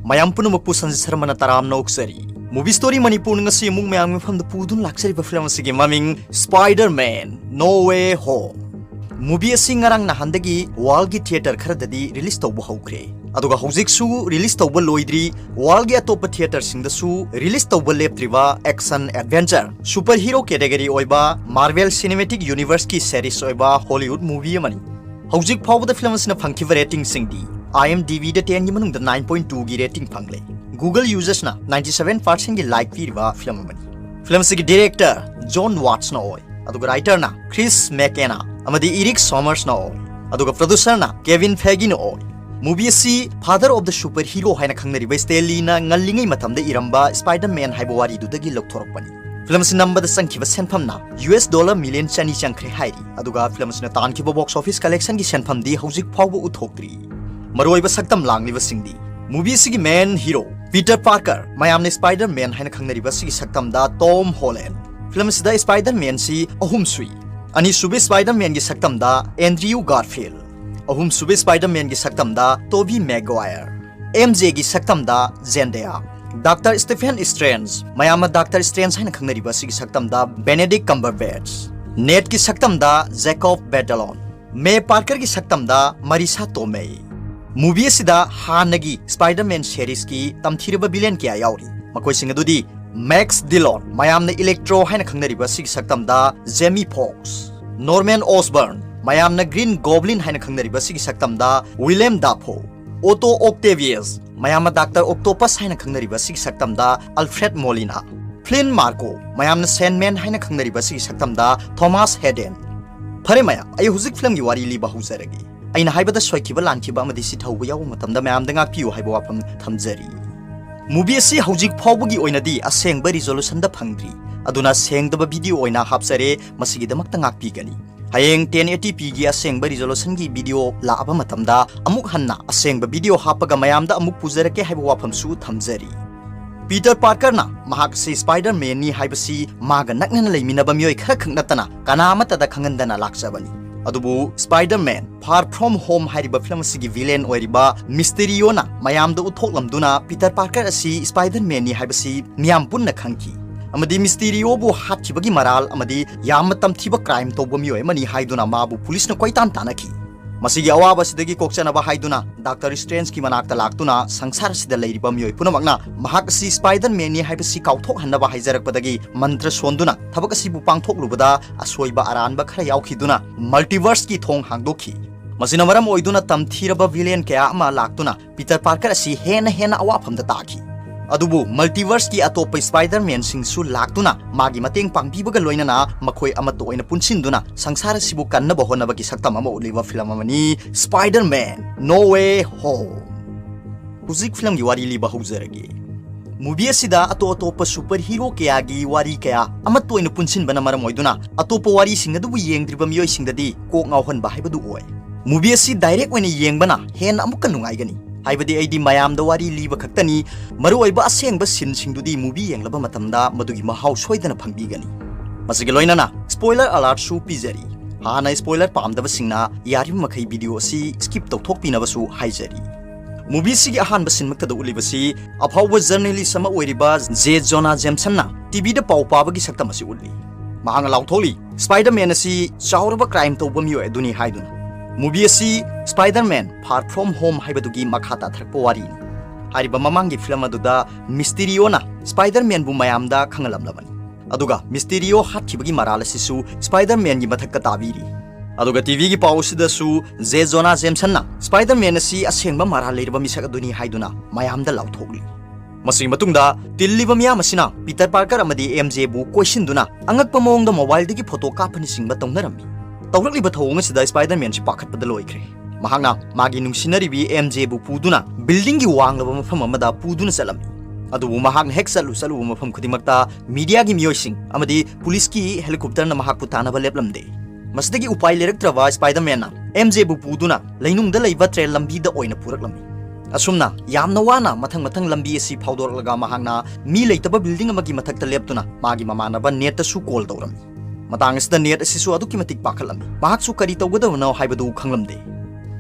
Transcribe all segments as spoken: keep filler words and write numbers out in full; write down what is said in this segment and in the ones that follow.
ꯃꯌꯥꯝ ꯄꯨꯝꯅꯃꯛꯄꯨ ꯁꯟꯖꯤꯠ ꯁꯔꯃꯅ ꯇꯔꯥꯝꯅ ꯑꯣꯛꯆꯔꯤ꯫ Movie Story ꯃꯅꯤꯄꯨꯔ ꯉꯁꯤ ꯑꯃꯨꯛ ꯃꯌꯥꯝꯒꯤ ꯃꯐꯝꯗ ꯄꯨꯗꯨꯅ ꯂꯥꯛꯆꯔꯤꯕ ꯐꯤꯂꯝ ꯑꯁꯤꯒꯤ ꯃꯃꯤꯡ Spider-Man No Way Home꯫ Movie ꯑꯁꯤ ꯉꯔꯥꯡ ꯅꯍꯥꯟꯗꯒꯤ worldꯒꯤ theatre ꯈꯔꯗꯗꯤ release ꯇꯧꯕ ꯍꯧꯈ꯭ꯔꯦ, ꯑꯗꯨꯒ ꯍꯧꯖꯤꯛꯁꯨ release ꯇꯧꯕ ꯂꯣꯏꯗ꯭ꯔꯤ꯫ Worldꯒꯤ ꯑꯇꯣꯞꯄ theatreꯁꯤꯡꯗꯁꯨ release ꯇꯧꯕ ꯂꯦꯞꯇ꯭ꯔꯤꯕ action adventure superhero category ꯑꯣꯏꯕ Marvel Cinematic Universeꯀꯤ series ꯑꯣꯏꯕ Hollywood movie ꯑꯃꯅꯤ꯫ ꯍꯧꯖꯤꯛ ꯐꯥꯎꯕꯗ ꯐꯤꯂꯝ ꯑꯁꯤꯅ ꯐꯪꯈꯤꯕ ratingꯁꯤꯡꯗꯤ IMDbꯗ tenꯒꯤ ꯃꯅꯨꯡꯗ nine point twoꯒꯤ rating ꯐꯪꯂꯦ꯫ Google usersꯅ ninety seven percentꯒꯤ like ꯄꯤꯔꯤꯕ ꯐꯤꯂꯝ ꯑꯃꯅꯤ꯫ ꯐꯤꯂꯝ ꯑꯁꯤꯒꯤ director Jon Wattsꯅ ꯑꯣꯏ, ꯑꯗꯨꯒ writerꯅ Chris McKenna ꯑꯃꯗꯤ Eric Somersꯅ ꯑꯣꯏ, ꯑꯗꯨꯒ producerꯅ Kevin Feigeꯅ ꯑꯣꯏ꯫ Movie ꯑꯁꯤ Father of the Superhero ꯍꯥꯏꯅ ꯈꯪꯅꯔꯤꯕ Stan Leeꯅ ꯉꯜꯂꯤꯉꯩ ꯃꯇꯝꯗ ꯏꯔꯝꯕ Spider-Man ꯍꯥꯏꯕ ꯋꯥꯔꯤꯗꯨꯗꯒꯤ ꯂꯧꯊꯣꯔꯛꯄꯅꯤ꯫ ꯐꯤꯂꯝ ꯑꯁꯤ ꯅꯝꯕꯗ ꯆꯪꯈꯤꯕ ꯁꯦꯟꯐꯝꯅ US dollar million ꯆꯅꯤ ꯆꯪꯈ꯭ꯔꯦ ꯍꯥꯏꯔꯤ, ꯑꯗꯨꯒ ꯐꯤꯂꯝ ꯑꯁꯤꯅ ꯇꯥꯟꯈꯤꯕ box office collectionꯒꯤ ꯁꯦꯟꯐꯝꯗꯤ ꯍꯧꯖꯤꯛ ꯐꯥꯎꯕ ꯎꯠꯊꯣꯛꯇ꯭ꯔꯤ꯫ ꯃꯔꯨꯑꯣꯏꯕ ꯁꯛꯇꯝ ꯂꯥꯡꯂꯤꯕꯁꯤꯡꯗꯤ, movie ꯑꯁꯤꯒꯤ main hero Peter Parker, ꯃꯌꯥꯝꯅ Spider-Man ꯍꯥꯏꯅ ꯈꯪꯅꯔꯤꯕ ꯑꯁꯤꯒꯤ ꯁꯛꯇꯝꯗ Tom Holland꯫ ꯐꯤꯂꯝ ꯑꯁꯤꯗ Spider-Manꯁꯤ ꯑꯍꯨꯝ ꯁꯨꯏ꯫ ꯑꯅꯤꯁꯨꯕ Spider-Manꯒꯤ ꯁꯛꯇꯝꯗ Andrew Garfield, ꯑꯍꯨꯝꯁꯨꯕ Spider-Manꯒꯤ ꯁꯛꯇꯝꯗ Tobey Maguire, MJꯒꯤ ꯁꯛꯇꯝꯗ Zendaya, Doctor Stephen Strange, ꯃꯌꯥꯝꯅ Doctor Strange ꯍꯥꯏꯅ ꯈꯪꯅꯔꯤꯕ ꯑꯁꯤꯒꯤ ꯁꯛꯇꯝꯗ Benedict Cumberbatch, Nedꯀꯤ ꯁꯛꯇꯝꯗ Jacob Batalon, May Parkerꯒꯤ ꯁꯛꯇꯝꯗ Marisa Tomei꯫ Movie ꯑꯁꯤꯗ ꯍꯥꯟꯅꯒꯤ Spider-Man seriesꯀꯤ ꯇꯝꯊꯤꯔꯕ villain ꯀꯌꯥ ꯌꯥꯎꯔꯤ꯫ ꯃꯈꯣꯏꯁꯤꯡ ꯑꯗꯨꯗꯤ Max Dillon, ꯃꯌꯥꯝꯅ Electro ꯍꯥꯏꯅ ꯈꯪꯅꯔꯤꯕ ꯑꯁꯤꯒꯤ ꯁꯛꯇꯝꯗ Jamie Foxx, Norman Osborn, ꯃꯌꯥꯝꯅ Green Goblin ꯍꯥꯏꯅ ꯈꯪꯅꯔꯤꯕ ꯑꯁꯤꯒꯤ ꯁꯛꯇꯝꯗ Willem Dafoe, Otto Octavius, ꯃꯌꯥꯝꯅ Doctor Octopus ꯍꯥꯏꯅ ꯈꯪꯅꯔꯤꯕ ꯑꯁꯤꯒꯤ ꯁꯛꯇꯝꯗ Alfred Molina, Flynn Marko, ꯃꯌꯥꯝꯅ Sandman ꯍꯥꯏꯅ ꯈꯪꯅꯔꯤꯕ ꯑꯁꯤꯒꯤ ꯁꯛꯇꯝꯗ Thomas Hayden꯫ ꯐꯔꯦ ꯃꯌꯥꯝ, ꯑꯩ ꯍꯧꯖꯤꯛ ꯐꯤꯂꯝꯒꯤ ꯋꯥꯔꯤ ꯂꯤꯕ ꯍꯧꯖꯔꯒꯦ꯫ ꯑꯩꯅ ꯍꯥꯏꯕꯗ ꯁꯣꯏꯈꯤꯕ ꯂꯥꯟꯈꯤꯕ ꯑꯃꯗꯤ ꯁꯤꯊꯧꯕ ꯌꯥꯎꯕ ꯃꯇꯝꯗ ꯃꯌꯥꯝꯗ ꯉꯥꯛꯄꯤꯌꯨ ꯍꯥꯏꯕ ꯋꯥꯐꯝ ꯊꯝꯖꯔꯤ꯫ Movie ꯑꯁꯤ ꯍꯧꯖꯤꯛ ꯐꯥꯎꯕꯒꯤ ꯑꯣꯏꯅꯗꯤ ꯑꯁꯦꯡꯕ resolutionꯗ ꯐꯪꯗ꯭ꯔꯤ, ꯑꯗꯨꯅ ꯁꯦꯡꯗꯕ video ꯑꯣꯏꯅ ꯍꯥꯞꯆꯔꯦ, ꯃꯁꯤꯒꯤꯗꯃꯛꯇ ꯉꯥꯛꯄꯤꯒꯅꯤ꯫ ꯍꯌꯦꯡ ten eighty pꯒꯤ ꯑꯁꯦꯡꯕ resolutionꯒꯤ video ꯂꯥꯛꯑꯕ ꯃꯇꯝꯗ ꯑꯃꯨꯛ ꯍꯟꯅ ꯑꯁꯦꯡꯕ video ꯍꯥꯞꯄꯒ ꯃꯌꯥꯝꯗ ꯑꯃꯨꯛ ꯄꯨꯖꯔꯛꯀꯦ ꯍꯥꯏꯕ ꯋꯥꯐꯝꯁꯨ ꯊꯝꯖꯔꯤ꯫ Peter Parkerꯅ ꯃꯍꯥꯛ ꯑꯁꯤ Spider-Manꯅꯤ ꯍꯥꯏꯕꯁꯤ ꯃꯥꯒ ꯅꯛꯅꯅ ꯂꯩꯃꯤꯟꯅꯕ ꯃꯤꯑꯣꯏ ꯈꯔꯈꯛ ꯅꯠꯇꯅ ꯀꯅꯥ ꯑꯃꯠꯇꯗ ꯈꯪꯍꯟꯗꯅ ꯂꯥꯛꯆꯕꯅꯤ꯫ ꯑꯗꯨꯕꯨ Spider-Man Far From Home ꯍꯥꯏꯔꯤꯕ ꯐꯤꯂꯝ ꯑꯁꯤꯒꯤ villain ꯑꯣꯏꯔꯤꯕ ꯃꯤꯁꯇꯤꯔꯤꯑꯣꯅ ꯃꯌꯥꯝꯗ ꯎꯠꯊꯣꯛꯂꯝꯗꯨꯅ ꯄꯤꯇꯔ ꯄꯥꯔꯀꯔ ꯑꯁꯤ Spider-Manꯅꯤ ꯍꯥꯏꯕꯁꯤ ꯃꯤꯌꯥꯝ ꯄꯨꯟꯅ ꯈꯪꯈꯤ꯫ ꯑꯃꯗꯤ ꯃꯤꯁꯇꯤꯔꯤꯑꯣꯕꯨ ꯍꯥꯠꯈꯤꯕꯒꯤ ꯃꯔꯥꯜ ꯑꯃꯗꯤ ꯌꯥꯝꯅ ꯇꯝꯊꯤꯕ crime ꯇꯧꯕ ꯃꯤꯑꯣꯏ ꯑꯃꯅꯤ ꯍꯥꯏꯗꯨꯅ ꯃꯥꯕꯨ ꯄꯨꯂꯤꯁꯅ ꯀꯣꯏꯇꯥꯟ ꯇꯥꯟꯅꯈꯤ꯫ ꯃꯁꯤꯒꯤ ꯑꯋꯥꯕ ꯑꯁꯤꯗꯒꯤ ꯀꯣꯛꯆꯅꯕ ꯍꯥꯏꯗꯨꯅ ꯗꯥꯛꯇꯔ ꯁ꯭ꯇ꯭ꯔꯦꯟꯖꯀꯤ ꯃꯅꯥꯛꯇ ꯂꯥꯛꯇꯨꯅ ꯁꯪꯁꯥꯔ ꯑꯁꯤꯗ ꯂꯩꯔꯤꯕ ꯃꯤꯑꯣꯏ ꯄꯨꯝꯅꯃꯛꯅ ꯃꯍꯥꯛ ꯑꯁꯤ Spider-Manꯅꯤ ꯍꯥꯏꯕꯁꯤ ꯀꯥꯎꯊꯣꯛꯍꯟꯅꯕ ꯍꯥꯏꯖꯔꯛꯄꯗꯒꯤ ꯃꯟꯇ꯭ꯔ ꯁꯣꯟꯗꯨꯅ ꯊꯕꯛ ꯑꯁꯤꯕꯨ ꯄꯥꯡꯊꯣꯛꯂꯨꯕꯗ ꯑꯁꯣꯏꯕ ꯑꯔꯥꯟꯕ ꯈꯔ ꯌꯥꯎꯈꯤꯗꯨꯅ multiverseꯀꯤ ꯊꯣꯡ ꯍꯥꯡꯗꯣꯛꯈꯤ꯫ ꯃꯁꯤꯅ ꯃꯔꯝ ꯑꯣꯏꯗꯨꯅ ꯇꯝꯊꯤꯔꯕ villain ꯀꯌꯥ ꯑꯃ ꯂꯥꯛꯇꯨꯅ ꯄꯤꯇꯔ ꯄꯥꯔꯀꯔ ꯑꯁꯤ ꯍꯦꯟꯅ ꯍꯦꯟꯅ ꯑꯋꯥꯐꯝꯗ ꯇꯥꯈꯤ꯫ ꯑꯗꯨꯕꯨ multiverseꯀꯤ ꯑꯇꯣꯞꯄ Spider-Manꯁꯤꯡꯁꯨ ꯂꯥꯛꯇꯨꯅ ꯃꯥꯒꯤ ꯃꯇꯦꯡ ꯄꯥꯡꯕꯤꯕꯒ ꯂꯣꯏꯅꯅ ꯃꯈꯣꯏ ꯑꯃꯠꯇ ꯑꯣꯏꯅ ꯄꯨꯟꯁꯤꯟꯗꯨꯅ ꯁꯪꯁꯥꯔ ꯑꯁꯤꯕꯨ ꯀꯟꯅꯕ ꯍꯣꯠꯅꯕꯒꯤ ꯁꯛꯇꯝ ꯑꯃ ꯎꯠꯂꯤꯕ ꯐꯤꯂꯝ ꯑꯃꯅꯤ Spider-Man No Way Home꯫ ꯍꯧꯖꯤꯛ ꯐꯤꯂꯝꯒꯤ ꯋꯥꯔꯤ ꯂꯤꯕ ꯍꯧꯖꯔꯒꯦ꯫ Movie ꯑꯁꯤꯗ ꯑꯇꯣꯞ ꯑꯇꯣꯞꯄ super hero ꯀꯌꯥꯒꯤ ꯋꯥꯔꯤ ꯀꯌꯥ ꯑꯃꯠꯇ ꯑꯣꯏꯅ ꯄꯨꯟꯁꯤꯟꯕꯅ ꯃꯔꯝ ꯑꯣꯏꯗꯨꯅ ꯑꯇꯣꯞꯄ ꯋꯥꯔꯤꯁꯤꯡ ꯑꯗꯨꯕꯨ ꯌꯦꯡꯗ꯭ꯔꯤꯕ ꯃꯤꯑꯣꯏꯁꯤꯡꯗꯗꯤ ꯀꯣꯛ ꯉꯥꯎꯍꯟꯕ ꯍꯥꯏꯕꯗꯨ ꯑꯣꯏ꯫ Movie ꯑꯁꯤ direct ꯑꯣꯏꯅ ꯌꯦꯡꯕꯅ ꯍꯦꯟꯅ ꯑꯃꯨꯛꯀ ꯅꯨꯡꯉꯥꯏꯒꯅꯤ꯫ ꯍꯥꯏꯕꯗꯤ ꯑꯩꯗꯤ ꯃꯌꯥꯝꯗ ꯋꯥꯔꯤ ꯂꯤꯕ ꯈꯛꯇꯅꯤ, ꯃꯔꯨꯑꯣꯏꯕ ꯑꯁꯦꯡꯕ sceneꯁꯤꯡꯗꯨꯗꯤ movie ꯌꯦꯡꯂꯕ ꯃꯇꯝꯗ ꯃꯗꯨꯒꯤ ꯃꯍꯥꯎ ꯁꯣꯏꯗꯅ ꯐꯪꯕꯤꯒꯅꯤ꯫ ꯃꯁꯤꯒ ꯂꯣꯏꯅꯅ spoiler alertꯁꯨ ꯄꯤꯖꯔꯤ꯫ ꯍꯥꯟꯅ spoiler ꯄꯥꯝꯗꯕꯁꯤꯡꯅ ꯌꯥꯔꯤꯕ ꯃꯈꯩ video ꯑꯁꯤ skip ꯇꯧꯊꯣꯛꯄꯤꯅꯕꯁꯨ ꯍꯥꯏꯖꯔꯤ꯫ Movieꯁꯤꯒꯤ ꯑꯍꯥꯟꯕ sceneꯃꯛꯇꯗ ꯎꯠꯂꯤꯕꯁꯤ ꯑꯐꯥꯎꯕ journalist ꯑꯃ ꯑꯣꯏꯔꯤꯕ J. Jonah Jamesonꯅ TVꯗ ꯄꯥꯎ ꯄꯥꯕꯒꯤ ꯁꯛꯇꯝ ꯑꯁꯤ ꯎꯠꯂꯤ꯫ ꯃꯍꯥꯛꯅ ꯂꯥꯎꯊꯣꯛꯂꯤ, "Spider-Man ꯑꯁꯤ ꯆꯥꯎꯔꯕ crime ꯇꯧꯕ ꯃꯤꯑꯣꯏ ꯑꯗꯨꯅꯤ" ꯍꯥꯏꯗꯨꯅ꯫ Movie ꯑꯁꯤ Spider-Man Far From Home ꯍꯥꯏꯕꯗꯨꯒꯤ ꯃꯈꯥ ꯇꯥꯊꯔꯛꯄ ꯋꯥꯔꯤꯅꯤ꯫ ꯍꯥꯏꯔꯤꯕ ꯃꯃꯥꯡꯒꯤ ꯐꯤꯂꯝ ꯑꯗꯨꯗ ꯃꯤꯁꯇꯤꯔꯤꯑꯣꯅ Spider-Manꯕꯨ ꯃꯌꯥꯝꯗ ꯈꯪꯍꯜꯂꯝꯂꯕꯅꯤ꯫ ꯑꯗꯨꯒ ꯃꯤꯁꯇꯤꯔꯤꯑꯣ ꯍꯥꯠꯈꯤꯕꯒꯤ ꯃꯔꯥꯜ ꯑꯁꯤꯁꯨ Spider-Manꯒꯤ ꯃꯊꯛꯇ ꯇꯥꯕꯤꯔꯤ꯫ ꯑꯗꯨꯒ TVꯒꯤ ꯄꯥꯎ ꯑꯁꯤꯗꯁꯨ J. Jonah Jamesonꯅ Spider-Man ꯑꯁꯤ ꯑꯁꯦꯡꯕ ꯃꯔꯥꯜ ꯂꯩꯔꯕ ꯃꯤꯁꯛ ꯑꯗꯨꯅꯤ ꯍꯥꯏꯗꯨꯅ ꯃꯌꯥꯝꯗ ꯂꯥꯎꯊꯣꯛꯂꯤ꯫ ꯃꯁꯤꯒꯤ ꯃꯇꯨꯡꯗ ꯇꯤꯜꯂꯤꯕ ꯃꯤꯌꯥꯝ ꯑꯁꯤꯅ ꯄꯤꯇꯔ ꯄꯥꯔꯀꯔ ꯑꯃꯗꯤ MJꯕꯨ ꯀꯣꯏꯁꯤꯟꯗꯨꯅ ꯑꯉꯛꯄ ꯃꯑꯣꯡꯗ mobileꯗꯒꯤ photo ꯀꯥꯞꯄꯅꯆꯤꯡꯕ ꯇꯧꯅꯔꯝꯃꯤ꯫ ꯇꯧꯔꯛꯂꯤꯕ ꯊꯧꯑꯣꯡ ꯑꯁꯤꯗ Spider-Manꯁꯤ ꯄꯥꯈꯠꯄꯗ ꯂꯣꯏꯈ꯭ꯔꯦ꯫ ꯃꯍꯥꯛꯅ ꯃꯥꯒꯤ ꯅꯨꯡꯁꯤꯅꯔꯤꯕꯤ MJꯕꯨ ꯄꯨꯗꯨꯅ buildingꯒꯤ ꯋꯥꯡꯂꯕ ꯃꯐꯝ ꯑꯃꯗ ꯄꯨꯗꯨꯅ ꯆꯠꯂꯝꯃꯤ꯫ ꯑꯗꯨꯕꯨ ꯃꯍꯥꯛꯅ ꯍꯦꯛ ꯆꯠꯂꯨ ꯆꯠꯂꯨꯕ ꯃꯐꯝ ꯈꯨꯗꯤꯡꯃꯛꯇ mediaꯒꯤ ꯃꯤꯑꯣꯏꯁꯤꯡ ꯑꯃꯗꯤ ꯄꯨꯂꯤꯁꯀꯤ helicopterꯅ ꯃꯍꯥꯛꯄꯨ ꯇꯥꯟꯅꯕ ꯂꯦꯞꯂꯝꯗꯦ꯫ ꯃꯁꯤꯗꯒꯤ ꯎꯄꯥꯏ ꯂꯩꯔꯛꯇ꯭ꯔꯕ Spider-Manꯅ MJꯕꯨ ꯄꯨꯗꯨꯅ ꯂꯩꯅꯨꯡꯗ ꯂꯩꯕ train ꯂꯝꯕꯤꯗ ꯑꯣꯏꯅ ꯄꯨꯔꯛꯂꯝꯃꯤ꯫ ꯑꯁꯨꯝꯅ ꯌꯥꯝꯅ ꯋꯥꯅ ꯃꯊꯪ ꯃꯊꯪ ꯂꯝꯕꯤ ꯑꯁꯤ ꯐꯥꯎꯗꯣꯔꯛꯂꯒ ꯃꯍꯥꯛꯅ ꯃꯤ ꯂꯩꯇꯕ building ꯑꯃꯒꯤ ꯃꯊꯛꯇ ꯂꯦꯞꯇꯨꯅ ꯃꯥꯒꯤ ꯃꯃꯥꯟꯅꯕ Nateꯇꯁꯨ call ꯇꯧꯔꯝꯃꯤ꯫ ꯃꯇꯥꯡ ꯑꯁꯤꯗ ꯅꯦꯠ ꯑꯁꯤꯁꯨ ꯑꯗꯨꯛꯀꯤ ꯃꯇꯤꯛ ꯄꯥꯈꯠꯂꯝꯃꯤ꯫ ꯃꯍꯥꯛꯁꯨ ꯀꯔꯤ ꯇꯧꯒꯗꯕꯅꯣ ꯍꯥꯏꯕꯗꯨ ꯈꯪꯂꯝꯗꯦ꯫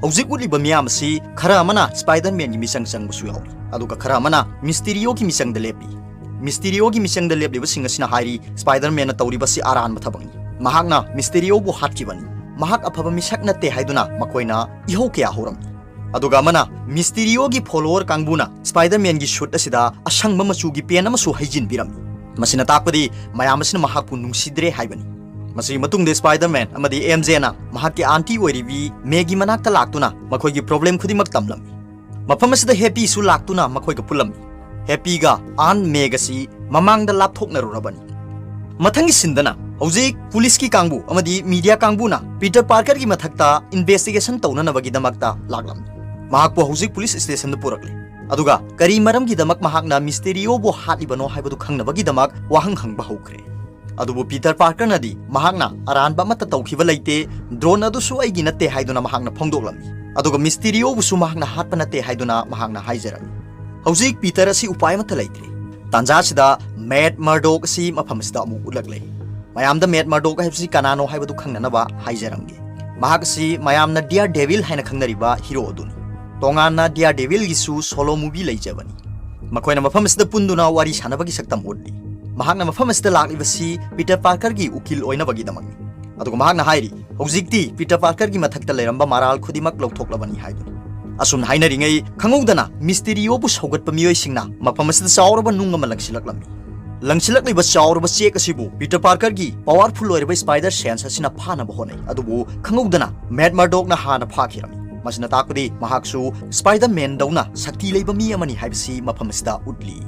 ꯍꯧꯖꯤꯛ ꯎꯠꯂꯤꯕ ꯃꯤꯌꯥꯝ ꯑꯁꯤ ꯈꯔ ꯑꯃꯅ ꯁ꯭ꯄꯥꯏꯗꯔꯃꯦꯟꯒꯤ ꯃꯤꯆꯪ ꯆꯪꯕꯁꯨ ꯌꯥꯎꯔꯤ, ꯑꯗꯨꯒ ꯈꯔ ꯑꯃꯅ ꯃꯤꯁꯇꯤꯔꯤꯑꯣꯒꯤ ꯃꯤꯆꯪꯗ ꯂꯦꯞꯄꯤ꯫ ꯃꯤꯁꯇꯤꯔꯤꯑꯣꯒꯤ ꯃꯤꯆꯪꯗ ꯂꯦꯞꯂꯤꯕꯁꯤꯡ ꯑꯁꯤꯅ ꯍꯥꯏꯔꯤ, ꯁ꯭ꯄꯥꯏꯗꯔꯃꯦꯟꯅ ꯇꯧꯔꯤꯕꯁꯤ ꯑꯔꯥꯟꯕ ꯊꯕꯛꯅꯤ꯫ ꯃꯍꯥꯛꯅ ꯃꯤꯁꯇꯤꯔꯤꯑꯣꯕꯨ ꯍꯥꯠꯈꯤꯕꯅꯤ꯫ ꯃꯍꯥꯛ ꯑꯐꯕ ꯃꯤꯁꯛ ꯅꯠꯇꯦ ꯍꯥꯏꯗꯨꯅ ꯃꯈꯣꯏꯅ ꯏꯍꯧ ꯀꯌꯥ ꯍꯧꯔꯝꯃꯤ꯫ ꯑꯗꯨꯒ ꯑꯃꯅ, ꯃꯤꯁꯇꯤꯔꯤꯑꯣꯒꯤ ꯐꯣꯂꯣꯋꯔ ꯀꯥꯡꯕꯨꯅ ꯁ꯭ꯄꯥꯏꯗꯔꯃꯦꯟꯒꯤ ꯁꯨꯠ ꯑꯁꯤꯗ ꯑꯁꯪꯕ ꯃꯆꯨꯒꯤ ꯄꯦꯟ ꯑꯃꯁꯨ ꯍꯩꯖꯤꯟꯕꯤꯔꯝꯃꯤ꯫ ꯃꯁꯤꯅ ꯇꯥꯛꯄꯗꯤ ꯃꯌꯥꯝ ꯑꯁꯤꯅ ꯃꯍꯥꯛꯄꯨ ꯅꯨꯡꯁꯤꯗ꯭ꯔꯦ ꯍꯥꯏꯕꯅꯤ꯫ ꯃꯁꯤꯒꯤ ꯃꯇꯨꯡꯗ ꯁ꯭ꯄꯥꯏꯗꯔꯃꯦꯟ ꯑꯃꯗꯤ ꯑꯦꯝ ꯖꯦꯅ ꯃꯍꯥꯛꯀꯤ ꯑꯥꯟꯇꯤ ꯑꯣꯏꯔꯤꯕꯤ ꯃꯦꯒꯤ ꯃꯅꯥꯛꯇ ꯂꯥꯛꯇꯨꯅ ꯃꯈꯣꯏꯒꯤ ꯄ꯭ꯔꯣꯕ꯭ꯂꯦꯝ ꯈꯨꯗꯤꯡꯃꯛ ꯇꯝꯂꯝꯃꯤ꯫ ꯃꯐꯝ ꯑꯁꯤꯗ ꯍꯦꯄꯤꯁꯨ ꯂꯥꯛꯇꯨꯅ ꯃꯈꯣꯏꯒ ꯄꯨꯜꯂꯝꯃꯤ꯫ ꯍꯦꯄꯤꯒ ꯑꯥꯟ ꯃꯦꯒ ꯑꯁꯤ ꯃꯃꯥꯡꯗ ꯂꯥꯞꯊꯣꯛꯅꯔꯨꯔꯕꯅꯤ꯫ ꯃꯊꯪꯒꯤ ꯁꯤꯟꯗꯅ ꯍꯧꯖꯤꯛ ꯄꯨꯂꯤꯁꯀꯤ ꯀꯥꯡꯕꯨ ꯑꯃꯗꯤ ꯃꯤꯗꯤꯌꯥ ꯀꯥꯡꯕꯨꯅ ꯄꯤꯇꯔ ꯄꯥꯔꯀꯔꯒꯤ ꯃꯊꯛꯇ ꯏꯟꯚꯦꯁꯇꯤꯒꯦꯁꯟ ꯇꯧꯅꯅꯕꯒꯤꯗꯃꯛꯇ ꯂꯥꯛꯂꯝꯃꯤ꯫ ꯃꯍꯥꯛꯄꯨ ꯍꯧꯖꯤꯛ ꯄꯨꯂꯤꯁ ꯁ꯭ꯇꯦꯁꯟꯗ ꯄꯨꯔꯛꯂꯦ꯫ ꯑꯗꯨꯒ ꯀꯔꯤ ꯃꯔꯝꯒꯤꯗꯃꯛ ꯃꯍꯥꯛꯅ ꯃꯤꯁꯇꯦꯔꯤꯑꯣꯕꯨ ꯍꯥꯠꯂꯤꯕꯅꯣ ꯍꯥꯏꯕꯗꯨ ꯈꯪꯅꯕꯒꯤꯗꯃꯛ ꯋꯥꯍꯪ ꯍꯪꯕ ꯍꯧꯈ꯭ꯔꯦ꯫ ꯑꯗꯨꯕꯨ ꯄꯤꯇꯔ ꯄꯥꯔꯀꯔꯅꯗꯤ ꯃꯍꯥꯛꯅ ꯑꯔꯥꯟꯕ ꯑꯃꯠꯇ ꯇꯧꯈꯤꯕ ꯂꯩꯇꯦ, ꯗ꯭ꯔꯣꯟ ꯑꯗꯨꯁꯨ ꯑꯩꯒꯤ ꯅꯠꯇꯦ ꯍꯥꯏꯗꯨꯅ ꯃꯍꯥꯛꯅ ꯐꯣꯡꯗꯣꯛꯂꯝꯃꯤ꯫ ꯑꯗꯨꯒ ꯃꯤꯁꯇꯤꯔꯤꯑꯣꯕꯨꯁꯨ ꯃꯍꯥꯛꯅ ꯍꯥꯠꯄ ꯅꯠꯇꯦ ꯍꯥꯏꯗꯨꯅ ꯃꯍꯥꯛꯅ ꯍꯥꯏꯖꯔꯝꯃꯤ꯫ ꯍꯧꯖꯤꯛ ꯄꯤꯇꯔ ꯑꯁꯤ ꯎꯄꯥꯏ ꯑꯃꯠꯇ ꯂꯩꯇ꯭ꯔꯦ꯫ ꯇꯥꯟꯖꯥꯁꯤꯗ ꯃꯦꯠ ꯃꯔꯗꯣꯛ ꯑꯁꯤ ꯃꯐꯝ ꯑꯁꯤꯗ ꯑꯃꯨꯛ ꯎꯠꯂꯛꯂꯦ꯫ ꯃꯌꯥꯝꯗ ꯃꯦꯠ ꯃꯔꯗꯣꯛ ꯍꯥꯏꯕꯁꯤ ꯀꯅꯥꯅꯣ ꯍꯥꯏꯕꯗꯨ ꯈꯪꯅꯅꯕ ꯍꯥꯏꯖꯔꯝꯒꯦ꯫ ꯃꯍꯥꯛ ꯑꯁꯤ ꯃꯌꯥꯝꯅ ꯗꯤꯌꯥꯔ ꯗꯦꯚꯤꯜ ꯍꯥꯏꯅ ꯈꯪꯅꯔꯤꯕ ꯍꯤꯔꯣ ꯑꯗꯨꯅꯤ꯫ ꯇꯣꯉꯥꯟꯅ ꯗꯤꯌꯥꯔ ꯗꯦꯚꯤꯜꯒꯤꯁꯨ ꯁꯣꯂꯣ ꯃꯨꯚꯤ ꯂꯩꯖꯕꯅꯤ꯫ ꯃꯈꯣꯏꯅ ꯃꯐꯝ ꯑꯁꯤꯗ ꯄꯨꯟꯗꯨꯅ ꯋꯥꯔꯤ ꯁꯥꯟꯅꯕꯒꯤ ꯁꯛꯇꯝ ꯎꯠꯂꯤ꯫ ꯃꯍꯥꯛꯅ ꯃꯐꯝ ꯑꯁꯤꯗ ꯂꯥꯛꯂꯤꯕꯁꯤ ꯄꯤꯇꯔ ꯄꯥꯔꯀꯔꯒꯤ ꯎꯀꯤꯜ ꯑꯣꯏꯅꯕꯒꯤꯗꯃꯛꯅꯤ꯫ ꯑꯗꯨꯒ ꯃꯍꯥꯛꯅ ꯍꯥꯏꯔꯤ, ꯍꯧꯖꯤꯛꯇꯤ ꯄꯤꯇꯔ ꯄꯥꯔꯀꯔꯒꯤ ꯃꯊꯛꯇ ꯂꯩꯔꯝꯕ ꯃꯔꯥꯜ ꯈꯨꯗꯤꯡꯃꯛ ꯂꯧꯊꯣꯛꯂꯕꯅꯤ ꯍꯥꯏꯗꯨꯅ꯫ ꯑꯁꯨꯝꯅ ꯍꯥꯏꯅꯔꯤꯉꯩ, ꯈꯪꯍꯧꯗꯅ ꯃꯤꯁꯇꯤꯔꯤꯑꯣꯕꯨ ꯁꯧꯒꯠꯄ ꯃꯤꯑꯣꯏꯁꯤꯡꯅ ꯃꯐꯝ ꯑꯁꯤꯗ ꯆꯥꯎꯔꯕ ꯅꯨꯡ ꯑꯃ ꯂꯪꯁꯤꯜꯂꯛꯂꯝꯃꯤ꯫ ꯂꯪꯁꯤꯜꯂꯛꯂꯤꯕ ꯆꯥꯎꯔꯕ ꯆꯦꯛ ꯑꯁꯤꯕꯨ ꯄꯤꯇꯔ ꯄꯥꯔꯀꯔꯒꯤ ꯄꯥꯋꯔꯐꯨꯜ ꯑꯣꯏꯔꯕ ꯁ꯭ꯄꯥꯏꯗꯔ ꯁꯦꯟꯁ ꯑꯁꯤꯅ ꯐꯥꯅꯕ ꯍꯣꯠꯅꯩ, ꯑꯗꯨꯕꯨ ꯈꯪꯍꯧꯗꯅ ꯃꯦꯠ ꯃꯔꯗꯣꯛꯅ ꯍꯥꯟꯅ ꯐꯥꯈꯤꯔꯝꯃꯤ꯫ ꯃꯁꯤꯅ ꯇꯥꯛꯄꯗꯤ ꯃꯍꯥꯛꯁꯨ ꯁ꯭ꯄꯥꯏꯗꯔꯃꯦꯟꯗꯧꯅ ꯁꯛꯇꯤ ꯂꯩꯕ ꯃꯤ ꯑꯃꯅꯤ ꯍꯥꯏꯕꯁꯤ ꯃꯐꯝ ꯑꯁꯤꯗ ꯎꯠꯂꯤ꯫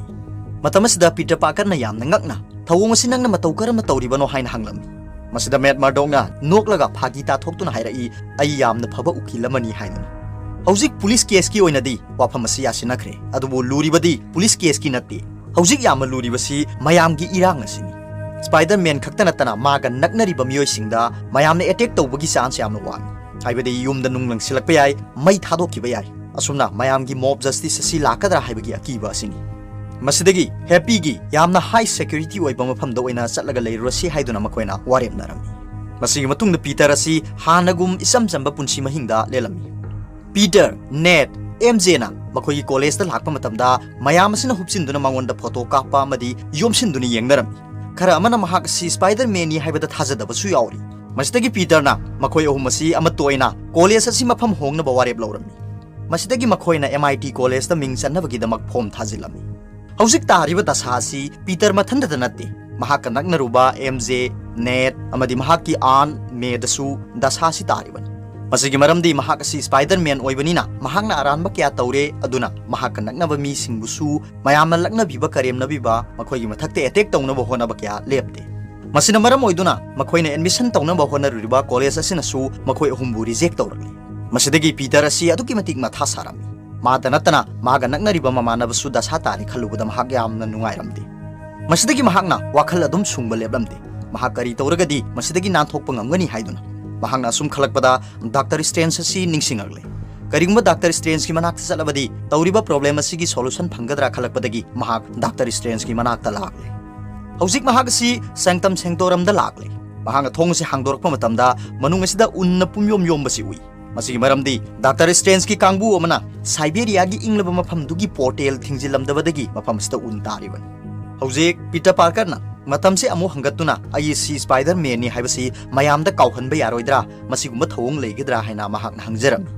ꯃꯇꯝ ꯑꯁꯤꯗ ꯄꯤꯇꯔ ꯄꯥꯔꯀꯔꯅ ꯌꯥꯝꯅ ꯉꯛꯅ, "ꯊꯧꯑꯣꯡ ꯑꯁꯤ ꯅꯪꯅ ꯃꯇꯧ ꯀꯔꯝꯅ ꯇꯧꯔꯤꯕꯅꯣ?" ꯍꯥꯏꯅ ꯍꯪꯂꯝꯃꯤ꯫ ꯃꯁꯤꯗ ꯃꯦꯠ ꯃꯔꯗꯣꯛꯅ ꯅꯣꯛꯂꯒ ꯐꯥꯒꯤ ꯇꯥꯊꯣꯛꯇꯨꯅ ꯍꯥꯏꯔꯛꯏ, "ꯑꯩ ꯌꯥꯝꯅ ꯐꯕ ꯎꯀꯤꯜ ꯑꯃꯅꯤ" ꯍꯥꯏꯗꯨꯅ꯫ ꯍꯧꯖꯤꯛ ꯄꯨꯂꯤꯁ ꯀꯦꯁꯀꯤ ꯑꯣꯏꯅꯗꯤ ꯋꯥꯐꯝ ꯑꯁꯤ ꯌꯥꯁꯤꯟꯅꯈ꯭ꯔꯦ, ꯑꯗꯨꯕꯨ ꯂꯨꯔꯤꯕꯗꯤ ꯄꯨꯂꯤꯁ ꯀꯦꯁꯀꯤ ꯅꯠꯇꯦ꯫ ꯍꯧꯖꯤꯛ ꯌꯥꯝꯅ ꯂꯨꯔꯤꯕꯁꯤ ꯃꯌꯥꯝꯒꯤ ꯏꯔꯥꯡ ꯑꯁꯤꯅꯤ꯫ ꯁ꯭ꯄꯥꯏꯗꯔꯃꯦꯟ ꯈꯛꯇ ꯅꯠꯇꯅ ꯃꯥꯒ ꯅꯛꯅꯔꯤꯕ ꯃꯤꯑꯣꯏꯁꯤꯡꯗ ꯃꯌꯥꯝꯅ ꯑꯦꯇꯦꯛ ꯇꯧꯕꯒꯤ ꯆꯥꯟꯁ ꯌꯥꯝꯅ ꯋꯥꯡꯏ꯫ ꯍꯥꯏꯕꯗꯤ ꯌꯨꯝꯗ ꯅꯨꯡ ꯂꯪꯁꯤꯜꯂꯛꯄ ꯌꯥꯏ, ꯃꯩ ꯊꯥꯗꯣꯛꯈꯤꯕ ꯌꯥꯏ꯫ ꯑꯁꯨꯝꯅ ꯃꯌꯥꯝꯒꯤ ꯃꯣꯕ ꯖꯁꯇꯤꯁ ꯑꯁꯤ ꯂꯥꯛꯀꯗ꯭ꯔꯥ ꯍꯥꯏꯕꯒꯤ ꯑꯀꯤꯕ ꯑꯁꯤꯅꯤ꯫ ꯃꯁꯤꯗꯒꯤ ꯍꯦꯄꯤꯒꯤ ꯌꯥꯝꯅ ꯍꯥꯏ ꯁꯦꯀ꯭ꯌꯨꯔꯤꯇꯤ ꯑꯣꯏꯕ ꯃꯐꯝꯗ ꯑꯣꯏꯅ ꯆꯠꯂꯒ ꯂꯩꯔꯨꯔꯁꯤ ꯍꯥꯏꯗꯨꯅ ꯃꯈꯣꯏꯅ ꯋꯥꯔꯦꯞꯅꯔꯝꯃꯤ꯫ ꯃꯁꯤꯒꯤ ꯃꯇꯨꯡꯗ ꯄꯤꯇꯔ ꯑꯁꯤ ꯍꯥꯟꯅꯒꯨꯝ ꯏꯆꯝ ꯆꯝꯕ ꯄꯨꯟꯁꯤ ꯃꯍꯤꯡꯗ ꯂꯦꯜꯂꯝꯃꯤ꯫ ꯄꯤꯇꯔ, ꯅꯦꯠ, ꯑꯦꯝ ꯖꯦꯅ ꯃꯈꯣꯏꯒꯤ ꯀꯣꯂꯦꯖꯇ ꯂꯥꯛꯄ ꯃꯇꯝꯗ ꯃꯌꯥꯝ ꯑꯁꯤꯅ ꯍꯨꯞꯆꯤꯟꯗꯨꯅ ꯃꯉꯣꯟꯗ ꯐꯣꯇꯣ ꯀꯥꯞꯄ ꯑꯃꯗꯤ ꯌꯣꯝꯁꯤꯟꯗꯨꯅ ꯌꯦꯡꯅꯔꯝꯃꯤ꯫ ꯈꯔ ꯑꯃꯅ ꯃꯍꯥꯛ ꯑꯁꯤ ꯁ꯭ꯄꯥꯏꯗꯔ-ꯃꯦꯟꯅꯤ ꯍꯥꯏꯕꯗ ꯊꯥꯖꯗꯕꯁꯨ ꯌꯥꯎꯔꯤ꯫ ꯃꯁꯤꯗꯒꯤ ꯄꯤꯇꯔꯅ ꯃꯈꯣꯏ ꯑꯍꯨꯝ ꯑꯁꯤ ꯑꯃꯠꯇ ꯑꯣꯏꯅ ꯀꯣꯂꯦꯖ ꯑꯁꯤ ꯃꯐꯝ ꯍꯣꯡꯅꯕ ꯋꯥꯔꯦꯞ ꯂꯧꯔꯝꯃꯤ꯫ ꯃꯁꯤꯗꯒꯤ ꯃꯈꯣꯏꯅ ꯑꯦꯝ ꯑꯥꯏ ꯇꯤ ꯀꯣꯂꯦꯖꯇ ꯃꯤꯡ ꯆꯟꯅꯕꯒꯤꯗꯃꯛ ꯐꯣꯝ ꯊꯥꯖꯤꯜꯂꯝꯃꯤ꯫ ꯍꯧꯖꯤꯛ ꯇꯥꯔꯤꯕ ꯗꯁꯥ ꯑꯁꯤ ꯄꯤꯇꯔ ꯃꯊꯟꯇꯗ ꯅꯠꯇꯦ, ꯃꯍꯥꯛꯀ ꯅꯛꯅꯔꯨꯕ ꯑꯦꯝ ꯖꯦ, ꯅꯦꯠ ꯑꯃꯗꯤ ꯃꯍꯥꯛꯀꯤ ꯑꯥꯟ ꯃꯦꯗꯁꯨ ꯗꯁꯥ ꯑꯁꯤ ꯇꯥꯔꯤꯕꯅꯤ꯫ ꯃꯁꯤꯒꯤ ꯃꯔꯝꯗꯤ ꯃꯍꯥꯛ ꯑꯁꯤ ꯁ꯭ꯄꯥꯏꯗꯔ-ꯃꯦꯟ ꯑꯣꯏꯕꯅꯤꯅ ꯃꯍꯥꯛꯅ ꯑꯔꯥꯟꯕ ꯀꯌꯥ ꯇꯧꯔꯦ, ꯑꯗꯨꯅ ꯃꯍꯥꯛꯀ ꯅꯛꯅꯕ ꯃꯤꯁꯤꯡꯕꯨꯁꯨ ꯃꯌꯥꯝꯅ ꯂꯛꯅꯕꯤꯕ, ꯀꯔꯦꯝꯅꯕꯤꯕ, ꯃꯈꯣꯏꯒꯤ ꯃꯊꯛꯇ ꯑꯦꯇꯦꯛ ꯇꯧꯅꯕ ꯍꯣꯠꯅꯕ ꯀꯌꯥ ꯂꯦꯞꯇꯦ꯫ ꯃꯁꯤꯅ ꯃꯔꯝ ꯑꯣꯏꯗꯨꯅ ꯃꯈꯣꯏꯅ ꯑꯦꯗꯃꯤꯁꯟ ꯇꯧꯅꯕ ꯍꯣꯠꯅꯔꯨꯔꯤꯕ ꯀꯣꯂꯦꯖ ꯑꯁꯤꯅꯁꯨ ꯃꯈꯣꯏ ꯑꯍꯨꯝꯕꯨ ꯔꯤꯖꯦꯛ ꯇꯧꯔꯛꯂꯤ꯫ ꯃꯁꯤꯗꯒꯤ ꯄꯤꯇꯔ ꯑꯁꯤ ꯑꯗꯨꯛꯀꯤ ꯃꯇꯤꯛ ꯃꯊꯥ ꯁꯥꯔꯝꯃꯤ꯫ ꯃꯥꯗ ꯅꯠꯇꯅ ꯃꯥꯒ ꯅꯛꯅꯔꯤꯕ ꯃꯃꯥꯟꯅꯕꯁꯨ ꯗꯁꯥ ꯇꯥꯔꯦ ꯈꯜꯂꯨꯕꯗ ꯃꯍꯥꯛ ꯌꯥꯝꯅ ꯅꯨꯡꯉꯥꯏꯔꯝꯗꯦ꯫ ꯃꯁꯤꯗꯒꯤ ꯃꯍꯥꯛꯅ ꯋꯥꯈꯜ ꯑꯗꯨꯝ ꯁꯨꯡꯕ ꯂꯦꯞꯂꯝꯗꯦ꯫ ꯃꯍꯥꯛ ꯀꯔꯤ ꯇꯧꯔꯒꯗꯤ ꯃꯁꯤꯗꯒꯤ ꯅꯥꯟꯊꯣꯛꯄ ꯉꯝꯒꯅꯤ ꯍꯥꯏꯗꯨꯅ꯫ ꯃꯍꯥꯛꯅ ꯑꯁꯨꯝ ꯈꯜꯂꯛꯄꯗ ꯗꯥꯛꯇꯔ ꯁ꯭ꯇ꯭ꯔꯦꯟꯖ ꯑꯁꯤ ꯅꯤꯡꯁꯤꯡꯂꯛꯂꯦ꯫ ꯀꯔꯤꯒꯨꯝꯕ ꯗꯥꯛꯇꯔ ꯁ꯭ꯇ꯭ꯔꯦꯟꯖꯀꯤ ꯃꯅꯥꯛꯇ ꯆꯠꯂꯕꯗꯤ ꯇꯧꯔꯤꯕ ꯄ꯭ꯔꯣꯕ꯭ꯂꯦꯝ ꯑꯁꯤꯒꯤ ꯁꯣꯂꯨꯁꯟ ꯐꯪꯒꯗ꯭ꯔꯥ ꯈꯜꯂꯛꯄꯗꯒꯤ ꯃꯍꯥꯛ ꯗꯥꯛꯇꯔ ꯁ꯭ꯇ꯭ꯔꯦꯟꯖꯀꯤ ꯃꯅꯥꯛꯇ ꯂꯥꯛꯂꯦ꯫ ꯍꯧꯖꯤꯛ ꯃꯍꯥꯛ ꯑꯁꯤ ꯁꯦꯡꯇꯝ ꯁꯦꯡꯇꯣꯔꯝꯗ ꯂꯥꯛꯂꯦ꯫ ꯃꯍꯥꯛꯅ ꯊꯣꯡ ꯑꯁꯤ ꯍꯥꯡꯗꯣꯔꯛꯄ ꯃꯇꯝꯗ ꯃꯅꯨꯡ ꯑꯁꯤꯗ ꯎꯟꯅ ꯄꯨꯝꯌꯣꯝ ꯌꯣꯝꯕꯁꯤ ꯎꯏ꯫ ꯃꯁꯤꯒꯤ ꯃꯔꯝꯗꯤ ꯗꯥꯛꯇꯔ ꯁ꯭ꯇ꯭ꯔꯦꯟꯖꯀꯤ ꯀꯥꯡꯕꯨ ꯑꯃꯅ ꯁꯥꯏꯕꯦꯔꯤꯌꯥꯒꯤ ꯏꯪꯂꯕ ꯃꯐꯝꯗꯨꯒꯤ ꯄꯣꯔꯇꯦꯜ ꯊꯤꯡꯖꯤꯜꯂꯝꯗꯕꯗꯒꯤ ꯃꯐꯝ ꯑꯁꯤꯗ ꯎꯟ ꯇꯥꯔꯤꯕꯅꯤ꯫ ꯍꯧꯖꯤꯛ ꯄꯤꯇꯔ ꯄꯥꯔꯀꯔꯅ ꯃꯇꯝꯁꯤ ꯑꯃꯨꯛ ꯍꯪꯒꯠꯇꯨꯅ "ꯑꯩ ꯑꯁꯤ ꯁ꯭ꯄꯥꯏꯗꯔ-ꯃꯦꯟꯅꯤ ꯍꯥꯏꯕꯁꯤ ꯃꯌꯥꯝꯗ ꯀꯥꯎꯍꯟꯕ ꯌꯥꯔꯣꯏꯗ꯭ꯔꯥ? ꯃꯁꯤꯒꯨꯝꯕ ꯊꯧꯑꯣꯡ ꯂꯩꯒꯗ꯭ꯔꯥ?" ꯍꯥꯏꯅ ꯃꯍꯥꯛꯅ ꯍꯪꯖꯔꯝꯃꯤ꯫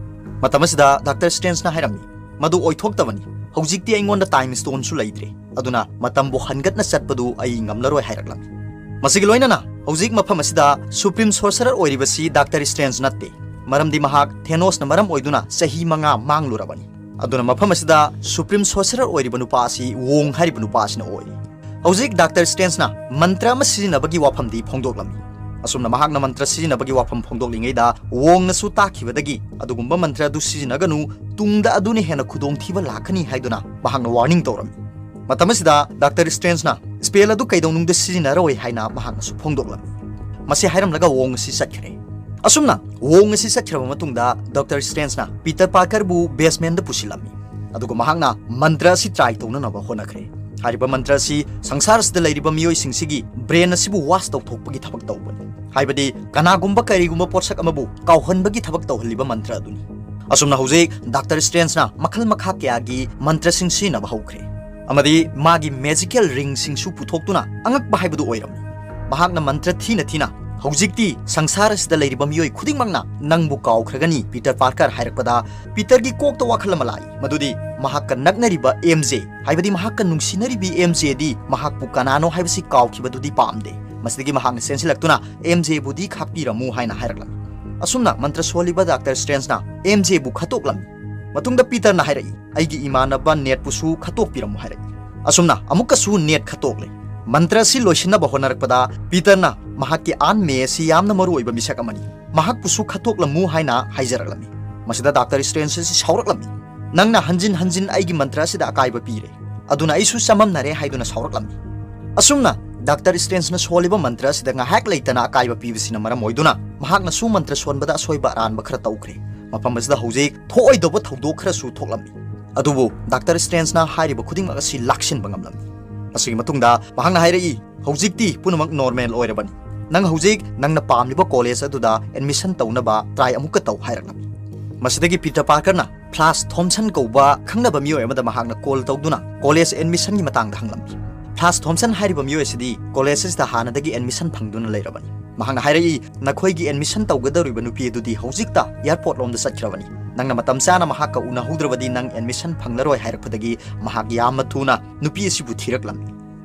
ꯃꯇꯝ ꯑꯁꯤꯗ ꯗꯥꯛꯇꯔ ꯁ꯭ꯇ꯭ꯔꯦꯟꯖꯅ ꯍꯥꯏꯔꯝꯃꯤ, "ꯃꯗꯨ ꯑꯣꯏꯊꯣꯛꯇꯕꯅꯤ꯫ ꯍꯧꯖꯤꯛꯇꯤ ꯑꯩꯉꯣꯟꯗ ꯇꯥꯏꯝ ꯁ꯭ꯇꯣꯟꯁꯨ ꯂꯩꯇ꯭ꯔꯦ꯫ ꯑꯗꯨꯅ ꯃꯇꯝꯕꯨ ꯍꯟꯒꯠꯅ ꯆꯠꯄꯗꯨ ꯑꯩ ꯉꯝꯂꯔꯣꯏ" ꯍꯥꯏꯔꯛꯂꯝꯃꯤ꯫ ꯃꯁꯤꯒꯤ ꯂꯣꯏꯅꯅ ꯍꯧꯖꯤꯛ ꯃꯐꯝ ꯑꯁꯤꯗ ꯁꯨꯄ꯭ꯔꯤꯝ ꯁꯣꯔꯁꯔꯔ ꯑꯣꯏꯔꯤꯕꯁꯤ ꯗꯥꯛꯇꯔ ꯁ꯭ꯇ꯭ꯔꯦꯟꯖ ꯅꯠꯇꯦ, ꯃꯔꯝꯗꯤ ꯃꯍꯥꯛ ꯊꯦꯅꯣꯁꯅ ꯃꯔꯝ ꯑꯣꯏꯗꯨꯅ ꯆꯍꯤ ꯃꯉꯥ ꯃꯥꯡꯂꯨꯔꯕꯅꯤ꯫ ꯑꯗꯨꯅ ꯃꯐꯝ ꯑꯁꯤꯗ ꯁꯨꯄ꯭ꯔꯤꯝ ꯁꯣꯔꯁꯔꯔ ꯑꯣꯏꯔꯤꯕ ꯅꯨꯄꯥ ꯑꯁꯤ ꯋꯣꯡ ꯍꯥꯏꯔꯤꯕ ꯅꯨꯄꯥ ꯑꯁꯤꯅ ꯑꯣꯏꯔꯤ꯫ ꯍꯧꯖꯤꯛ ꯗꯥꯛꯇꯔ ꯁ꯭ꯇ꯭ꯔꯦꯟꯖꯅ ꯃꯟꯇ꯭ꯔ ꯑꯃ ꯁꯤꯖꯤꯟꯅꯕꯒꯤ ꯋꯥꯐꯝꯗꯤ ꯐꯣꯡꯗꯣꯛꯂꯝꯃꯤ꯫ ꯑꯁꯨꯝꯅ ꯃꯍꯥꯛꯅ ꯃꯟꯇ꯭ꯔ ꯁꯤꯖꯤꯟꯅꯕꯒꯤ ꯋꯥꯐꯝ ꯐꯣꯡꯗꯣꯛꯂꯤꯉꯩꯗ ꯋꯣꯡꯅꯁꯨ ꯇꯥꯛꯈꯤꯕꯗꯒꯤ ꯑꯗꯨꯒꯨꯝꯕ ꯃꯟꯇ꯭ꯔ ꯑꯗꯨ ꯁꯤꯖꯤꯟꯅꯒꯅꯨ, ꯇꯨꯡꯗ ꯑꯗꯨꯅ ꯍꯦꯟꯅ ꯈꯨꯗꯣꯡꯊꯤꯕ ꯂꯥꯛꯀꯅꯤ ꯍꯥꯏꯗꯨꯅ ꯃꯍꯥꯛꯅ ꯋꯥꯔꯅꯤꯡ ꯇꯧꯔꯝꯃꯤ꯫ ꯃꯇꯝ ꯑꯁꯤꯗ ꯗꯥꯛꯇꯔ ꯁ꯭ꯇ꯭ꯔꯦꯟꯖꯅ ꯁ꯭ꯄꯦꯜ ꯑꯗꯨ ꯀꯩꯗꯧꯅꯨꯡꯗ ꯁꯤꯖꯤꯟꯅꯔꯣꯏ ꯍꯥꯏꯅ ꯃꯍꯥꯛꯅꯁꯨ ꯐꯣꯡꯗꯣꯛꯂꯝꯃꯤ꯫ ꯃꯁꯤ ꯍꯥꯏꯔꯝꯂꯒ ꯋꯣꯡ ꯑꯁꯤ ꯆꯠꯈ꯭ꯔꯦ꯫ ꯑꯁꯨꯝꯅ ꯋꯣꯡ ꯑꯁꯤ ꯆꯠꯈ꯭ꯔꯕ ꯃꯇꯨꯡꯗ ꯗꯥꯛꯇꯔ ꯁ꯭ꯇ꯭ꯔꯦꯟꯖꯅ ꯄꯤꯇꯔ ꯄꯥꯔꯀꯔꯕꯨ ꯕꯦꯁꯃꯦꯟꯗ ꯄꯨꯁꯤꯜꯂꯝꯃꯤ꯫ ꯑꯗꯨꯒ ꯃꯍꯥꯛꯅ ꯃꯟꯇ꯭ꯔ ꯑꯁꯤ ꯇ꯭ꯔꯥꯏ ꯇꯧꯅꯅꯕ ꯍꯣꯠꯅꯈ꯭ꯔꯦ꯫ ꯍꯥꯏꯔꯤꯕ ꯃꯟꯇ꯭ꯔ ꯑꯁꯤ ꯁꯪꯁꯥꯔꯁꯤꯗ ꯂꯩꯔꯤꯕ ꯃꯤꯑꯣꯏꯁꯤꯡꯁꯤꯒꯤ ꯕ꯭ꯔꯦꯟ ꯑꯁꯤꯕꯨ ꯋꯥꯁ ꯇꯧꯊꯣꯛꯄꯒꯤ ꯊꯕꯛ ꯇꯧꯕꯅꯤ꯫ ꯍꯥꯏꯕꯗꯤ ꯀꯅꯥꯒꯨꯝꯕ ꯀꯔꯤꯒꯨꯝꯕ ꯄꯣꯠꯁꯛ ꯑꯃꯕꯨ ꯀꯥꯎꯍꯟꯕꯒꯤ ꯊꯕꯛ ꯇꯧꯍꯜꯂꯤꯕ ꯃꯟꯇ꯭ꯔ ꯑꯗꯨꯅꯤ꯫ ꯑꯁꯨꯝꯅ ꯍꯧꯖꯤꯛ ꯗꯥꯛꯇꯔ ꯁ꯭ꯇ꯭ꯔꯦꯟꯖꯅ ꯃꯈꯜ ꯃꯈꯥ ꯀꯌꯥꯒꯤ ꯃꯟꯇ꯭ꯔꯁꯤꯡ ꯁꯤꯖꯤꯟꯅꯕ ꯍꯧꯈ꯭ꯔꯦ꯫ ꯑꯃꯗꯤ ꯃꯥꯒꯤ ꯃꯦꯖꯤꯀꯦꯜ ꯔꯤꯡꯁꯤꯡꯁꯨ ꯄꯨꯊꯣꯛꯇꯨꯅ ꯑꯉꯛꯄ ꯍꯥꯏꯕꯗꯨ ꯑꯣꯏꯔꯝꯃꯤ꯫ ꯃꯍꯥꯛꯅ ꯃꯟꯇ꯭ꯔ ꯊꯤꯅ ꯊꯤꯅ, "ꯍꯧꯖꯤꯛꯇꯤ ꯁꯪꯁꯥꯔ ꯑꯁꯤꯗ ꯂꯩꯔꯤꯕ ꯃꯤꯑꯣꯏ ꯈꯨꯗꯤꯡꯃꯛꯅ ꯅꯪꯕꯨ ꯀꯥꯎꯈ꯭ꯔꯒꯅꯤ, ꯄꯤꯇꯔ ꯄꯥꯔꯀꯔ" ꯍꯥꯏꯔꯛꯄꯗ, ꯄꯤꯇꯔꯒꯤ ꯀꯣꯛꯇ ꯋꯥꯈꯜ ꯑꯃ ꯂꯥꯛꯏ, ꯃꯗꯨꯗꯤ ꯃꯍꯥꯛꯀ ꯅꯛꯅꯔꯤꯕ ꯑꯦꯝ ꯖꯦ, ꯍꯥꯏꯕꯗꯤ ꯃꯍꯥꯛꯀ ꯅꯨꯡꯁꯤꯅꯔꯤꯕꯤ ꯑꯦꯝ ꯖꯦꯗꯤ ꯃꯍꯥꯛꯄꯨ ꯀꯅꯥꯅꯣ ꯍꯥꯏꯕꯁꯤ ꯀꯥꯎꯈꯤꯕꯗꯨꯗꯤ ꯄꯥꯝꯗꯦ꯫ ꯃꯁꯤꯗꯒꯤ ꯃꯍꯥꯛꯅ ꯆꯦꯟꯁꯤꯜꯂꯛꯇꯨꯅ "ꯑꯦꯝ ꯖꯦꯕꯨꯗꯤ ꯈꯥꯛꯄꯤꯔꯝꯃꯨ" ꯍꯥꯏꯅ ꯍꯥꯏꯔꯛꯂꯝꯃꯤ꯫ ꯑꯁꯨꯝꯅ ꯃꯟꯇ꯭ꯔ ꯁꯣꯜꯂꯤꯕ ꯗꯥꯛꯇꯔ ꯁ꯭ꯇ꯭ꯔꯦꯟꯖꯅ ꯑꯦꯝ ꯖꯦꯕꯨ ꯈꯠꯇꯣꯛꯂꯝꯃꯤ꯫ ꯃꯇꯨꯡꯗ ꯄꯤꯇꯔꯅ ꯍꯥꯏꯔꯛꯏ, "ꯑꯩꯒꯤ ꯏꯃꯥꯟꯅꯕ ꯅꯦꯠꯄꯨꯁꯨ ꯈꯠꯇꯣꯛꯄꯤꯔꯝꯃꯨ" ꯍꯥꯏꯔꯛꯏ꯫ ꯑꯁꯨꯝꯅ ꯑꯃꯨꯛꯀꯁꯨ ꯅꯦꯠ ꯈꯠꯇꯣꯛꯂꯦ꯫ ꯃꯟꯇ꯭ꯔ ꯑꯁꯤ ꯂꯣꯏꯁꯤꯟꯅꯕ ꯍꯣꯠꯅꯔꯛꯄꯗ ꯄꯤꯇꯔꯅ ꯃꯍꯥꯛꯀꯤ ꯑꯥꯟ ꯃꯦ ꯑꯁꯤ ꯌꯥꯝꯅ ꯃꯔꯨ ꯑꯣꯏꯕ ꯃꯤꯁꯛ ꯑꯃꯅꯤ, ꯃꯍꯥꯛꯄꯨꯁꯨ ꯈꯠꯇꯣꯛꯂꯝꯃꯨ ꯍꯥꯏꯅ ꯍꯥꯏꯖꯔꯛꯂꯝꯃꯤ꯫ ꯃꯁꯤꯗ ꯗꯥꯛꯇꯔ ꯁ꯭ꯇ꯭ꯔꯦꯟꯖ ꯑꯁꯤ ꯁꯥꯎꯔꯛꯂꯝꯃꯤ꯫ "ꯅꯪꯅ ꯍꯟꯖꯤꯟ ꯍꯟꯖꯤꯟ ꯑꯩꯒꯤ ꯃꯟꯇ꯭ꯔ ꯑꯁꯤꯗ ꯑꯀꯥꯏꯕ ꯄꯤꯔꯦ, ꯑꯗꯨꯅ ꯑꯩꯁꯨ ꯆꯃꯝꯅꯔꯦ" ꯍꯥꯏꯗꯨꯅ ꯁꯥꯎꯔꯛꯂꯝꯃꯤ꯫ ꯑꯁꯨꯝꯅ ꯗꯥꯛꯇꯔ ꯁ꯭ꯇ꯭ꯔꯦꯟꯖꯅ ꯁꯣꯜꯂꯤꯕ ꯃꯟꯇ꯭ꯔ ꯑꯁꯤꯗ ꯉꯥꯏꯍꯥꯛ ꯂꯩꯇꯅ ꯑꯀꯥꯏꯕ ꯄꯤꯕꯁꯤꯅ ꯃꯔꯝ ꯑꯣꯏꯗꯨꯅ ꯃꯍꯥꯛꯅꯁꯨ ꯃꯟꯇ꯭ꯔ ꯁꯣꯟꯕꯗ ꯑꯁꯣꯏꯕ ꯑꯔꯥꯟꯕ ꯈꯔ ꯇꯧꯈ꯭ꯔꯦ꯫ ꯃꯐꯝ ꯑꯁꯤꯗ ꯍꯧꯖꯤꯛ ꯊꯣꯛꯑꯣꯏꯗꯧꯕ ꯊꯧꯗꯣꯛ ꯈꯔꯁꯨ ꯊꯣꯛꯂꯝꯃꯤ꯫ ꯑꯗꯨꯕꯨ ꯗꯥꯛꯇꯔ ꯁ꯭ꯇ꯭ꯔꯦꯟꯖꯅ ꯍꯥꯏꯔꯤꯕ ꯈꯨꯗꯤꯡꯃꯛ ꯑꯁꯤ ꯂꯥꯛꯁꯤꯟꯕ ꯉꯝꯂꯝꯃꯤ꯫ ꯃꯁꯤꯒꯤ ꯃꯇꯨꯡꯗ ꯃꯍꯥꯛꯅ ꯍꯥꯏꯔꯛꯏ, "ꯍꯧꯖꯤꯛꯇꯤ ꯄꯨꯝꯅꯃꯛ ꯅꯣꯔꯃꯦꯜ ꯑꯣꯏꯔꯕꯅꯤ꯫ ꯅꯪ ꯍꯧꯖꯤꯛ ꯅꯪꯅ ꯄꯥꯝꯂꯤꯕ ꯀꯣꯂꯦꯖ ꯑꯗꯨꯗ ꯑꯦꯗꯃꯤꯁꯟ ꯇꯧꯅꯕ ꯇ꯭ꯔꯥꯏ ꯑꯃꯨꯛꯀ ꯇꯧ" ꯍꯥꯏꯔꯛꯂꯝꯃꯤ꯫ ꯃꯁꯤꯗꯒꯤ ꯄꯤꯇꯔ ꯄꯥꯔꯀꯔꯅ ꯐ꯭ꯂꯥꯁ ꯊꯣꯝꯁꯟ ꯀꯧꯕ ꯈꯪꯅꯕ ꯃꯤꯑꯣꯏ ꯑꯃꯗ ꯃꯍꯥꯛꯅ ꯀꯣꯜ ꯇꯧꯗꯨꯅ ꯀꯣꯂꯦꯖ ꯑꯦꯗꯃꯤꯁꯟꯒꯤ ꯃꯇꯥꯡꯗ ꯍꯪꯂꯝꯃꯤ꯫ ꯐ꯭ꯂꯥꯁ ꯊꯣꯝꯁꯟ ꯍꯥꯏꯔꯤꯕ ꯃꯤꯑꯣꯏ ꯑꯁꯤꯗꯤ ꯀꯣꯂꯦꯖ ꯑꯁꯤꯗ ꯍꯥꯟꯅꯗꯒꯤ ꯑꯦꯗꯃꯤꯁꯟ ꯐꯪꯗꯨꯅ ꯂꯩꯔꯕꯅꯤ꯫ ꯃꯍꯥꯛꯅ ꯍꯥꯏꯔꯛꯏ, "ꯅꯈꯣꯏꯒꯤ ꯑꯦꯗꯃꯤꯁꯟ ꯇꯧꯒꯗꯧꯔꯤꯕ ꯅꯨꯄꯤ ꯑꯗꯨꯗꯤ ꯍꯧꯖꯤꯛꯇ ꯑꯦꯌꯔꯄꯣꯔꯠ ꯂꯣꯝꯗ ꯆꯠꯈ꯭ꯔꯕꯅꯤ꯫ ꯅꯪꯅ ꯃꯇꯝ ꯆꯥꯅ ꯃꯍꯥꯛꯀ ꯎꯅꯍꯧꯗ꯭ꯔꯕꯗꯤ ꯅꯪ ꯑꯦꯗꯃꯤꯁꯟ ꯐꯪꯂꯔꯣꯏ" ꯍꯥꯏꯔꯛꯄꯗꯒꯤ ꯃꯍꯥꯛ ꯌꯥꯝꯅ ꯊꯨꯅ ꯅꯨꯄꯤ ꯑꯁꯤꯕꯨ ꯊꯤꯔꯛꯂꯝꯃꯤ꯫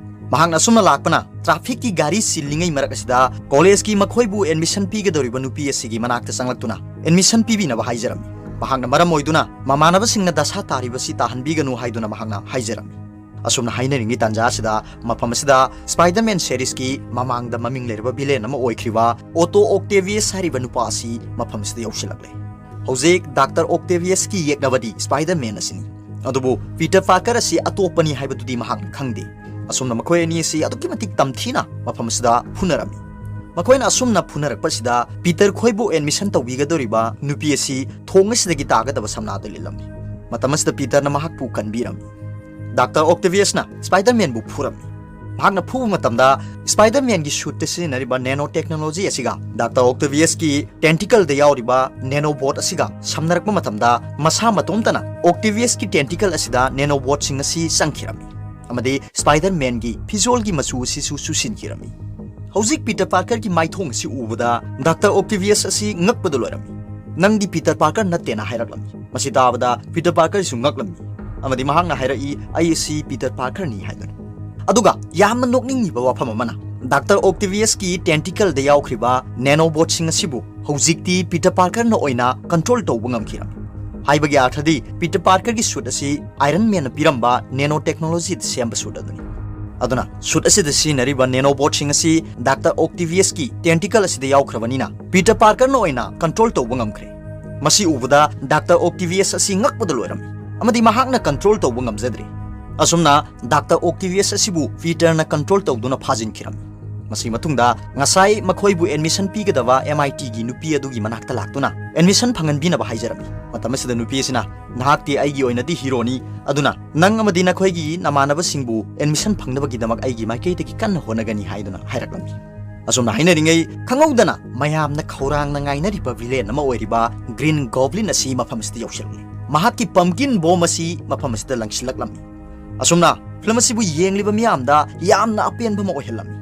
ꯃꯍꯥꯛꯅ ꯑꯁꯨꯝꯅ ꯂꯥꯛꯄꯅ ꯇ꯭ꯔꯥꯐꯤꯛꯀꯤ ꯒꯥꯔꯤ ꯆꯤꯜꯂꯤꯉꯩ ꯃꯔꯛ ꯑꯁꯤꯗ ꯀꯣꯂꯦꯖꯀꯤ ꯃꯈꯣꯏꯕꯨ ꯑꯦꯗꯃꯤꯁꯟ ꯄꯤꯒꯗꯧꯔꯤꯕ ꯅꯨꯄꯤ ꯑꯁꯤꯒꯤ ꯃꯅꯥꯛꯇ ꯆꯪꯂꯛꯇꯨꯅ ꯑꯦꯗꯃꯤꯁꯟ ꯄꯤꯕꯤꯅꯕ ꯍꯥꯏꯖꯔꯝꯃꯤ꯫ ꯃꯍꯥꯛꯅ ꯃꯔꯝ ꯑꯣꯏꯗꯨꯅ ꯃꯃꯥꯟꯅꯕꯁꯤꯡꯅ ꯗꯁꯥ ꯇꯥꯔꯤꯕꯁꯤ ꯇꯥꯍꯟꯕꯤꯒꯅꯨ ꯍꯥꯏꯗꯨꯅ ꯃꯍꯥꯛꯅ ꯍꯥꯏꯖꯔꯝꯃꯤ꯫ ꯑꯁꯨꯝꯅ ꯍꯥꯏꯅꯔꯤꯉꯩ ꯇꯥꯟꯖꯥ ꯑꯁꯤꯗ ꯃꯐꯝ ꯑꯁꯤꯗ ꯁ꯭ꯄꯥꯏꯗꯔꯃꯦꯟ ꯁꯦꯔꯤꯁꯀꯤ ꯃꯃꯥꯡꯗ ꯃꯃꯤꯡ ꯂꯩꯔꯕ ꯚꯤꯂꯦꯟ ꯑꯃ ꯑꯣꯏꯈ꯭ꯔꯤꯕ ꯑꯣꯇꯣ ꯑꯣꯛꯇꯦꯚꯤꯌꯁ ꯍꯥꯏꯔꯤꯕ ꯅꯨꯄꯥ ꯑꯁꯤ ꯃꯐꯝ ꯑꯁꯤꯗ ꯌꯧꯁꯤꯜꯂꯛꯂꯦ꯫ ꯍꯧꯖꯤꯛ ꯗꯥꯛꯇꯔ ꯑꯣꯛꯇꯦꯚꯤꯌꯁꯀꯤ ꯌꯦꯛꯅꯕꯗꯤ ꯁ꯭ꯄꯥꯏꯗꯔꯃꯦꯟ ꯑꯁꯤꯅꯤ꯫ ꯑꯗꯨꯕꯨ ꯄꯤꯇꯔ ꯄꯥꯔꯀꯔ ꯑꯁꯤ ꯑꯇꯣꯞꯄꯅꯤ ꯍꯥꯏꯕꯗꯨꯗꯤ ꯃꯍꯥꯛꯅ ꯈꯪꯗꯦ꯫ ꯑꯁꯨꯝꯅ ꯃꯈꯣꯏ ꯑꯅꯤ ꯑꯁꯤ ꯑꯗꯨꯛꯀꯤ ꯃꯇꯤꯛ ꯇꯝꯊꯤꯅ ꯃꯐꯝ ꯑꯁꯤꯗ ꯐꯨꯅꯔꯝꯃꯤ꯫ ꯃꯈꯣꯏꯅ ꯑꯁꯨꯝꯅ ꯐꯨꯅꯔꯛꯄꯁꯤꯗ ꯄꯤꯇꯔ ꯈꯣꯏꯕꯨ ꯑꯦꯗꯃꯤꯁꯟ ꯇꯧꯕꯤꯒꯗꯧꯔꯤꯕ ꯅꯨꯄꯤ ꯑꯁꯤ ꯊꯣꯡ ꯑꯁꯤꯗꯒꯤ ꯇꯥꯒꯗꯕ ꯁꯝꯅꯥꯗ ꯂꯤꯠꯂꯝꯃꯤ꯫ ꯃꯇꯝ ꯑꯁꯤꯗ ꯄꯤꯇꯔꯅ ꯃꯍꯥꯛꯄꯨ ꯀꯟꯕꯤꯔꯝꯃꯤ꯫ ꯗꯥꯛꯇꯔ ꯑꯣꯛꯇꯦꯚꯤꯌꯁꯅ ꯁ꯭ꯄꯥꯏꯗꯔꯃꯦꯟꯕꯨ ꯐꯨꯔꯝꯃꯤ꯫ ꯃꯍꯥꯛꯅ ꯐꯨꯕ ꯃꯇꯝꯗ ꯁ꯭ꯄꯥꯏꯗꯔꯃꯦꯟꯒꯤ ꯁꯨꯠꯇ ꯁꯤꯖꯤꯟꯅꯔꯤꯕ ꯅꯦꯅꯣ ꯇꯦꯛꯅꯣꯂꯣꯖꯤ ꯑꯁꯤꯒ ꯗꯥꯛꯇꯔ ꯑꯣꯛꯇꯦꯚꯤꯌꯁꯀꯤ ꯇꯦꯟꯇꯤꯀꯜꯗ ꯌꯥꯎꯔꯤꯕ ꯅꯦꯅꯣꯕꯣꯠ ꯑꯁꯤꯒ ꯁꯝꯅꯔꯛꯄ ꯃꯇꯝꯗ ꯃꯁꯥ ꯃꯇꯣꯝꯇꯅ ꯑꯣꯛꯇꯦꯚꯤꯌꯁꯀꯤ ꯇꯦꯟꯇꯤꯀꯜ ꯑꯁꯤꯗ ꯅꯦꯅꯣꯕꯣꯠꯁꯤꯡ ꯑꯁꯤ ꯆꯪꯈꯤꯔꯝꯃꯤ ꯑꯃꯗꯤ ꯁ꯭ꯄꯥꯏꯗꯔꯃꯦꯟꯒꯤ ꯐꯤꯖꯣꯜꯒꯤ ꯃꯆꯨ ꯑꯁꯤꯁꯨ ꯆꯨꯁꯤꯟꯈꯤꯔꯝꯃꯤ꯫ ꯍꯧꯖꯤꯛ ꯄꯤꯇꯔ ꯄꯥꯔꯀꯔꯒꯤ ꯃꯥꯏꯊꯣꯡ ꯑꯁꯤ ꯎꯕꯗ ꯗꯥꯛꯇꯔ ꯑꯣꯛꯇꯦꯚꯤꯌꯁ ꯑꯁꯤ ꯉꯛꯄꯗ ꯂꯣꯏꯔꯝꯃꯤ꯫ "ꯅꯪꯗꯤ ꯄꯤꯇꯔ ꯄꯥꯔꯀꯔ ꯅꯠꯇꯦꯅ" ꯍꯥꯏꯔꯛꯂꯝꯃꯤ꯫ ꯃꯁꯤ ꯇꯥꯕꯗ ꯄꯤꯇꯔ ꯄꯥꯔꯀꯔꯁꯨ ꯉꯛꯂꯝꯃꯤ ꯑꯃꯗꯤ ꯃꯍꯥꯛꯅ ꯍꯥꯏꯔꯛꯏ, "ꯑꯩ ꯑꯁꯤ ꯄꯤꯇꯔ ꯄꯥꯔꯀꯔꯅꯤ" ꯍꯥꯏꯗꯨꯅ꯫ ꯑꯗꯨꯒ ꯌꯥꯝꯅ ꯅꯣꯛꯅꯤꯡꯉꯤꯕ ꯋꯥꯐꯝ ꯑꯃꯅ, ꯗꯥꯛꯇꯔ ꯑꯣꯛꯇꯦꯚꯤꯌꯁꯀꯤ ꯇꯦꯟꯇꯤꯀꯜꯗ ꯌꯥꯎꯈ꯭ꯔꯤꯕ ꯅꯦꯅꯣꯕꯣꯠꯁꯤꯡ ꯑꯁꯤꯕꯨ ꯍꯧꯖꯤꯛꯇꯤ ꯄꯤꯇꯔ ꯄꯥꯔꯀꯔꯅ ꯑꯣꯏꯅ ꯀꯟꯇ꯭ꯔꯣꯜ ꯇꯧꯕ ꯉꯝꯈꯤꯔꯝꯃꯤ꯫ ꯍꯥꯏꯕꯒꯤ ꯑꯔꯊꯗꯤ ꯄꯤꯇꯔ ꯄꯥꯔꯀꯔꯒꯤ ꯁꯨꯠ ꯑꯁꯤ ꯑꯥꯏꯔꯟ ꯃꯦꯟꯅ ꯄꯤꯔꯝꯕ ꯅꯦꯅꯣ ꯇꯦꯛꯅꯣꯂꯣꯖꯤꯗ ꯁꯦꯝꯕ ꯁꯨꯠ ꯑꯗꯨꯅꯤ꯫ ꯑꯗꯨꯅ ꯁꯨꯠ ꯑꯁꯤꯗ ꯁꯤꯖꯤꯟꯅꯔꯤꯕ ꯅꯦꯅꯣꯕꯣꯠꯁꯤꯡ ꯑꯁꯤ ꯗꯥꯛꯇꯔ ꯑꯣꯛꯇꯦꯚꯤꯌꯁꯀꯤ ꯇꯦꯟꯇꯤꯀꯜ ꯑꯁꯤꯗ ꯌꯥꯎꯈ꯭ꯔꯕꯅꯤꯅ ꯄꯤꯇꯔ ꯄꯥꯔꯀꯔꯅ ꯑꯣꯏꯅ ꯀꯟꯇ꯭ꯔꯣꯜ ꯇꯧꯕ ꯉꯝꯈ꯭ꯔꯦ꯫ ꯃꯁꯤ ꯎꯕꯗ ꯗꯥꯛꯇꯔ ꯑꯣꯛꯇꯦꯚꯤꯌꯁ ꯑꯁꯤ ꯉꯛꯄꯗ ꯂꯣꯏꯔꯝꯃꯤ ꯑꯃꯗꯤ ꯃꯍꯥꯛꯅ ꯀꯟꯇ꯭ꯔꯣꯜ ꯇꯧꯕ ꯉꯝꯖꯗ꯭ꯔꯦ꯫ ꯑꯁꯨꯝꯅ ꯗꯥꯛꯇꯔ ꯑꯣꯛꯇꯦꯚꯤꯌꯁ ꯑꯁꯤꯕꯨ ꯄꯤꯇꯔꯅ ꯀꯟꯇ꯭ꯔꯣꯜ ꯇꯧꯗꯨꯅ ꯐꯥꯖꯤꯟꯈꯤꯔꯝꯃꯤ꯫ ꯃꯁꯤ ꯃꯇꯨꯡꯗ ꯉꯁꯥꯏ ꯃꯈꯣꯏꯕꯨ ꯑꯦꯗꯃꯤꯁꯟ ꯄꯤꯒꯗꯕ ꯑꯦꯝ ꯑꯥꯏ ꯇꯤꯒꯤ ꯅꯨꯄꯤ ꯑꯗꯨꯒꯤ ꯃꯅꯥꯛꯇ ꯂꯥꯛꯇꯨꯅ ꯑꯦꯗꯃꯤꯁꯟ ꯐꯪꯍꯟꯕꯤꯅꯕ ꯍꯥꯏꯖꯔꯝꯃꯤ꯫ ꯃꯇꯝ ꯑꯁꯤꯗ ꯅꯨꯄꯤ ꯑꯁꯤꯅ, "ꯅꯍꯥꯛꯇꯤ ꯑꯩꯒꯤ ꯑꯣꯏꯅꯗꯤ ꯍꯤꯔꯣꯅꯤ, ꯑꯗꯨꯅ ꯅꯪ ꯑꯃꯗꯤ ꯅꯈꯣꯏꯒꯤ ꯅꯃꯥꯟꯅꯕꯁꯤꯡꯕꯨ ꯑꯦꯗꯃꯤꯁꯟ ꯐꯪꯅꯕꯒꯤꯗꯃꯛ ꯑꯩꯒꯤ ꯃꯥꯏꯀꯩꯗꯒꯤ ꯀꯟꯅ ꯍꯣꯠꯅꯒꯅꯤ" ꯍꯥꯏꯗꯨꯅ ꯍꯥꯏꯔꯛꯂꯝꯃꯤ꯫ ꯑꯁꯨꯝꯅ ꯍꯥꯏꯅꯔꯤꯉꯩ, ꯈꯪꯍꯧꯗꯅ ꯃꯌꯥꯝꯅ ꯈꯧꯔꯥꯡꯅ ꯉꯥꯏꯅꯔꯤꯕ ꯚꯤꯂꯦꯟ ꯑꯃ ꯑꯣꯏꯔꯤꯕ ꯒ꯭ꯔꯤꯟ ꯒꯣꯕ꯭ꯂꯤꯟ ꯑꯁꯤ ꯃꯐꯝ ꯑꯁꯤꯗ ꯌꯧꯁꯤꯜꯂꯛꯂꯦ꯫ ꯃꯍꯥꯛꯀꯤ ꯄꯝꯀꯤꯟ ꯕꯣꯝ ꯑꯁꯤ ꯃꯐꯝ ꯑꯁꯤꯗ ꯂꯪꯁꯤꯜꯂꯛꯂꯝꯃꯤ꯫ ꯑꯁꯨꯝꯅ ꯐꯤꯂꯝ ꯑꯁꯤꯕꯨ ꯌꯦꯡꯂꯤꯕ ꯃꯤꯌꯥꯝꯗ ꯌꯥꯝꯅ ꯑꯄꯦꯟꯕ ꯑꯃ ꯑꯣꯏꯍꯜꯂꯝꯃꯤ꯫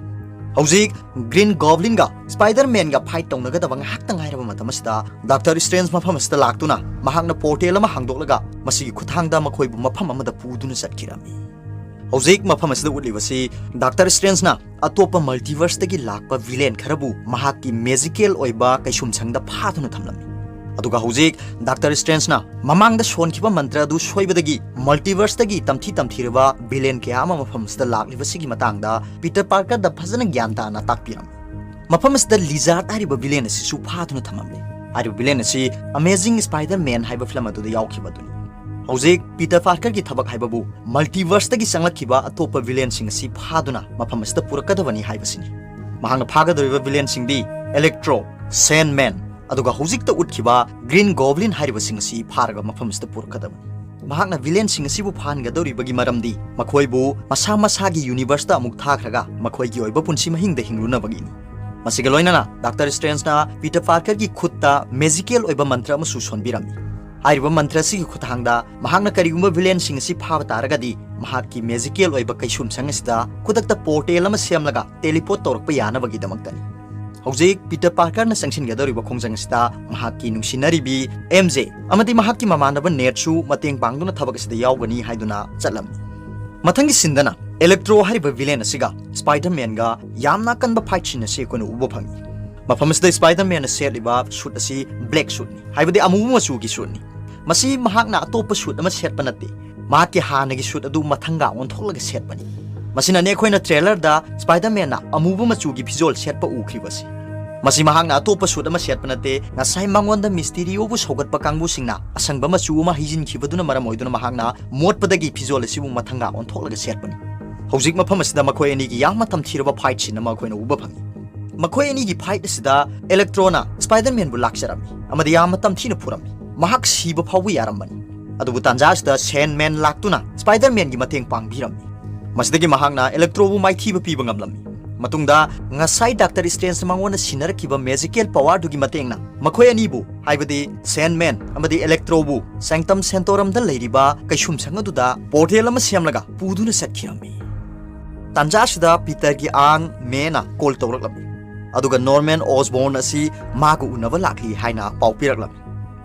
ꯍꯧꯖꯤꯛ ꯒ꯭ꯔꯤꯟ ꯒꯣꯕ꯭ꯂꯤꯟꯒ ꯁ꯭ꯄꯥꯏꯗꯔꯃꯦꯟꯒ ꯐꯥꯏꯠ ꯇꯧꯅꯒꯗꯕ ꯉꯥꯏꯍꯥꯛꯇ ꯉꯥꯏꯔꯕ ꯃꯇꯝ ꯑꯁꯤꯗ ꯗꯥꯛꯇꯔ ꯁ꯭ꯇ꯭ꯔꯦꯟꯖ ꯃꯐꯝ ꯑꯁꯤꯗ ꯂꯥꯛꯇꯨꯅ ꯃꯍꯥꯛꯅ ꯄꯣꯔꯇꯦꯜ ꯑꯃ ꯍꯥꯡꯗꯣꯛꯂꯒ ꯃꯁꯤꯒꯤ ꯈꯨꯠꯊꯥꯡꯗ ꯃꯈꯣꯏꯕꯨ ꯃꯐꯝ ꯑꯃꯗ ꯄꯨꯗꯨꯅ ꯆꯠꯈꯤꯔꯝꯃꯤ꯫ ꯍꯧꯖꯤꯛ ꯃꯐꯝ ꯑꯁꯤꯗ ꯎꯠꯂꯤꯕꯁꯤ ꯗꯥꯛꯇꯔ ꯁ꯭ꯇ꯭ꯔꯦꯟꯖꯅ ꯑꯇꯣꯞꯄ ꯃꯜꯇꯤꯚꯔꯁꯇꯒꯤ ꯂꯥꯛꯄ ꯚꯤꯂꯦꯟ ꯈꯔꯕꯨ ꯃꯍꯥꯛꯀꯤ ꯃꯦꯖꯤꯀꯦꯜ ꯑꯣꯏꯕ ꯀꯩꯁꯨꯝꯁꯪꯗ ꯐꯥꯗꯨꯅ ꯊꯝꯂꯝꯃꯤ꯫ ꯑꯗꯨꯒ ꯍꯧꯖꯤꯛ ꯗꯥꯛꯇꯔ ꯁ꯭ꯇ꯭ꯔꯦꯟꯖꯅ ꯃꯃꯥꯡꯗ ꯁꯣꯟꯈꯤꯕ ꯃꯟꯇ꯭ꯔ ꯑꯗꯨ ꯁꯣꯏꯕꯗꯒꯤ ꯃꯜꯇꯤꯚꯔꯁꯇꯒꯤ ꯇꯝꯊꯤ ꯇꯝꯊꯤꯔꯕ ꯚꯤꯂꯦꯟ ꯀꯌꯥ ꯑꯃ ꯃꯐꯝ ꯑꯁꯤꯗ ꯂꯥꯛꯂꯤꯕꯁꯤꯒꯤ ꯃꯇꯥꯡꯗ ꯄꯤꯇꯔ ꯄꯥꯔꯀꯔꯗ ꯐꯖꯅ ꯒ꯭ꯌꯥꯟ ꯇꯥꯅ ꯇꯥꯛꯄꯤꯔꯝꯃꯤ꯫ ꯃꯐꯝ ꯑꯁꯤꯗ ꯂꯤꯖꯥꯔꯗ ꯍꯥꯏꯔꯤꯕ ꯚꯤꯂꯦꯟ ꯑꯁꯤꯁꯨ ꯐꯥꯗꯨꯅ ꯊꯝꯂꯝꯂꯦ꯫ ꯍꯥꯏꯔꯤꯕ ꯚꯤꯂꯦꯟ ꯑꯁꯤ ꯑꯃꯦꯖꯤꯡ ꯁ꯭ꯄꯥꯏꯗꯔ ꯃꯦꯟ ꯍꯥꯏꯕ ꯐꯤꯂꯝ ꯑꯗꯨꯗ ꯌꯥꯎꯈꯤꯕ ꯑꯗꯨꯅꯤ꯫ ꯍꯧꯖꯤꯛ ꯄꯤꯇꯔ ꯄꯥꯔꯀꯔꯒꯤ ꯊꯕꯛ ꯍꯥꯏꯕꯕꯨ ꯃꯜꯇꯤꯚꯔꯁꯇꯒꯤ ꯆꯪꯂꯛꯈꯤꯕ ꯑꯇꯣꯞꯄ ꯚꯤꯂꯦꯟꯁꯤꯡ ꯑꯁꯤ ꯐꯥꯗꯨꯅ ꯃꯐꯝ ꯑꯁꯤꯗ ꯄꯨꯔꯛꯀꯗꯕꯅꯤ ꯍꯥꯏꯕꯁꯤꯅꯤ꯫ ꯃꯍꯥꯛꯅ ꯐꯥꯒꯗꯧꯔꯤꯕ ꯚꯤꯂꯦꯟꯁꯤꯡꯗꯤ ꯏꯂꯦꯛꯇ꯭ꯔꯣ, ꯁꯦꯟꯃꯦꯟ, ꯑꯗꯨꯒ ꯍꯧꯖꯤꯛꯇ ꯎꯠꯈꯤꯕ Green Goblin ꯍꯥꯏꯔꯤꯕꯁꯤꯡ ꯑꯁꯤ ꯐꯥꯔꯒ ꯃꯐꯝ ꯑꯁꯤꯗ ꯄꯨꯔꯛꯀꯗꯕꯅꯤ꯫ ꯃꯍꯥꯛꯅ villainꯁꯤꯡ ꯑꯁꯤꯕꯨ ꯐꯥꯍꯟꯒꯗꯧꯔꯤꯕꯒꯤ ꯃꯔꯝꯗꯤ ꯃꯈꯣꯏꯕꯨ ꯃꯁꯥ ꯃꯁꯥꯒꯤ universeꯇ ꯑꯃꯨꯛ ꯊꯥꯈ꯭ꯔꯒ ꯃꯈꯣꯏꯒꯤ ꯑꯣꯏꯕ ꯄꯨꯟꯁꯤ ꯃꯍꯤꯡꯗ ꯍꯤꯡꯂꯨꯅꯕꯒꯤꯅꯤ꯫ ꯃꯁꯤꯒ ꯂꯣꯏꯅꯅ Doctor Strangeꯅ Peter Parkerꯒꯤ ꯈꯨꯠꯇ magical ꯑꯣꯏꯕ ꯃꯟꯇ꯭ꯔ ꯑꯃꯁꯨ ꯁꯣꯟꯕꯤꯔꯝꯃꯤ꯫ ꯍꯥꯏꯔꯤꯕ ꯃꯟꯇ꯭ꯔ ꯑꯁꯤꯒꯤ ꯈꯨꯠꯊꯥꯡꯗ ꯃꯍꯥꯛꯅ ꯀꯔꯤꯒꯨꯝꯕ villainꯁꯤꯡ ꯑꯁꯤ ꯐꯥꯕ ꯇꯥꯔꯒꯗꯤ ꯃꯍꯥꯛꯀꯤ magical ꯑꯣꯏꯕ ꯀꯩꯁꯨꯝꯁꯪ ꯑꯁꯤꯗ ꯈꯨꯗꯛꯇ portal ꯑꯃ ꯁꯦꯝꯂꯒ teleport ꯇꯧꯔꯛꯄ ꯌꯥꯅꯕꯒꯤꯗꯃꯛꯇꯅꯤ꯫ ꯍꯧꯖꯤꯛ Peter Parkerꯅ ꯆꯪꯁꯤꯟꯒꯗꯧꯔꯤꯕ ꯈꯣꯡꯖꯪ ꯑꯁꯤꯗ ꯃꯍꯥꯛꯀꯤ ꯅꯨꯡꯁꯤꯅꯔꯤꯕꯤ MJ ꯑꯃꯗꯤ ꯃꯍꯥꯛꯀꯤ ꯃꯃꯥꯟꯅꯕ Nedꯁꯨ ꯃꯇꯦꯡ ꯄꯥꯡꯗꯨꯅ ꯊꯕꯛ ꯑꯁꯤꯗ ꯌꯥꯎꯒꯅꯤ ꯍꯥꯏꯗꯨꯅ ꯆꯠꯂꯝꯃꯤ꯫ ꯃꯊꯪꯒꯤ sceneꯗꯅ Electro ꯍꯥꯏꯔꯤꯕ villain ꯑꯁꯤꯒ Spider-Manꯒ ꯌꯥꯝꯅ ꯑꯀꯟꯕ fight scene ꯑꯁꯤ ꯑꯩꯈꯣꯏꯅ ꯎꯕ ꯐꯪꯉꯤ꯫ ꯃꯐꯝ ꯑꯁꯤꯗ Spider-Manꯅ ꯁꯦꯠꯂꯤꯕ suit ꯑꯁꯤ black suitꯅꯤ, ꯍꯥꯏꯕꯗꯤ ꯑꯃꯨꯕ ꯃꯆꯨꯒꯤ suitꯅꯤ꯫ ꯃꯁꯤ ꯃꯍꯥꯛꯅ ꯑꯇꯣꯞꯄ suit ꯑꯃ ꯁꯦꯠꯄ ꯅꯠꯇꯦ, ꯃꯍꯥꯛꯀꯤ ꯍꯥꯟꯅꯒꯤ suit ꯑꯗꯨ ꯃꯊꯪꯒ ꯑꯣꯟꯊꯣꯛꯂꯒ ꯁꯦꯠꯄꯅꯤ꯫ ꯃꯁꯤꯅꯅꯤ ꯑꯩꯈꯣꯏꯅ trailerꯗ Spider-Manꯅ ꯑꯃꯨꯕ ꯃꯆꯨꯒꯤ ꯐꯤꯖꯣꯜ ꯁꯦꯠꯄ ꯎꯈ꯭ꯔꯤꯕꯁꯤ꯫ ꯃꯁꯤ ꯃꯍꯥꯛꯅ ꯑꯇꯣꯞꯄ suit ꯑꯃ ꯁꯦꯠꯄ ꯅꯠꯇꯦ, ꯉꯁꯥꯏ ꯃꯉꯣꯟꯗ Mysterioꯕꯨ ꯁꯧꯒꯠꯄ ꯀꯥꯡꯕꯨꯁꯤꯡꯅ ꯑꯁꯪꯕ ꯃꯆꯨ ꯑꯃ ꯍꯩꯖꯤꯟꯈꯤꯕꯗꯨꯅ ꯃꯔꯝ ꯑꯣꯏꯗꯨꯅ ꯃꯍꯥꯛꯅ ꯃꯣꯠꯄꯗꯒꯤ ꯐꯤꯖꯣꯜ ꯑꯁꯤꯕꯨ ꯃꯊꯪꯒ ꯑꯣꯟꯊꯣꯛꯂꯒ ꯁꯦꯠꯄꯅꯤ꯫ ꯍꯧꯖꯤꯛ ꯃꯐꯝ ꯑꯁꯤꯗ ꯃꯈꯣꯏ ꯑꯅꯤꯒꯤ ꯌꯥꯝꯅ ꯇꯝꯊꯤꯔꯕ fight scene ꯑꯃ ꯑꯩꯈꯣꯏꯅ ꯎꯕ ꯐꯪꯉꯤ꯫ ꯃꯈꯣꯏ ꯑꯅꯤꯒꯤ fight ꯑꯁꯤꯗ Electroꯅ Spider-Manꯕꯨ ꯂꯥꯛꯆꯔꯝꯃꯤ ꯑꯃꯗꯤ ꯌꯥꯝꯅ ꯇꯝꯊꯤꯅ ꯐꯨꯔꯝꯃꯤ꯫ ꯃꯍꯥꯛ ꯁꯤꯕ ꯐꯥꯎꯕ ꯌꯥꯔꯝꯕꯅꯤ꯫ ꯑꯗꯨꯕꯨ ꯇꯥꯟꯖꯥ ꯑꯁꯤꯗ Sandman ꯂꯥꯛꯇꯨꯅ Spider-Manꯒꯤ ꯃꯇꯦꯡ ꯄꯥꯡꯕꯤꯔꯝꯃꯤ꯫ ꯃꯁꯤꯗꯒꯤ ꯃꯍꯥꯛꯅ Electroꯕꯨ ꯃꯥꯏꯊꯤꯕ ꯄꯤꯕ ꯉꯝꯂꯝꯃꯤ꯫ ꯃꯇꯨꯡꯗ ꯉꯁꯥꯏ Doctor Strangeꯅ ꯃꯉꯣꯟꯗ ꯁꯤꯟꯅꯔꯛꯈꯤꯕ magical powerꯗꯨꯒꯤ ꯃꯇꯦꯡꯅ ꯃꯈꯣꯏ ꯑꯅꯤꯕꯨ, ꯍꯥꯏꯕꯗꯤ Sandman ꯑꯃꯗꯤ Electroꯕꯨ Sanctum Sanctorumꯗ ꯂꯩꯔꯤꯕ ꯀꯩꯁꯨꯝꯁꯪ ꯑꯗꯨꯗ portal ꯑꯃ ꯁꯦꯝꯂꯒ ꯄꯨꯗꯨꯅ ꯆꯠꯈꯤꯔꯝꯃꯤ꯫ ꯇꯥꯟꯖꯥ ꯑꯁꯤꯗ Peterꯒꯤ Aunt Mayꯅ call ꯇꯧꯔꯛꯂꯝꯃꯤ, ꯑꯗꯨꯒ Norman Osborn ꯑꯁꯤ ꯃꯥꯒ ꯎꯅꯕ ꯂꯥꯛꯂꯤ ꯍꯥꯏꯅ ꯄꯥꯎ ꯄꯤꯔꯛꯂꯝꯃꯤ꯫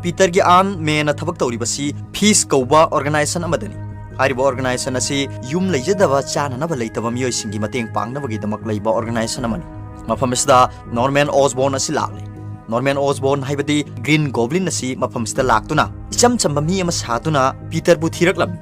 Peterꯒꯤ Aunt Mayꯅ ꯊꯕꯛ ꯇꯧꯔꯤꯕꯁꯤ FISH ꯀꯧꯕ organization ꯑꯃꯗꯅꯤ꯫ ꯍꯥꯏꯔꯤꯕ organization ꯑꯁꯤ ꯌꯨꯝ ꯂꯩꯖꯗꯕ, ꯆꯥꯅꯅꯕ ꯂꯩꯇꯕ ꯃꯤꯑꯣꯏꯁꯤꯡꯒꯤ ꯃꯇꯦꯡ ꯄꯥꯡꯅꯕꯒꯤꯗꯃꯛ ꯂꯩꯕ organization ꯑꯃꯅꯤ꯫ ꯃꯐꯝ ꯑꯁꯤꯗ Norman Osborn ꯑꯁꯤ ꯂꯥꯛꯂꯦ꯫ Norman Osborn ꯍꯥꯏꯕꯗꯤ Green Goblin ꯑꯁꯤ ꯃꯐꯝ ꯑꯁꯤꯗ ꯂꯥꯛꯇꯨꯅ ꯏꯆꯝ ꯆꯝꯕ ꯃꯤ ꯑꯃ ꯁꯥꯗꯨꯅ Peterꯕꯨ ꯊꯤꯔꯛꯂꯝꯃꯤ꯫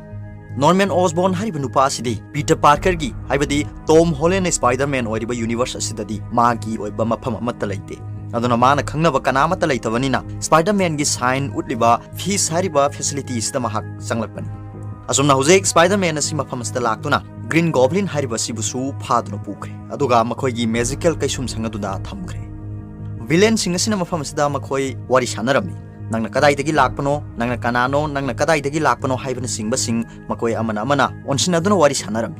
Norman Osborn ꯍꯥꯏꯔꯤꯕ ꯅꯨꯄꯥ ꯑꯁꯤꯗꯤ Peter Parkerꯒꯤ, ꯍꯥꯏꯕꯗꯤ Tom Hollandꯅ Spider-Man ꯑꯣꯏꯔꯤꯕ universe ꯑꯁꯤꯗꯗꯤ ꯃꯥꯒꯤ ꯑꯣꯏꯕ ꯃꯐꯝ ꯑꯃꯠꯇ ꯂꯩꯇꯦ꯫ ꯑꯗꯨꯅ ꯃꯥꯅ ꯈꯪꯅꯕ ꯀꯅꯥ ꯑꯃꯠꯇ ꯂꯩꯇꯕꯅꯤꯅ Spider-Manꯒꯤ sign ꯎꯠꯂꯤꯕ FISH ꯍꯥꯏꯔꯤꯕ facility ꯑꯁꯤꯗ ꯃꯍꯥꯛ ꯆꯪꯂꯛꯄꯅꯤ꯫ ꯑꯁꯨꯝꯅ ꯍꯧꯖꯤꯛ Spider-Man ꯑꯁꯤ ꯃꯐꯝ ꯑꯁꯤꯗ ꯂꯥꯛꯇꯨꯅ Green Goblin ꯍꯥꯏꯔꯤꯕ ꯑꯁꯤꯕꯨꯁꯨ ꯐꯥꯗꯨꯅ ꯄꯨꯈ꯭ꯔꯦ, ꯑꯗꯨꯒ ꯃꯈꯣꯏꯒꯤ magical ꯀꯩꯁꯨꯝꯁꯪ ꯑꯗꯨꯗ ꯊꯝꯈ꯭ꯔꯦ꯫ ꯚꯤꯂꯦꯟꯁꯤꯡ ꯑꯁꯤꯅ ꯃꯐꯝ ꯑꯁꯤꯗ ꯃꯈꯣꯏ ꯋꯥꯔꯤ ꯁꯥꯟꯅꯔꯝꯃꯤ꯫ "ꯅꯪꯅ ꯀꯗꯥꯏꯗꯒꯤ ꯂꯥꯛꯄꯅꯣ, ꯅꯪꯅ ꯀꯅꯥꯅꯣ, ꯅꯪꯅ ꯀꯗꯥꯏꯗꯒꯤ ꯂꯥꯛꯄꯅꯣ?" ꯍꯥꯏꯕꯅꯆꯤꯡꯕꯁꯤꯡ ꯃꯈꯣꯏ ꯑꯃꯅ ꯑꯃꯅ ꯑꯣꯟꯁꯤꯟꯅꯗꯨꯅ ꯋꯥꯔꯤ ꯁꯥꯟꯅꯔꯝꯃꯤ꯫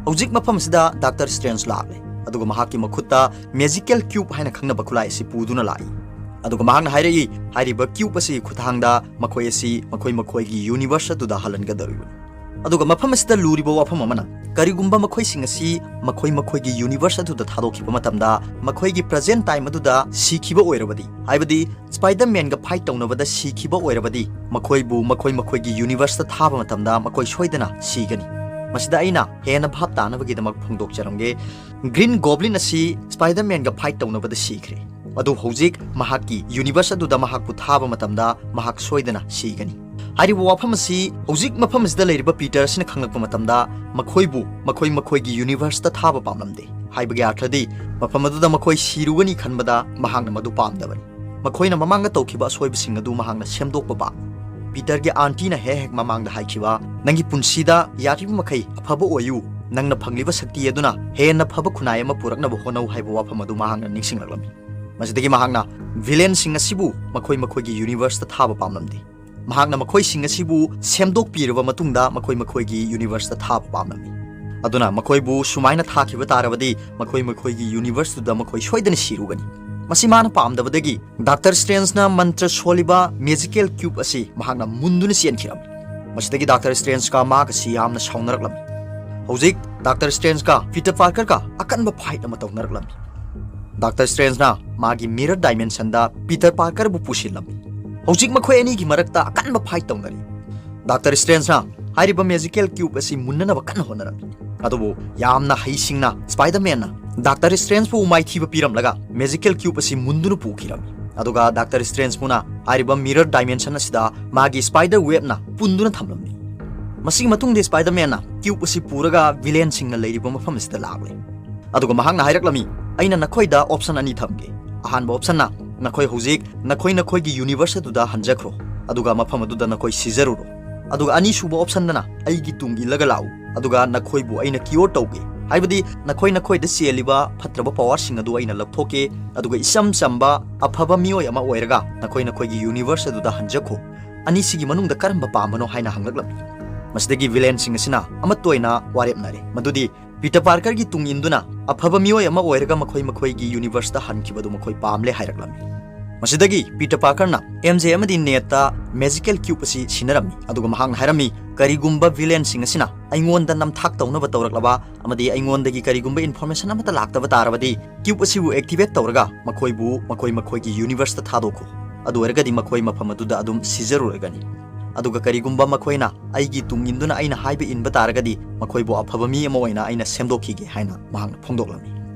ꯍꯧꯖꯤꯛ ꯃꯐꯝ ꯑꯁꯤꯗ ꯗꯥꯛꯇꯔ ꯁ꯭ꯇ꯭ꯔꯦꯟꯖ ꯂꯥꯛꯂꯦ, ꯑꯗꯨꯒ ꯃꯍꯥꯛꯀꯤ ꯃꯈꯨꯠꯇ ꯃꯦꯖꯤꯀꯦꯜ ꯀ꯭ꯌꯨꯕ ꯍꯥꯏꯅ ꯈꯪꯅꯕ ꯈꯨꯠꯂꯥꯏ ꯑꯁꯤ ꯄꯨꯗꯨꯅ ꯂꯥꯛꯏ꯫ ꯑꯗꯨꯒ ꯃꯍꯥꯛꯅ ꯍꯥꯏꯔꯛꯏ, ꯍꯥꯏꯔꯤꯕ ꯀ꯭ꯌꯨꯕ ꯑꯁꯤ ꯈꯨꯠꯊꯥꯡꯗ ꯃꯈꯣꯏ ꯑꯁꯤ ꯃꯈꯣꯏ ꯃꯈꯣꯏꯒꯤ ꯌꯨꯅꯤꯚꯔꯁ ꯑꯗꯨꯗ ꯍꯜꯍꯟꯒꯗꯧꯔꯤꯕꯅꯤ꯫ ꯑꯗꯨꯒ ꯃꯐꯝ ꯑꯁꯤꯗ ꯂꯨꯔꯤꯕ ꯋꯥꯐꯝ ꯑꯃꯅ, ꯀꯔꯤꯒꯨꯝꯕ ꯃꯈꯣꯏꯁꯤꯡ ꯑꯁꯤ ꯃꯈꯣꯏ ꯃꯈꯣꯏꯒꯤ ꯌꯨꯅꯤꯚꯔꯁ ꯑꯗꯨꯗ ꯊꯥꯗꯣꯛꯈꯤꯕ ꯃꯇꯝꯗ, ꯃꯈꯣꯏꯒꯤ ꯄ꯭ꯔꯖꯦꯟ ꯇꯥꯏꯝ ꯑꯗꯨꯗ ꯁꯤꯈꯤꯕ ꯑꯣꯏꯔꯕꯗꯤ, ꯍꯥꯏꯕꯗꯤ ꯁ꯭ꯄꯥꯏꯗꯔꯃꯦꯟꯒ ꯐꯥꯏꯠ ꯇꯧꯅꯕꯗ ꯁꯤꯈꯤꯕ ꯑꯣꯏꯔꯕꯗꯤ, ꯃꯈꯣꯏꯕꯨ ꯃꯈꯣꯏ ꯃꯈꯣꯏꯒꯤ ꯌꯨꯅꯤꯚꯔꯁꯇ ꯊꯥꯕ ꯃꯇꯝꯗ ꯃꯈꯣꯏ ꯁꯣꯏꯗꯅ ꯁꯤꯒꯅꯤ꯫ ꯃꯁꯤꯗ ꯑꯩꯅ ꯍꯦꯟꯅ ꯚꯥꯞ ꯇꯥꯅꯕꯒꯤꯗꯃꯛ ꯐꯣꯡꯗꯣꯛꯆꯔꯝꯒꯦ꯫ ꯒ꯭ꯔꯤꯟ ꯒꯣꯕ꯭ꯂꯤꯟ ꯑꯁꯤ ꯁ꯭ꯄꯥꯏꯗꯔꯃꯦꯟꯒ ꯐꯥꯏꯠ ꯇꯧꯅꯕꯗ ꯁꯤꯈ꯭ꯔꯦ꯫ ꯑꯗꯨ ꯍꯧꯖꯤꯛ ꯃꯍꯥꯛꯀꯤ ꯌꯨꯅꯤꯚꯔꯁ ꯑꯗꯨꯗ ꯃꯍꯥꯛꯄꯨ ꯊꯥꯕ ꯃꯇꯝꯗ ꯃꯍꯥꯛ ꯁꯣꯏꯗꯅ ꯁꯤꯒꯅꯤ꯫ ꯍꯥꯏꯔꯤꯕ ꯋꯥꯐꯝ ꯑꯁꯤ ꯍꯧꯖꯤꯛ ꯃꯐꯝ ꯑꯁꯤꯗ ꯂꯩꯔꯤꯕ ꯄꯤꯇꯔ ꯑꯁꯤꯅ ꯈꯪꯂꯛꯄ ꯃꯇꯝꯗ, ꯃꯈꯣꯏꯕꯨ ꯃꯈꯣꯏ ꯃꯈꯣꯏꯒꯤ ꯌꯨꯅꯤꯚꯔꯁꯇ ꯊꯥꯕ ꯄꯥꯝꯂꯝꯗꯦ꯫ ꯍꯥꯏꯕꯒꯤ ꯑꯔꯊꯗꯤ, ꯃꯐꯝ ꯑꯗꯨꯗ ꯃꯈꯣꯏ ꯁꯤꯔꯨꯒꯅꯤ ꯈꯟꯕꯗ ꯃꯍꯥꯛꯅ ꯃꯗꯨ ꯄꯥꯝꯗꯕꯅꯤ꯫ ꯃꯈꯣꯏꯅ ꯃꯃꯥꯡꯗ ꯇꯧꯈꯤꯕ ꯑꯁꯣꯏꯕꯁꯤꯡ ꯑꯗꯨ ꯃꯍꯥꯛꯅ ꯁꯦꯝꯗꯣꯛꯄ ꯄꯥꯝꯃꯤ꯫ ꯄꯤꯇꯔꯒꯤ ꯑꯥꯟꯇꯤꯅ ꯍꯦꯛ ꯍꯦꯛ ꯃꯃꯥꯡꯗ ꯍꯥꯏꯈꯤꯕ, "ꯅꯪꯒꯤ ꯄꯨꯟꯁꯤꯗ ꯌꯥꯔꯤꯕ ꯃꯈꯩ ꯑꯐꯕ ꯑꯣꯏꯌꯨ, ꯅꯪꯅ ꯐꯪꯂꯤꯕ ꯁꯛꯇꯤ ꯑꯗꯨꯅ ꯍꯦꯟꯅ ꯐꯕ ꯈꯨꯟꯅꯥꯏ ꯑꯃ ꯄꯨꯔꯛꯅꯕ ꯍꯣꯠꯅꯧ" ꯍꯥꯏꯕ ꯋꯥꯐꯝ ꯑꯗꯨ ꯃꯍꯥꯛꯅ ꯅꯤꯡꯁꯤꯡꯂꯛꯂꯝꯃꯤ꯫ ꯃꯁꯤꯗꯒꯤ ꯃꯍꯥꯛꯅ ꯚꯤꯂꯦꯟꯁꯤꯡ ꯑꯁꯤꯕꯨ ꯃꯈꯣꯏ ꯃꯈꯣꯏꯒꯤ ꯌꯨꯅꯤꯚꯔꯁꯇ ꯊꯥꯕ ꯄꯥꯝꯂꯝꯗꯦ꯫ ꯃꯍꯥꯛꯅ ꯃꯈꯣꯏꯁꯤꯡ ꯑꯁꯤꯕꯨ ꯁꯦꯝꯗꯣꯛꯄꯤꯔꯕ ꯃꯇꯨꯡꯗ ꯃꯈꯣꯏ ꯃꯈꯣꯏꯒꯤ ꯌꯨꯅꯤꯚꯔꯁꯇ ꯊꯥꯕ ꯄꯥꯝꯂꯝꯃꯤ꯫ ꯑꯗꯨꯅ ꯃꯈꯣꯏꯕꯨ ꯁꯨꯃꯥꯏꯅ ꯊꯥꯈꯤꯕ ꯇꯥꯔꯕꯗꯤ, ꯃꯈꯣꯏ ꯃꯈꯣꯏꯒꯤ ꯌꯨꯅꯤꯚꯔꯁꯇꯨꯗ ꯃꯈꯣꯏ ꯁꯣꯏꯗꯅ ꯁꯤꯔꯨꯒꯅꯤ꯫ ꯃꯁꯤ ꯃꯥꯅ ꯄꯥꯝꯗꯕꯗꯒꯤ, ꯗꯥꯛꯇꯔ ꯁ꯭ꯇ꯭ꯔꯦꯟꯖꯅ ꯃꯟꯇ꯭ꯔ ꯁꯣꯜꯂꯤꯕ ꯃꯦꯖꯤꯀꯦꯜ ꯀ꯭ꯌꯨꯕ ꯑꯁꯤ ꯃꯍꯥꯛꯅ ꯃꯨꯟꯗꯨꯅ ꯆꯦꯟꯈꯤꯔꯝꯃꯤ꯫ ꯃꯁꯤꯗꯒꯤ ꯗꯥꯛꯇꯔ ꯁ꯭ꯇ꯭ꯔꯦꯟꯖꯀ ꯃꯍꯥꯛ ꯑꯁꯤ ꯌꯥꯝꯅ ꯁꯥꯎꯅꯔꯛꯂꯝꯃꯤ꯫ ꯍꯧꯖꯤꯛ ꯗꯥꯛꯇꯔ ꯁ꯭ꯇ꯭ꯔꯦꯟꯖꯀ ꯄꯤꯇꯔ ꯄꯥꯔꯀꯔꯒ ꯑꯀꯟꯕ ꯐꯥꯏꯠ ꯑꯃ ꯇꯧꯅꯔꯛꯂꯝꯃꯤ꯫ ꯗꯥꯛꯇꯔ ꯁ꯭ꯇ꯭ꯔꯦꯟꯖꯅ ꯃꯥꯒꯤ ꯃꯤꯔꯔ ꯗꯥꯏꯃꯦꯟꯁꯟꯗ ꯄꯤꯇꯔ ꯄꯥꯔꯀꯔꯕꯨ ꯄꯨꯁꯤꯜꯂꯝꯃꯤ꯫ ꯍꯧꯖꯤꯛ ꯃꯈꯣꯏ ꯑꯅꯤꯒꯤ ꯃꯔꯛꯇ ꯑꯀꯟꯕ ꯐꯥꯏꯠ ꯇꯧꯅꯔꯤ꯫ ꯗꯥꯛꯇꯔ ꯁ꯭ꯇ꯭ꯔꯦꯟꯖꯅ ꯍꯥꯏꯔꯤꯕ ꯃꯦꯖꯤꯀꯦꯜ ꯀ꯭ꯌꯨꯕ ꯑꯁꯤ ꯃꯨꯟꯅꯅꯕ ꯀꯟꯅ ꯍꯣꯠꯅꯔꯝꯃꯤ꯫ ꯑꯗꯨꯕꯨ ꯌꯥꯝꯅ ꯍꯩꯁꯤꯡꯅ ꯁ꯭ꯄꯥꯏꯗꯔꯃꯦꯟꯅ ꯗꯥꯛꯇꯔ ꯁ꯭ꯇ꯭ꯔꯦꯟꯖꯄꯨ ꯃꯥꯏꯊꯤꯕ ꯄꯤꯔꯝꯂꯒ ꯃꯦꯖꯤꯀꯦꯜ ꯀ꯭ꯌꯨꯕ ꯑꯁꯤ ꯃꯨꯟꯗꯨꯅ ꯄꯨꯈꯤꯔꯝꯃꯤ꯫ ꯑꯗꯨꯒ ꯗꯥꯛꯇꯔ ꯁ꯭ꯇ꯭ꯔꯦꯟꯖꯄꯨꯅ ꯍꯥꯏꯔꯤꯕ ꯃꯤꯔꯔ ꯗꯥꯏꯃꯦꯟꯁꯟ ꯑꯁꯤꯗ ꯃꯥꯒꯤ ꯁ꯭ꯄꯥꯏꯗꯔ ꯋꯦꯕꯅ ꯄꯨꯟꯗꯨꯅ ꯊꯝꯂꯝꯃꯤ꯫ ꯃꯁꯤꯒꯤ ꯃꯇꯨꯡꯗ ꯁ꯭ꯄꯥꯏꯗꯔꯃꯦꯟꯅ ꯀ꯭ꯌꯨꯕ ꯑꯁꯤ ꯄꯨꯔꯒ ꯚꯤꯂꯦꯟꯁꯤꯡꯅ ꯂꯩꯔꯤꯕ ꯃꯐꯝ ꯑꯁꯤꯗ ꯂꯥꯛꯂꯦ꯫ ꯑꯗꯨꯒ ꯃꯍꯥꯛꯅ ꯍꯥꯏꯔꯛꯂꯝꯃꯤ, "ꯑꯩꯅ ꯅꯈꯣꯏꯗ ꯑꯣꯞꯁꯟ ꯑꯅꯤ ꯊꯝꯒꯦ꯫ ꯑꯍꯥꯟꯕ ꯑꯣꯞꯁꯟꯅ, ꯅꯈꯣꯏ ꯍꯧꯖꯤꯛ ꯅꯈꯣꯏ ꯅꯈꯣꯏꯒꯤ ꯌꯨꯅꯤꯚꯔꯁ ꯑꯗꯨꯗ ꯍꯟꯖꯈ꯭ꯔꯣ, ꯑꯗꯨꯒ ꯃꯐꯝ ꯑꯗꯨꯗ ꯅꯈꯣꯏ ꯁꯤꯖꯔꯨꯔꯣ꯫ ꯑꯗꯨꯒ ꯑꯅꯤꯁꯨꯕ ꯑꯣꯞꯁꯟꯗꯅ, ꯑꯩꯒꯤ ꯇꯨꯡ ꯏꯜꯂꯒ ꯂꯥꯛꯎ, ꯑꯗꯨꯒ ꯅꯈꯣꯏꯕꯨ ꯑꯩꯅ ꯀ꯭ꯌꯣꯔ ꯇꯧꯒꯦ, ꯍꯥꯏꯕꯗꯤ ꯅꯈꯣꯏ ꯅꯈꯣꯏꯗ ꯆꯦꯜꯂꯤꯕ ꯐꯠꯇ꯭ꯔꯕ ꯄꯋꯥꯔꯁꯤꯡ ꯑꯗꯨ ꯑꯩꯅ ꯂꯧꯊꯣꯛꯀꯦ, ꯑꯗꯨꯒ ꯏꯆꯝ ꯆꯝꯕ ꯑꯐꯕ ꯃꯤꯑꯣꯏ ꯑꯃ ꯑꯣꯏꯔꯒ ꯅꯈꯣꯏ ꯅꯈꯣꯏꯒꯤ ꯌꯨꯅꯤꯚꯔꯁ ꯑꯗꯨꯗ ꯍꯟꯖꯈꯣ꯫ ꯑꯅꯤꯁꯤꯒꯤ ꯃꯅꯨꯡꯗ ꯀꯔꯝꯕ ꯄꯥꯝꯕꯅꯣ ꯍꯥꯏꯅ ꯍꯪꯂꯛꯂꯝꯃꯤ꯫ ꯃꯁꯤꯗꯒꯤ ꯚꯤꯂꯦꯟꯁꯤꯡ ꯑꯁꯤꯅ ꯑꯃꯠꯇ ꯑꯣꯏꯅ ꯋꯥꯔꯦꯞꯅꯔꯦ꯫ ꯃꯗꯨꯗꯤ ꯄꯤꯇꯔ ꯄꯥꯔꯀꯔꯒꯤ ꯇꯨꯡ ꯏꯟꯗꯨꯅ ꯑꯐꯕ ꯃꯤꯑꯣꯏ ꯑꯃ ꯑꯣꯏꯔꯒ ꯃꯈꯣꯏ ꯃꯈꯣꯏꯒꯤ ꯌꯨꯅꯤꯚꯔꯁꯇ ꯍꯟꯈꯤꯕꯗꯨ ꯃꯈꯣꯏ ꯄꯥꯝꯂꯦ ꯍꯥꯏꯔꯛꯂꯝꯃꯤ꯫ ꯃꯁꯤꯗꯒꯤ ꯄꯤꯇꯔ ꯄꯥꯔꯀꯔꯅ ꯑꯦꯝ ꯖꯦ ꯑꯃꯗꯤ ꯅꯦꯠꯇ ꯃꯦꯖꯤꯀꯦꯜ ꯀ꯭ꯌꯨꯕ ꯑꯁꯤ ꯁꯤꯟꯅꯔꯝꯃꯤ, ꯑꯗꯨꯒ ꯃꯍꯥꯛꯅ ꯍꯥꯏꯔꯝꯃꯤ, "ꯀꯔꯤꯒꯨꯝꯕ ꯚꯤꯂꯦꯟꯁꯤꯡ ꯑꯁꯤꯅ ꯑꯩꯉꯣꯟꯗ ꯅꯝꯊꯥꯛ ꯇꯧꯅꯕ ꯇꯧꯔꯛꯂꯕ ꯑꯃꯗꯤ ꯑꯩꯉꯣꯟꯗꯒꯤ ꯀꯔꯤꯒꯨꯝꯕ ꯏꯟꯐꯣꯔꯃꯦꯁꯟ ꯑꯃꯠꯇ ꯂꯥꯛꯇꯕ ꯇꯥꯔꯕꯗꯤ, ꯀ꯭ꯌꯨꯕ ꯑꯁꯤꯕꯨ ꯑꯦꯛꯇꯤꯚꯦꯠ ꯇꯧꯔꯒ ꯃꯈꯣꯏꯕꯨ ꯃꯈꯣꯏ ꯃꯈꯣꯏꯒꯤ ꯌꯨꯅꯤꯚꯔꯁꯇ ꯊꯥꯗꯣꯛꯈꯣ꯫ ꯑꯗꯨ ꯑꯣꯏꯔꯒꯗꯤ ꯃꯈꯣꯏ ꯃꯐꯝ ꯑꯗꯨꯗ ꯑꯗꯨꯝ ꯁꯤꯖꯔꯨꯔꯒꯅꯤ꯫ ꯑꯗꯨꯒ ꯀꯔꯤꯒꯨꯝꯕ ꯃꯈꯣꯏꯅ ꯑꯩꯒꯤ ꯇꯨꯡ ꯏꯟꯗꯨꯅ ꯑꯩꯅ ꯍꯥꯏꯕ ꯏꯟꯕ ꯇꯥꯔꯒꯗꯤ, ꯃꯈꯣꯏꯕꯨ ꯑꯐꯕ ꯃꯤ ꯑꯃ ꯑꯣꯏꯅ ꯑꯩꯅ ꯁꯦꯝꯗꯣꯛꯈꯤꯒꯦ" ꯍꯥꯏꯅ ꯃꯍꯥꯛꯅ ꯐꯣꯡꯗꯣꯛꯂꯝꯃꯤ꯫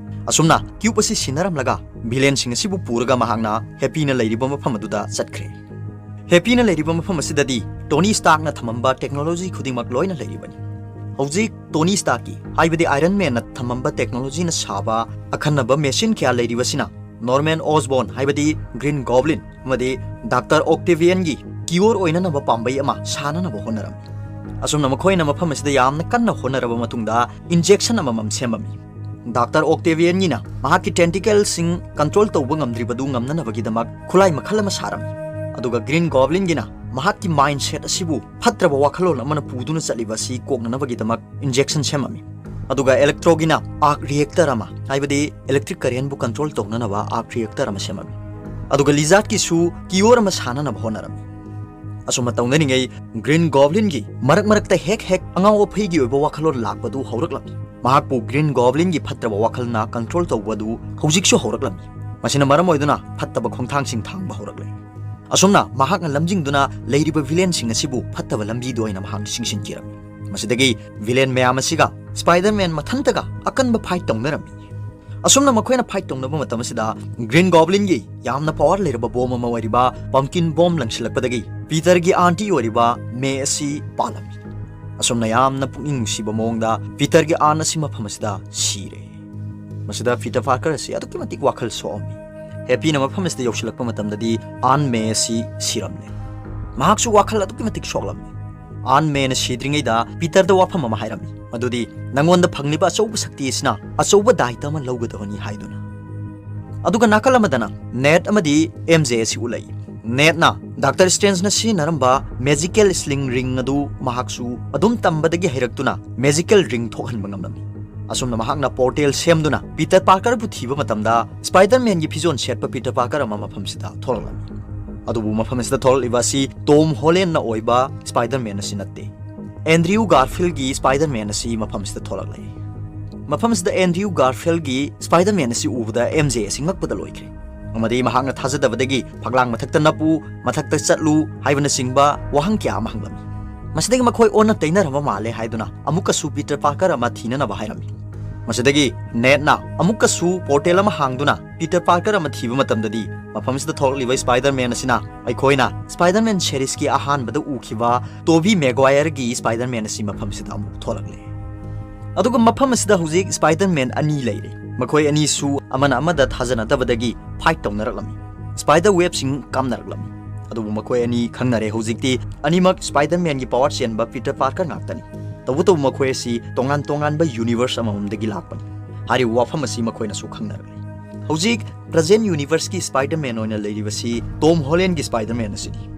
ꯑꯁꯨꯝꯅ ꯀ꯭ꯌꯨꯕ ꯑꯁꯤ ꯁꯤꯟꯅꯔꯝꯂꯒ ꯚꯤꯂꯦꯟꯁꯤꯡ ꯑꯁꯤꯕꯨ ꯄꯨꯔꯒ ꯃꯍꯥꯛꯅ ꯍꯦꯄꯤꯅ ꯂꯩꯔꯤꯕ ꯃꯐꯝ ꯑꯗꯨꯗ ꯆꯠꯈ꯭ꯔꯦ꯫ ꯍꯦꯄꯤꯅ ꯂꯩꯔꯤꯕ ꯃꯐꯝ ꯑꯁꯤꯗꯗꯤ ꯇꯣꯅꯤ ꯁ꯭ꯇꯥꯔꯛꯅ ꯊꯝꯃꯝꯕ ꯇꯦꯛꯅꯣꯂꯣꯖꯤ ꯈꯨꯗꯤꯡꯃꯛ ꯂꯣꯏꯅ ꯂꯩꯔꯤꯕꯅꯤ꯫ ꯍꯧꯖꯤꯛ ꯇꯣꯅꯤ ꯁ꯭ꯇꯥꯔꯛꯀꯤ, ꯍꯥꯏꯕꯗꯤ ꯑꯥꯏꯔꯟ ꯃꯦꯟꯅ ꯊꯝꯃꯝꯕ ꯇꯦꯛꯅꯣꯂꯣꯖꯤꯅ ꯁꯥꯕ ꯑꯈꯟꯅꯕ ꯃꯦꯁꯤꯟ ꯀꯌꯥ ꯂꯩꯔꯤꯕꯁꯤꯅ ꯅꯣꯔꯃꯦꯟ ꯑꯣꯁꯕꯣꯔꯟ, ꯍꯥꯏꯕꯗꯤ ꯒ꯭ꯔꯤꯟ ꯒꯣꯕ꯭ꯂꯤꯟ, ꯑꯃꯗꯤ ꯗꯥꯛꯇꯔ ꯑꯣꯛꯇꯦꯚꯤꯌꯟꯒꯤ ꯀꯤꯌꯣꯔ ꯑꯣꯏꯅꯅꯕ ꯄꯥꯝꯕꯩ ꯑꯃ ꯁꯥꯅꯅꯕ ꯍꯣꯠꯅꯔꯝꯃꯤ꯫ ꯑꯁꯨꯝꯅ ꯃꯈꯣꯏꯅ ꯃꯐꯝ ꯑꯁꯤꯗ ꯌꯥꯝꯅ ꯀꯟꯅ ꯍꯣꯠꯅꯔꯕ ꯃꯇꯨꯡꯗ, ꯏꯟꯖꯦꯛꯁꯟ ꯑꯃꯃꯝ ꯁꯦꯝꯃꯝꯃꯤ꯫ ꯗꯥꯛꯇꯔ ꯑꯣꯛꯇꯦꯚꯤꯌꯟꯒꯤꯅ ꯃꯍꯥꯛꯀꯤ ꯇꯦꯟꯇꯤꯀꯜꯁꯤꯡ ꯀꯟꯇ꯭ꯔꯣꯜ ꯇꯧꯕ ꯉꯝꯗ꯭ꯔꯤꯕꯗꯨ ꯉꯝꯅꯅꯕꯒꯤꯗꯃꯛ ꯈꯨꯠꯂꯥꯏ ꯃꯈꯜ ꯑꯃ ꯁꯥꯔꯝꯃꯤ꯫ ꯑꯗꯨꯒ ꯒ꯭ꯔꯤꯟ ꯒꯣꯕ꯭ꯂꯤꯟꯒꯤꯅ ꯃꯍꯥꯛꯀꯤ ꯃꯥꯏꯟꯁꯦꯠ ꯑꯁꯤꯕꯨ ꯐꯠꯇ꯭ꯔꯕ ꯋꯥꯈꯜꯂꯣꯟ ꯑꯃꯅ ꯄꯨꯗꯨꯅ ꯆꯠꯂꯤꯕ ꯑꯁꯤ ꯀꯣꯛꯅꯅꯕꯒꯤꯗꯃꯛ ꯏꯟꯖꯦꯛꯁꯟ ꯁꯦꯝꯃꯝꯃꯤ꯫ ꯑꯗꯨꯒ ꯏꯂꯦꯛꯇ꯭ꯔꯣꯒꯤꯅ ꯑꯥꯔꯛ ꯔꯤꯑꯦꯛꯇꯔ ꯑꯃ, ꯍꯥꯏꯕꯗꯤ ꯏꯂꯦꯛꯇ꯭ꯔꯤꯛ ꯀꯔꯦꯟꯕꯨ ꯀꯟꯇ꯭ꯔꯣꯜ ꯇꯧꯅꯅꯕ ꯑꯥꯔꯛ ꯔꯤꯑꯦꯛꯇꯔ ꯑꯃ ꯁꯦꯝꯃꯝꯃꯤ꯫ ꯑꯗꯨꯒ ꯂꯤꯖꯥꯔꯠꯀꯤꯁꯨ ꯀꯤꯌꯣꯔ ꯑꯃ ꯁꯥꯅꯅꯕ ꯍꯣꯠꯅꯔꯝꯃꯤ꯫ ꯑꯁꯨꯝꯅ ꯇꯧꯅꯔꯤꯉꯩ, ꯒ꯭ꯔꯤꯟ ꯒꯣꯕ꯭ꯂꯤꯟꯒꯤ ꯃꯔꯛ ꯃꯔꯛꯇ ꯍꯦꯛ ꯍꯦꯛ ꯑꯉꯥꯎ ꯑꯐꯩꯒꯤ ꯑꯣꯏꯕ ꯋꯥꯈꯜꯂꯣꯟ ꯂꯥꯛꯄꯗꯨ ꯍꯧꯔꯛꯂꯝꯃꯤ꯫ ꯃꯍꯥꯛꯄꯨ ꯒ꯭ꯔꯤꯟ ꯒꯣꯕ꯭ꯂꯤꯟꯒꯤ ꯐꯠꯇ꯭ꯔꯕ ꯋꯥꯈꯜꯅ ꯀꯟꯇ꯭ꯔꯣꯜ ꯇꯧꯕꯗꯨ ꯍꯧꯖꯤꯛꯁꯨ ꯍꯧꯔꯛꯂꯝꯃꯤ꯫ ꯃꯁꯤꯅ ꯃꯔꯝ ꯑꯣꯏꯗꯨꯅ ꯐꯠꯇꯕ ꯈꯣꯡꯊꯥꯡꯁꯤꯡ ꯊꯥꯡꯕ ꯍꯧꯔꯛꯂꯦ꯫ ꯑꯁꯨꯝꯅ ꯃꯍꯥꯛꯅ ꯂꯝꯖꯤꯡꯗꯨꯅ ꯂꯩꯔꯤꯕ ꯚꯤꯂꯦꯟꯁꯤꯡ ꯑꯁꯤꯕꯨ ꯐꯠꯇꯕ ꯂꯝꯕꯤꯗ ꯑꯣꯏꯅ ꯃꯍꯥꯛꯅ ꯆꯤꯡꯁꯤꯟꯈꯤꯔꯝꯃꯤ꯫ ꯃꯁꯤꯗꯒꯤ ꯚꯤꯂꯦꯟ ꯃꯌꯥꯝ ꯑꯁꯤꯒ ꯁ꯭ꯄꯥꯏꯗꯔꯃꯦꯟ ꯃꯊꯟꯇꯒ ꯑꯀꯟꯕ ꯐꯥꯏꯠ ꯇꯧꯅꯔꯝꯃꯤ꯫ ꯑꯁꯨꯝꯅ ꯃꯈꯣꯏꯅ ꯐꯥꯏꯠ ꯇꯧꯅꯕ ꯃꯇꯝ ꯑꯁꯤꯗ, ꯒ꯭ꯔꯤꯟ ꯒꯣꯕ꯭ꯂꯤꯟꯒꯤ ꯌꯥꯝꯅ ꯄꯋꯥꯔ ꯂꯩꯔꯕ ꯕꯣꯝ ꯑꯃ ꯑꯣꯏꯔꯤꯕ ꯄꯝꯀꯤꯟ ꯕꯣꯝ ꯂꯪꯁꯤꯜꯂꯛꯄꯗꯒꯤ, ꯄꯤꯇꯔꯒꯤ ꯑꯥꯟꯇꯤ ꯑꯣꯏꯔꯤꯕ ꯃꯦ ꯑꯁꯤ ꯄꯥꯜꯂꯝꯃꯤ꯫ ꯑꯁꯨꯝꯅ ꯌꯥꯝꯅ ꯄꯨꯛꯅꯤꯡ ꯅꯨꯡꯁꯤꯕ ꯃꯑꯣꯡꯗ ꯄꯤꯇꯔꯒꯤ ꯑꯥꯟ ꯑꯁꯤ ꯃꯐꯝ ꯑꯁꯤꯗ ꯁꯤꯔꯦ꯫ ꯃꯁꯤꯗ ꯄꯤꯇꯔ ꯄꯥꯔꯀꯔ ꯑꯁꯤ ꯑꯗꯨꯛꯀꯤ ꯃꯇꯤꯛ ꯋꯥꯈꯜ ꯁꯣꯛꯑꯝꯃꯤ꯫ ꯍꯦꯄꯤꯅ ꯃꯐꯝ ꯑꯁꯤꯗ ꯌꯧꯁꯤꯜꯂꯛꯄ ꯃꯇꯝꯗꯗꯤ ꯑꯥꯟ ꯃꯦ ꯑꯁꯤ ꯁꯤꯔꯝꯂꯦ꯫ ꯃꯍꯥꯛꯁꯨ ꯋꯥꯈꯜ ꯑꯗꯨꯛꯀꯤ ꯃꯇꯤꯛ ꯁꯣꯛꯂꯝꯃꯤ꯫ ꯑꯥꯟ ꯃꯦꯅ ꯁꯤꯗ꯭ꯔꯤꯉꯩꯗ ꯄꯤꯇꯔꯗ ꯋꯥꯐꯝ ꯑꯃ ꯍꯥꯏꯔꯝꯃꯤ, ꯃꯗꯨꯗꯤ ꯅꯉꯣꯟꯗ ꯐꯪꯂꯤꯕ ꯑꯆꯧꯕ ꯁꯛꯇꯤ ꯑꯁꯤꯅ ꯑꯆꯧꯕ ꯗꯥꯏꯇ ꯑꯃ ꯂꯧꯒꯗꯕꯅꯤ ꯍꯥꯏꯗꯨꯅ꯫ ꯑꯗꯨꯒ ꯅꯥꯀꯜ ꯑꯃꯗꯅ ꯅꯦꯠ ꯑꯃꯗꯤ ꯑꯦꯝ ꯖꯦ ꯑꯁꯤ ꯎꯠꯂꯛꯏ꯫ ꯅꯦꯠꯅ ꯗꯥꯛꯇꯔ ꯁ꯭ꯇ꯭ꯔꯦꯟꯖꯅ ꯁꯤꯖꯤꯟꯅꯔꯝꯕ ꯃꯦꯖꯤꯀꯦꯜ ꯁ꯭ꯂꯤꯡ ꯔꯤꯡ ꯑꯗꯨ ꯃꯍꯥꯛꯁꯨ ꯑꯗꯨꯝ ꯇꯝꯕꯗꯒꯤ ꯍꯩꯔꯛꯇꯨꯅ ꯃꯦꯖꯤꯀꯦꯜ ꯔꯤꯡ ꯊꯣꯛꯍꯟꯕ ꯉꯝꯂꯝꯃꯤ꯫ ꯑꯁꯨꯝꯅ ꯃꯍꯥꯛꯅ ꯄꯣꯔꯇꯦꯜ ꯁꯦꯝꯗꯨꯅ ꯄꯤꯇꯔ ꯄꯥꯔꯀꯔꯕꯨ ꯊꯤꯕ ꯃꯇꯝꯗ, ꯁ꯭ꯄꯥꯏꯗꯔꯃꯦꯟꯒꯤ ꯐꯤꯖꯣꯜ ꯁꯦꯠꯄ ꯄꯤꯇꯔ ꯄꯥꯔꯀꯔ ꯑꯃ ꯃꯐꯝꯁꯤꯗ ꯊꯣꯛꯂꯛꯂꯝꯃꯤ꯫ ꯑꯗꯨꯕꯨ ꯃꯐꯝ ꯑꯁꯤꯗ ꯊꯣꯛꯂꯛꯂꯤꯕ ꯑꯁꯤ ꯇꯣꯝ ꯍꯣꯂꯦꯟꯅ ꯑꯣꯏꯕ ꯁ꯭ꯄꯥꯏꯗꯔꯃꯦꯟ ꯑꯁꯤ ꯅꯠꯇꯦ꯫ ꯑꯦꯟꯗ꯭ꯔꯤꯌꯨ ꯒꯥꯔꯐꯤꯜꯒꯤ ꯁ꯭ꯄꯥꯏꯗꯔꯃꯦꯟ ꯑꯁꯤ ꯃꯐꯝꯁꯤꯗ ꯊꯣꯛꯂꯛꯂꯦ꯫ ꯃꯐꯝꯁꯤꯗ ꯑꯦꯟꯗ꯭ꯔꯤꯌꯨ ꯒꯥꯔꯐꯤꯜꯒꯤ ꯁ꯭ꯄꯥꯏꯗꯔꯃꯦꯟ ꯑꯁꯤ ꯎꯕꯗ ꯑꯦꯝ ꯖꯦ ꯑꯁꯤ ꯉꯛꯄꯗ ꯂꯣꯏꯈ꯭ꯔꯦ, ꯑꯃꯗꯤ ꯃꯍꯥꯛꯅ ꯊꯥꯖꯗꯕꯗꯒꯤ "ꯐꯛꯂꯥꯡ ꯃꯊꯛꯇ ꯅꯞꯄꯨ, ꯃꯊꯛꯇ ꯆꯠꯂꯨ" ꯍꯥꯏꯕꯅꯆꯤꯡꯕ ꯋꯥꯍꯪ ꯀꯌꯥ ꯑꯃ ꯍꯪꯂꯝꯃꯤ꯫ ꯃꯁꯤꯗꯒꯤ ꯃꯈꯣꯏ ꯑꯣꯟꯅ ꯇꯩꯅꯔꯕ ꯃꯥꯜꯂꯦ ꯍꯥꯏꯗꯨꯅ ꯑꯃꯨꯛꯀꯁꯨ ꯄꯤꯇꯔ ꯄꯥꯔꯀꯔ ꯑꯃ ꯊꯤꯅꯅꯕ ꯍꯥꯏꯔꯝꯃꯤ꯫ ꯃꯁꯤꯗꯒꯤ ꯅꯦꯠꯅ ꯑꯃꯨꯛꯀꯁꯨ ꯄꯣꯔꯇꯦꯜ ꯑꯃ ꯍꯥꯡꯗꯨꯅ ꯄꯤꯇꯔ ꯄꯥꯔꯀꯔ ꯑꯃ ꯊꯤꯕ ꯃꯇꯝꯗꯗꯤ, ꯃꯐꯝꯁꯤꯗ ꯊꯣꯛꯂꯛꯂꯤꯕ ꯁ꯭ꯄꯥꯏꯗꯔꯃꯦꯟ ꯑꯁꯤꯅ ꯑꯩꯈꯣꯏꯅ ꯁ꯭ꯄꯥꯏꯗꯔꯃꯦꯟ ꯁꯦꯔꯤꯁꯀꯤ ꯑꯍꯥꯟꯕꯗ ꯎꯈꯤꯕ ꯇꯣꯕꯤ ꯃꯦꯒ꯭ꯋꯥꯌꯔꯒꯤ ꯁ꯭ꯄꯥꯏꯗꯔꯃꯦꯟ ꯑꯁꯤ ꯃꯐꯝꯁꯤꯗ ꯑꯃꯨꯛ ꯊꯣꯛꯂꯛꯂꯦ꯫ ꯑꯗꯨꯒ ꯃꯐꯝ ꯑꯁꯤꯗ ꯍꯧꯖꯤꯛ ꯁ꯭ꯄꯥꯏꯗꯔꯃꯦꯟ ꯑꯅꯤ ꯂꯩꯔꯦ꯫ ꯃꯈꯣꯏ ꯑꯅꯤꯁꯨ ꯑꯃꯅ ꯑꯃꯗ ꯊꯥꯖꯅꯗꯕꯗꯒꯤ ꯐꯥꯏꯠ ꯇꯧꯅꯔꯛꯂꯝꯃꯤ꯫ ꯁ꯭ꯄꯥꯏꯗꯔ ꯋꯦꯕꯁꯤꯡ ꯀꯥꯞꯅꯔꯛꯂꯝꯃꯤ꯫ ꯑꯗꯨꯕꯨ ꯃꯈꯣꯏ ꯑꯅꯤ ꯈꯪꯅꯔꯦ ꯍꯧꯖꯤꯛꯇꯤ꯫ ꯑꯅꯤꯃꯛ ꯁ꯭ꯄꯥꯏꯗꯔꯃꯦꯟꯒꯤ ꯄꯋꯥꯔ ꯆꯦꯟꯕ ꯄꯤꯇꯔ ꯄꯥꯔꯀꯔ ꯉꯥꯛꯇꯅꯤ꯫ ꯇꯧꯕꯇꯕꯨ ꯃꯈꯣꯏ ꯑꯁꯤ ꯇꯣꯉꯥꯟ ꯇꯣꯉꯥꯟꯕ ꯌꯨꯅꯤꯚꯔꯁ ꯑꯃꯃꯝꯗꯒꯤ ꯂꯥꯛꯄꯅꯤ꯫ ꯍꯥꯏꯔꯤꯕ ꯋꯥꯐꯝ ꯑꯁꯤ ꯃꯈꯣꯏꯅꯁꯨ ꯈꯪꯅꯔꯛꯂꯤ꯫ ꯍꯧꯖꯤꯛ ꯄ꯭ꯔꯖꯦꯟ ꯌꯨꯅꯤꯚꯔꯁꯀꯤ ꯁ꯭ꯄꯥꯏꯗꯔꯃꯦꯟ ꯑꯣꯏꯅ ꯂꯩꯔꯤꯕꯁꯤ ꯇꯣꯝ ꯍꯣꯂꯦꯟꯒꯤ ꯁ꯭ꯄꯥꯏꯗꯔꯃꯦꯟ ꯑꯁꯤꯅꯤ꯫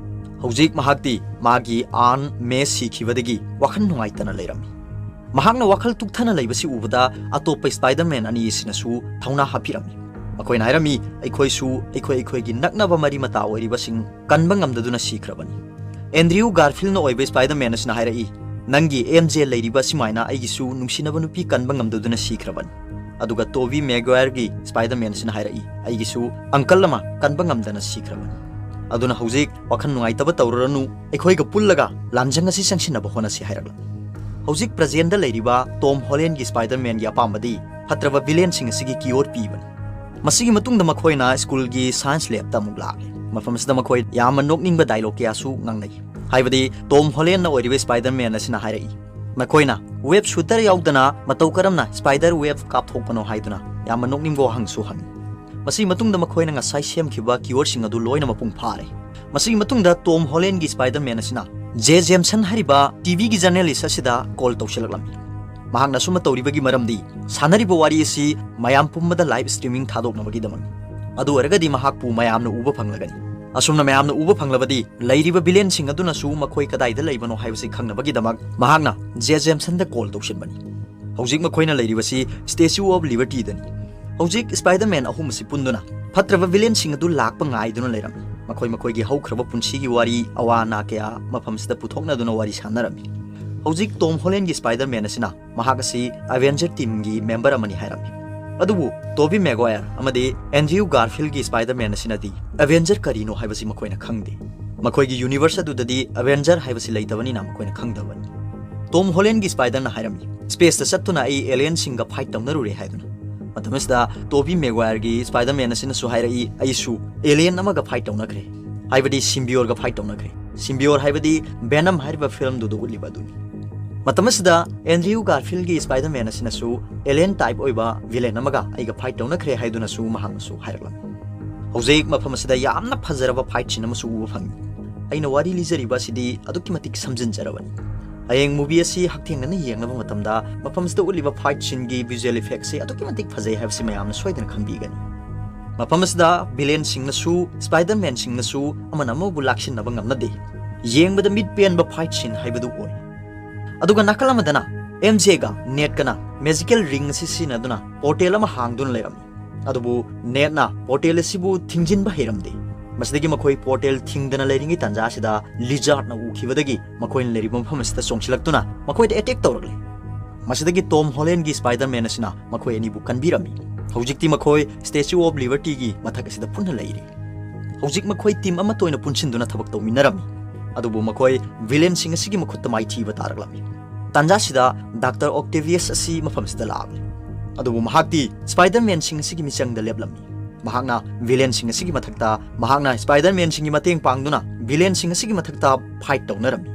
ꯍꯧꯖꯤꯛ ꯃꯍꯥꯛꯇꯤ ꯃꯥꯒꯤ ꯑꯥꯟ ꯃꯦ ꯁꯤꯈꯤꯕꯗꯒꯤ ꯋꯥꯈꯜ ꯅꯨꯡꯉꯥꯏꯇꯅ ꯂꯩꯔꯝꯃꯤ꯫ ꯃꯍꯥꯛꯅ ꯋꯥꯈꯜ ꯇꯨꯛꯊꯅ ꯂꯩꯕꯁꯤ ꯎꯕꯗ ꯑꯇꯣꯞꯄ ꯁ꯭ꯄꯥꯏꯗꯔꯃꯦꯟ ꯑꯅꯤ ꯑꯁꯤꯅꯁꯨ ꯊꯧꯅꯥ ꯍꯥꯞꯄꯤꯔꯝꯃꯤ꯫ ꯃꯈꯣꯏꯅ ꯍꯥꯏꯔꯝꯃꯤ, "ꯑꯩꯈꯣꯏꯁꯨ ꯑꯩꯈꯣꯏ ꯑꯩꯈꯣꯏꯒꯤ ꯅꯛꯅꯕ ꯃꯔꯤ ꯃꯇꯥ ꯑꯣꯏꯔꯤꯕꯁꯤꯡ ꯀꯟꯕ ꯉꯝꯗꯗꯨꯅ ꯁꯤꯈ꯭ꯔꯕꯅꯤ"꯫ ꯑꯦꯟꯗ꯭ꯔꯤꯌꯨ ꯒꯥꯔꯐꯤꯜꯅ ꯑꯣꯏꯕ ꯁ꯭ꯄꯥꯏꯗꯔꯃꯦꯟ ꯑꯁꯤꯅ ꯍꯥꯏꯔꯛꯏ, "ꯅꯪꯒꯤ ꯑꯦꯝ ꯖꯦ ꯂꯩꯔꯤꯕ ꯑꯁꯨꯃꯥꯏꯅ ꯑꯩꯒꯤꯁꯨ ꯅꯨꯡꯁꯤꯅꯕ ꯅꯨꯄꯤ ꯀꯟꯕ ꯉꯝꯗꯗꯨꯅ ꯁꯤꯈ꯭ꯔꯕꯅꯤ"꯫ ꯑꯗꯨꯒ ꯇꯣꯕꯤ ꯃꯦꯒ꯭ꯋꯥꯌꯔꯒꯤ ꯁ꯭ꯄꯥꯏꯗꯔꯃꯦꯟ ꯑꯁꯤꯅ ꯍꯥꯏꯔꯛꯏ, "ꯑꯩꯒꯤꯁꯨ ꯑꯪꯀꯜ ꯑꯃ ꯀꯟꯕ ꯉꯝꯗꯅ ꯁꯤꯈ꯭ꯔꯕꯅꯤ"꯫ ꯑꯗꯨꯅ ꯍꯧꯖꯤꯛ ꯋꯥꯈꯜ ꯅꯨꯡꯉꯥꯏꯇꯕ ꯇꯧꯔꯨꯔꯅꯨ, ꯑꯩꯈꯣꯏꯒ ꯄꯨꯜꯂꯒ ꯂꯥꯟꯖꯪ ꯑꯁꯤ ꯆꯪꯁꯤꯟꯅꯕ ꯍꯣꯠꯅꯁꯤ ꯍꯥꯏꯔꯛꯂꯝꯃꯤ꯫ ꯍꯧꯖꯤꯛ ꯄ꯭ꯔꯖꯦꯟꯗ ꯂꯩꯔꯤꯕ ꯇꯣꯝ ꯍꯣꯂꯦꯟꯒꯤ ꯁ꯭ꯄꯥꯏꯗꯔꯃꯦꯟꯒꯤ ꯑꯄꯥꯝꯕꯗꯤ ꯐꯠꯇ꯭ꯔꯕ ꯚꯤꯂꯦꯟꯁꯤꯡ ꯑꯁꯤꯒꯤ ꯀꯤꯌꯣꯔ ꯄꯤꯕꯅꯤ꯫ ꯃꯁꯤꯒꯤ ꯃꯇꯨꯡꯗ ꯃꯈꯣꯏꯅ ꯁ꯭ꯀꯨꯜꯒꯤ ꯁꯥꯏꯟꯁ ꯂꯦꯕꯇ ꯑꯃꯨꯛ ꯂꯥꯛꯂꯦ꯫ ꯃꯐꯝ ꯑꯁꯤꯗ ꯃꯈꯣꯏ ꯌꯥꯝꯅ ꯅꯣꯛꯅꯤꯡꯕ ꯗꯥꯏꯂꯣꯒ ꯀꯌꯥꯁꯨ ꯉꯥꯡꯅꯩ꯫ ꯍꯥꯏꯕꯗꯤ ꯇꯣꯝ ꯍꯣꯂꯦꯟꯅ ꯑꯣꯏꯔꯤꯕ ꯁ꯭ꯄꯥꯏꯗꯔꯃꯦꯟ ꯑꯁꯤꯅ ꯍꯥꯏꯔꯛꯏ, "ꯃꯈꯣꯏꯅ ꯋꯦꯕ ꯁꯨꯇꯔ ꯌꯥꯎꯗꯅ ꯃꯇꯧ ꯀꯔꯝꯅ ꯁ꯭ꯄꯥꯏꯗꯔ ꯋꯦꯕ ꯀꯥꯞꯊꯣꯛꯄꯅꯣ?" ꯍꯥꯏꯗꯨꯅ ꯌꯥꯝꯅ ꯅꯣꯛꯅꯤꯡꯕ ꯋꯥꯍꯪꯁꯨ ꯍꯪꯉꯤ꯫ ꯃꯁꯤꯒꯤ ꯃꯇꯨꯡꯗ ꯃꯈꯣꯏꯅ ꯉꯁꯥꯏ ꯁꯦꯝꯈꯤꯕ ꯀꯤꯌꯣꯔꯁꯤꯡ ꯑꯗꯨ ꯂꯣꯏꯅ ꯃꯄꯨꯡ ꯐꯥꯔꯦ꯫ ꯃꯁꯤꯒꯤ ꯃꯇꯨꯡꯗ ꯇꯣꯝ ꯍꯣꯂꯦꯟꯒꯤ ꯁ꯭ꯄꯥꯏꯗꯔꯃꯦꯟ ꯑꯁꯤꯅ ꯖꯦ ꯖꯦꯝꯁꯟ ꯍꯥꯏꯔꯤꯕ ꯇꯤꯚꯤꯒꯤ ꯖꯔꯅꯦꯂꯤꯁ ꯑꯁꯤꯗ ꯀꯣꯜ ꯇꯧꯁꯤꯜꯂꯛꯂꯝꯃꯤ꯫ ꯃꯍꯥꯛꯅ ꯑꯁꯨꯝꯅ ꯇꯧꯔꯤꯕꯒꯤ ꯃꯔꯝꯗꯤ ꯁꯥꯟꯅꯔꯤꯕ ꯋꯥꯔꯤ ꯑꯁꯤ ꯃꯌꯥꯝ ꯄꯨꯝꯕꯗ ꯂꯥꯏꯚ ꯁ꯭ꯇ꯭ꯔꯤꯃꯤꯡ ꯊꯥꯗꯣꯛꯅꯕꯒꯤꯗꯃꯛꯅꯤ꯫ ꯑꯗꯨ ꯑꯣꯏꯔꯒꯗꯤ ꯃꯍꯥꯛꯄꯨ ꯃꯌꯥꯝꯅ ꯎꯕ ꯐꯪꯂꯒꯅꯤ꯫ ꯑꯁꯨꯝꯅ ꯃꯌꯥꯝꯅ ꯎꯕ ꯐꯪꯂꯕꯗꯤ ꯂꯩꯔꯤꯕ ꯚꯤꯂꯦꯟꯁꯤꯡ ꯑꯗꯨꯅꯁꯨ ꯃꯈꯣꯏ ꯀꯗꯥꯏꯗ ꯂꯩꯕꯅꯣ ꯍꯥꯏꯕꯁꯤ ꯈꯪꯅꯕꯒꯤꯗꯃꯛ ꯃꯍꯥꯛꯅ ꯖꯦ ꯖꯦꯝꯁꯟꯗ ꯀꯣꯜ ꯇꯧꯁꯤꯟꯕꯅꯤ꯫ ꯍꯧꯖꯤꯛ ꯃꯈꯣꯏꯅ ꯂꯩꯔꯤꯕꯁꯤ ꯁ꯭ꯇꯦꯆꯨ ꯑꯣꯐ ꯂꯤꯕꯔꯇꯤꯗꯅꯤ꯫ ꯍꯧꯖꯤꯛ ꯁ꯭ꯄꯥꯏꯗꯔꯃꯦꯟ ꯑꯍꯨꯝ ꯑꯁꯤ ꯄꯨꯟꯗꯨꯅ ꯐꯠꯇ꯭ꯔꯕ ꯚꯤꯂꯦꯟꯁꯤꯡ ꯑꯗꯨ ꯂꯥꯛꯄ ꯉꯥꯏꯗꯨꯅ ꯂꯩꯔꯝꯃꯤ꯫ ꯃꯈꯣꯏ ꯃꯈꯣꯏꯒꯤ ꯍꯧꯈ꯭ꯔꯕ ꯄꯨꯟꯁꯤꯒꯤ ꯋꯥꯔꯤ, ꯑꯋꯥ ꯑꯅꯥ ꯀꯌꯥ ꯃꯐꯝꯁꯤꯗ ꯄꯨꯊꯣꯛꯅꯗꯨꯅ ꯋꯥꯔꯤ ꯁꯥꯟꯅꯔꯝꯃꯤ꯫ ꯍꯧꯖꯤꯛ ꯇꯣꯝ ꯍꯣꯂꯦꯟꯒꯤ ꯁ꯭ꯄꯥꯏꯗꯔꯃꯦꯟ ꯑꯁꯤꯅ ꯃꯍꯥꯛ ꯑꯁꯤ ꯑꯦꯚꯦꯟꯖꯔ ꯇꯤꯝꯒꯤ ꯃꯦꯝꯕꯔ ꯑꯃꯅꯤ ꯍꯥꯏꯔꯝꯃꯤ꯫ ꯑꯗꯨꯕꯨ ꯇꯣꯕꯤ ꯃꯦꯒ꯭ꯋꯥꯌꯔ ꯑꯃꯗꯤ ꯑꯦꯟꯗ꯭ꯔꯤꯌꯨ ꯒꯥꯔꯐꯤꯜꯒꯤ ꯁ꯭ꯄꯥꯏꯗꯔꯃꯦꯟ ꯑꯁꯤꯅꯗꯤ ꯑꯦꯚꯦꯟꯖꯔ ꯀꯔꯤꯅꯣ ꯍꯥꯏꯕꯁꯤ ꯃꯈꯣꯏꯅ ꯈꯪꯗꯦ꯫ ꯃꯈꯣꯏꯒꯤ ꯌꯨꯅꯤꯚꯔꯁ ꯑꯗꯨꯗꯗꯤ ꯑꯦꯚꯦꯟꯖꯔ ꯍꯥꯏꯕꯁꯤ ꯂꯩꯇꯕꯅꯤꯅ ꯃꯈꯣꯏꯅ ꯈꯪꯗꯕꯅꯤ꯫ ꯇꯣꯝ ꯍꯣꯂꯦꯟꯒꯤ ꯁ꯭ꯄꯥꯏꯗꯔꯅ ꯍꯥꯏꯔꯝꯃꯤ, "ꯁ꯭ꯄꯦꯁꯇ ꯆꯠꯇꯨꯅ ꯑꯩ ꯑꯦꯂꯤꯌꯟꯁꯤꯡꯒ ꯐꯥꯏꯠ ꯇꯧꯅꯔꯨꯔꯦ" ꯍꯥꯏꯗꯨꯅ꯫ ꯃꯇꯝ ꯑꯁꯤꯗ ꯇꯣꯕꯤ ꯃꯦꯒ꯭ꯋꯥꯌꯔꯒꯤ ꯁ꯭ꯄꯥꯏꯗꯔꯃꯦꯟ ꯑꯁꯤꯅꯁꯨ ꯍꯥꯏꯔꯛꯏ, "ꯑꯩꯁꯨ ꯑꯦꯂꯤꯌꯟ ꯑꯃꯒ ꯐꯥꯏꯠ ꯇꯧꯅꯈ꯭ꯔꯦ, ꯍꯥꯏꯕꯗꯤ ꯁꯤꯝꯕꯤꯌꯣꯔꯒ ꯐꯥꯏꯠ ꯇꯧꯅꯈ꯭ꯔꯦ꯫" ꯁꯤꯝꯕꯤꯌꯣꯔ ꯍꯥꯏꯕꯗꯤ ꯚꯦꯅꯝ ꯍꯥꯏꯔꯤꯕ ꯐꯤꯂꯝꯗꯨꯗ ꯎꯠꯂꯤꯕ ꯑꯗꯨꯅꯤ꯫ ꯃꯇꯝ ꯑꯁꯤꯗ ꯑꯦꯟꯗ꯭ꯔꯤꯌꯨ ꯒꯥꯔꯐꯤꯜꯒꯤ ꯁ꯭ꯄꯥꯏꯗꯔꯃꯦꯟ ꯑꯁꯤꯅꯁꯨ ꯑꯦꯂꯤꯌꯟ ꯇꯥꯏꯞ ꯑꯣꯏꯕ ꯚꯤꯂꯦꯟ ꯑꯃꯒ ꯑꯩꯒ ꯐꯥꯏꯠ ꯇꯧꯅꯈ꯭ꯔꯦ ꯍꯥꯏꯗꯨꯅꯁꯨ ꯃꯍꯥꯛꯅꯁꯨ ꯍꯥꯏꯔꯛꯂꯝꯃꯤ꯫ ꯍꯧꯖꯤꯛ ꯃꯐꯝ ꯑꯁꯤꯗ ꯌꯥꯝꯅ ꯐꯖꯔꯕ ꯐꯥꯏꯠ ꯁꯤꯟ ꯑꯃꯁꯨ ꯎꯕ ꯐꯪꯉꯤ꯫ ꯑꯩꯅ ꯋꯥꯔꯤ ꯂꯤꯖꯔꯤꯕ ꯑꯁꯤꯗꯤ ꯑꯗꯨꯛꯀꯤ ꯃꯇꯤꯛ ꯁꯝꯖꯤꯟꯖꯔꯕꯅꯤ꯫ ꯍꯌꯦꯡ ꯃꯨꯚꯤ ꯑꯁꯤ ꯍꯛꯊꯦꯡꯅꯅ ꯌꯦꯡꯂꯕ ꯃꯇꯝꯗ ꯃꯐꯝꯁꯤꯗ ꯎꯠꯂꯤꯕ ꯐꯥꯏꯠ ꯁꯤꯟꯒꯤ ꯚꯤꯖꯨꯑꯦꯜ ꯏꯐꯦꯛꯁꯦ ꯑꯗꯨꯛꯀꯤ ꯃꯇꯤꯛ ꯐꯖꯩ ꯍꯥꯏꯕꯁꯤ ꯃꯌꯥꯝꯅ ꯁꯣꯏꯗꯅ ꯈꯪꯕꯤꯒꯅꯤ꯫ ꯃꯐꯝ ꯑꯁꯤꯗ ꯚꯤꯂꯦꯟꯁꯤꯡꯅꯁꯨ ꯁ꯭ꯄꯥꯏꯗꯔꯃꯦꯟꯁꯤꯡꯅꯁꯨ ꯑꯃꯅ ꯑꯃꯕꯨ ꯂꯥꯛꯁꯤꯟꯅꯕ ꯉꯝꯅꯗꯦ꯫ ꯌꯦꯡꯕꯗ ꯃꯤꯠ ꯄꯦꯟꯕ ꯐꯥꯏꯠ ꯁꯤꯟ ꯍꯥꯏꯕꯗꯨ ꯑꯣꯏ꯫ ꯑꯗꯨꯒ ꯅꯥꯀꯜ ꯑꯃꯗꯅ ꯑꯦꯝ ꯖꯦꯒ ꯅꯦꯠꯀꯅ ꯃꯦꯖꯤꯀꯦꯜ ꯔꯤꯡ ꯑꯁꯤ ꯁꯤꯖꯤꯟꯅꯗꯨꯅ ꯄꯣꯔꯇꯦꯜ ꯑꯃ ꯍꯥꯡꯗꯨꯅ ꯂꯩꯔꯝꯃꯤ꯫ ꯑꯗꯨꯕꯨ ꯅꯦꯠꯅ ꯄꯣꯔꯇꯦꯜ ꯑꯁꯤꯕꯨ ꯊꯤꯡꯖꯤꯟꯕ ꯍꯩꯔꯝꯗꯦ꯫ ꯃꯁꯤꯗꯒꯤ ꯃꯈꯣꯏ ꯄꯣꯔꯇꯦꯜ ꯊꯤꯡꯗꯅ ꯂꯩꯔꯤꯉꯩ ꯇꯥꯟꯖꯥ ꯑꯁꯤꯗ ꯂꯤꯖꯥꯔꯗꯅ ꯎꯈꯤꯕꯗꯒꯤ ꯃꯈꯣꯏꯅ ꯂꯩꯔꯤꯕ ꯃꯐꯝ ꯑꯁꯤꯗ ꯆꯣꯡꯁꯤꯜꯂꯛꯇꯨꯅ ꯃꯈꯣꯏꯗ ꯑꯦꯇꯦꯛ ꯇꯧꯔꯛꯂꯦ꯫ ꯃꯁꯤꯗꯒꯤ ꯇꯣꯝ ꯍꯣꯂꯦꯟꯒꯤ ꯁ꯭ꯄꯥꯏꯗꯔꯃꯦꯟ ꯑꯁꯤꯅ ꯃꯈꯣꯏ ꯑꯅꯤꯕꯨ ꯀꯟꯕꯤꯔꯝꯃꯤ꯫ ꯍꯧꯖꯤꯛꯇꯤ ꯃꯈꯣꯏ ꯁ꯭ꯇꯦꯆꯨ ꯑꯣꯐ ꯂꯤꯕꯔꯇꯤꯒꯤ ꯃꯊꯛ ꯑꯁꯤꯗ ꯄꯨꯟꯅ ꯂꯩꯔꯤ꯫ ꯍꯧꯖꯤꯛ ꯃꯈꯣꯏ ꯇꯤꯝ ꯑꯃꯠꯇ ꯑꯣꯏꯅ ꯄꯨꯟꯁꯤꯟꯗꯨꯅ ꯊꯕꯛ ꯇꯧꯃꯤꯟꯅꯔꯝꯃꯤ꯫ ꯑꯗꯨꯕꯨ ꯃꯈꯣꯏ ꯚꯤꯂꯦꯟꯁꯤꯡ ꯑꯁꯤꯒꯤ ꯃꯈꯨꯠꯇ ꯃꯥꯏꯊꯤꯕ ꯇꯥꯔꯛꯂꯝꯃꯤ꯫ ꯇꯥꯟꯖꯥꯁꯤꯗ ꯗꯥꯛꯇꯔ ꯑꯣꯛꯇꯦꯚꯤꯌꯁ ꯑꯁꯤ ꯃꯐꯝꯁꯤꯗ ꯂꯥꯛꯂꯤ꯫ ꯑꯗꯨꯕꯨ ꯃꯍꯥꯛꯇꯤ ꯁ꯭ꯄꯥꯏꯗꯔꯃꯦꯟꯁꯤꯡ ꯑꯁꯤꯒꯤ ꯃꯤꯆꯪꯗ ꯂꯦꯞꯂꯝꯃꯤ꯫ ꯃꯍꯥꯛꯅ ꯚꯤꯂꯦꯟꯁꯤꯡ ꯑꯁꯤꯒꯤ ꯃꯊꯛꯇ, ꯃꯍꯥꯛꯅ ꯁ꯭ꯄꯥꯏꯗꯔꯃꯦꯟꯁꯤꯡꯒꯤ ꯃꯇꯦꯡ ꯄꯥꯡꯗꯨꯅ ꯚꯤꯂꯦꯟꯁꯤꯡ ꯑꯁꯤꯒꯤ ꯃꯊꯛꯇ ꯐꯥꯏꯠ ꯇꯧꯅꯔꯝꯃꯤ꯫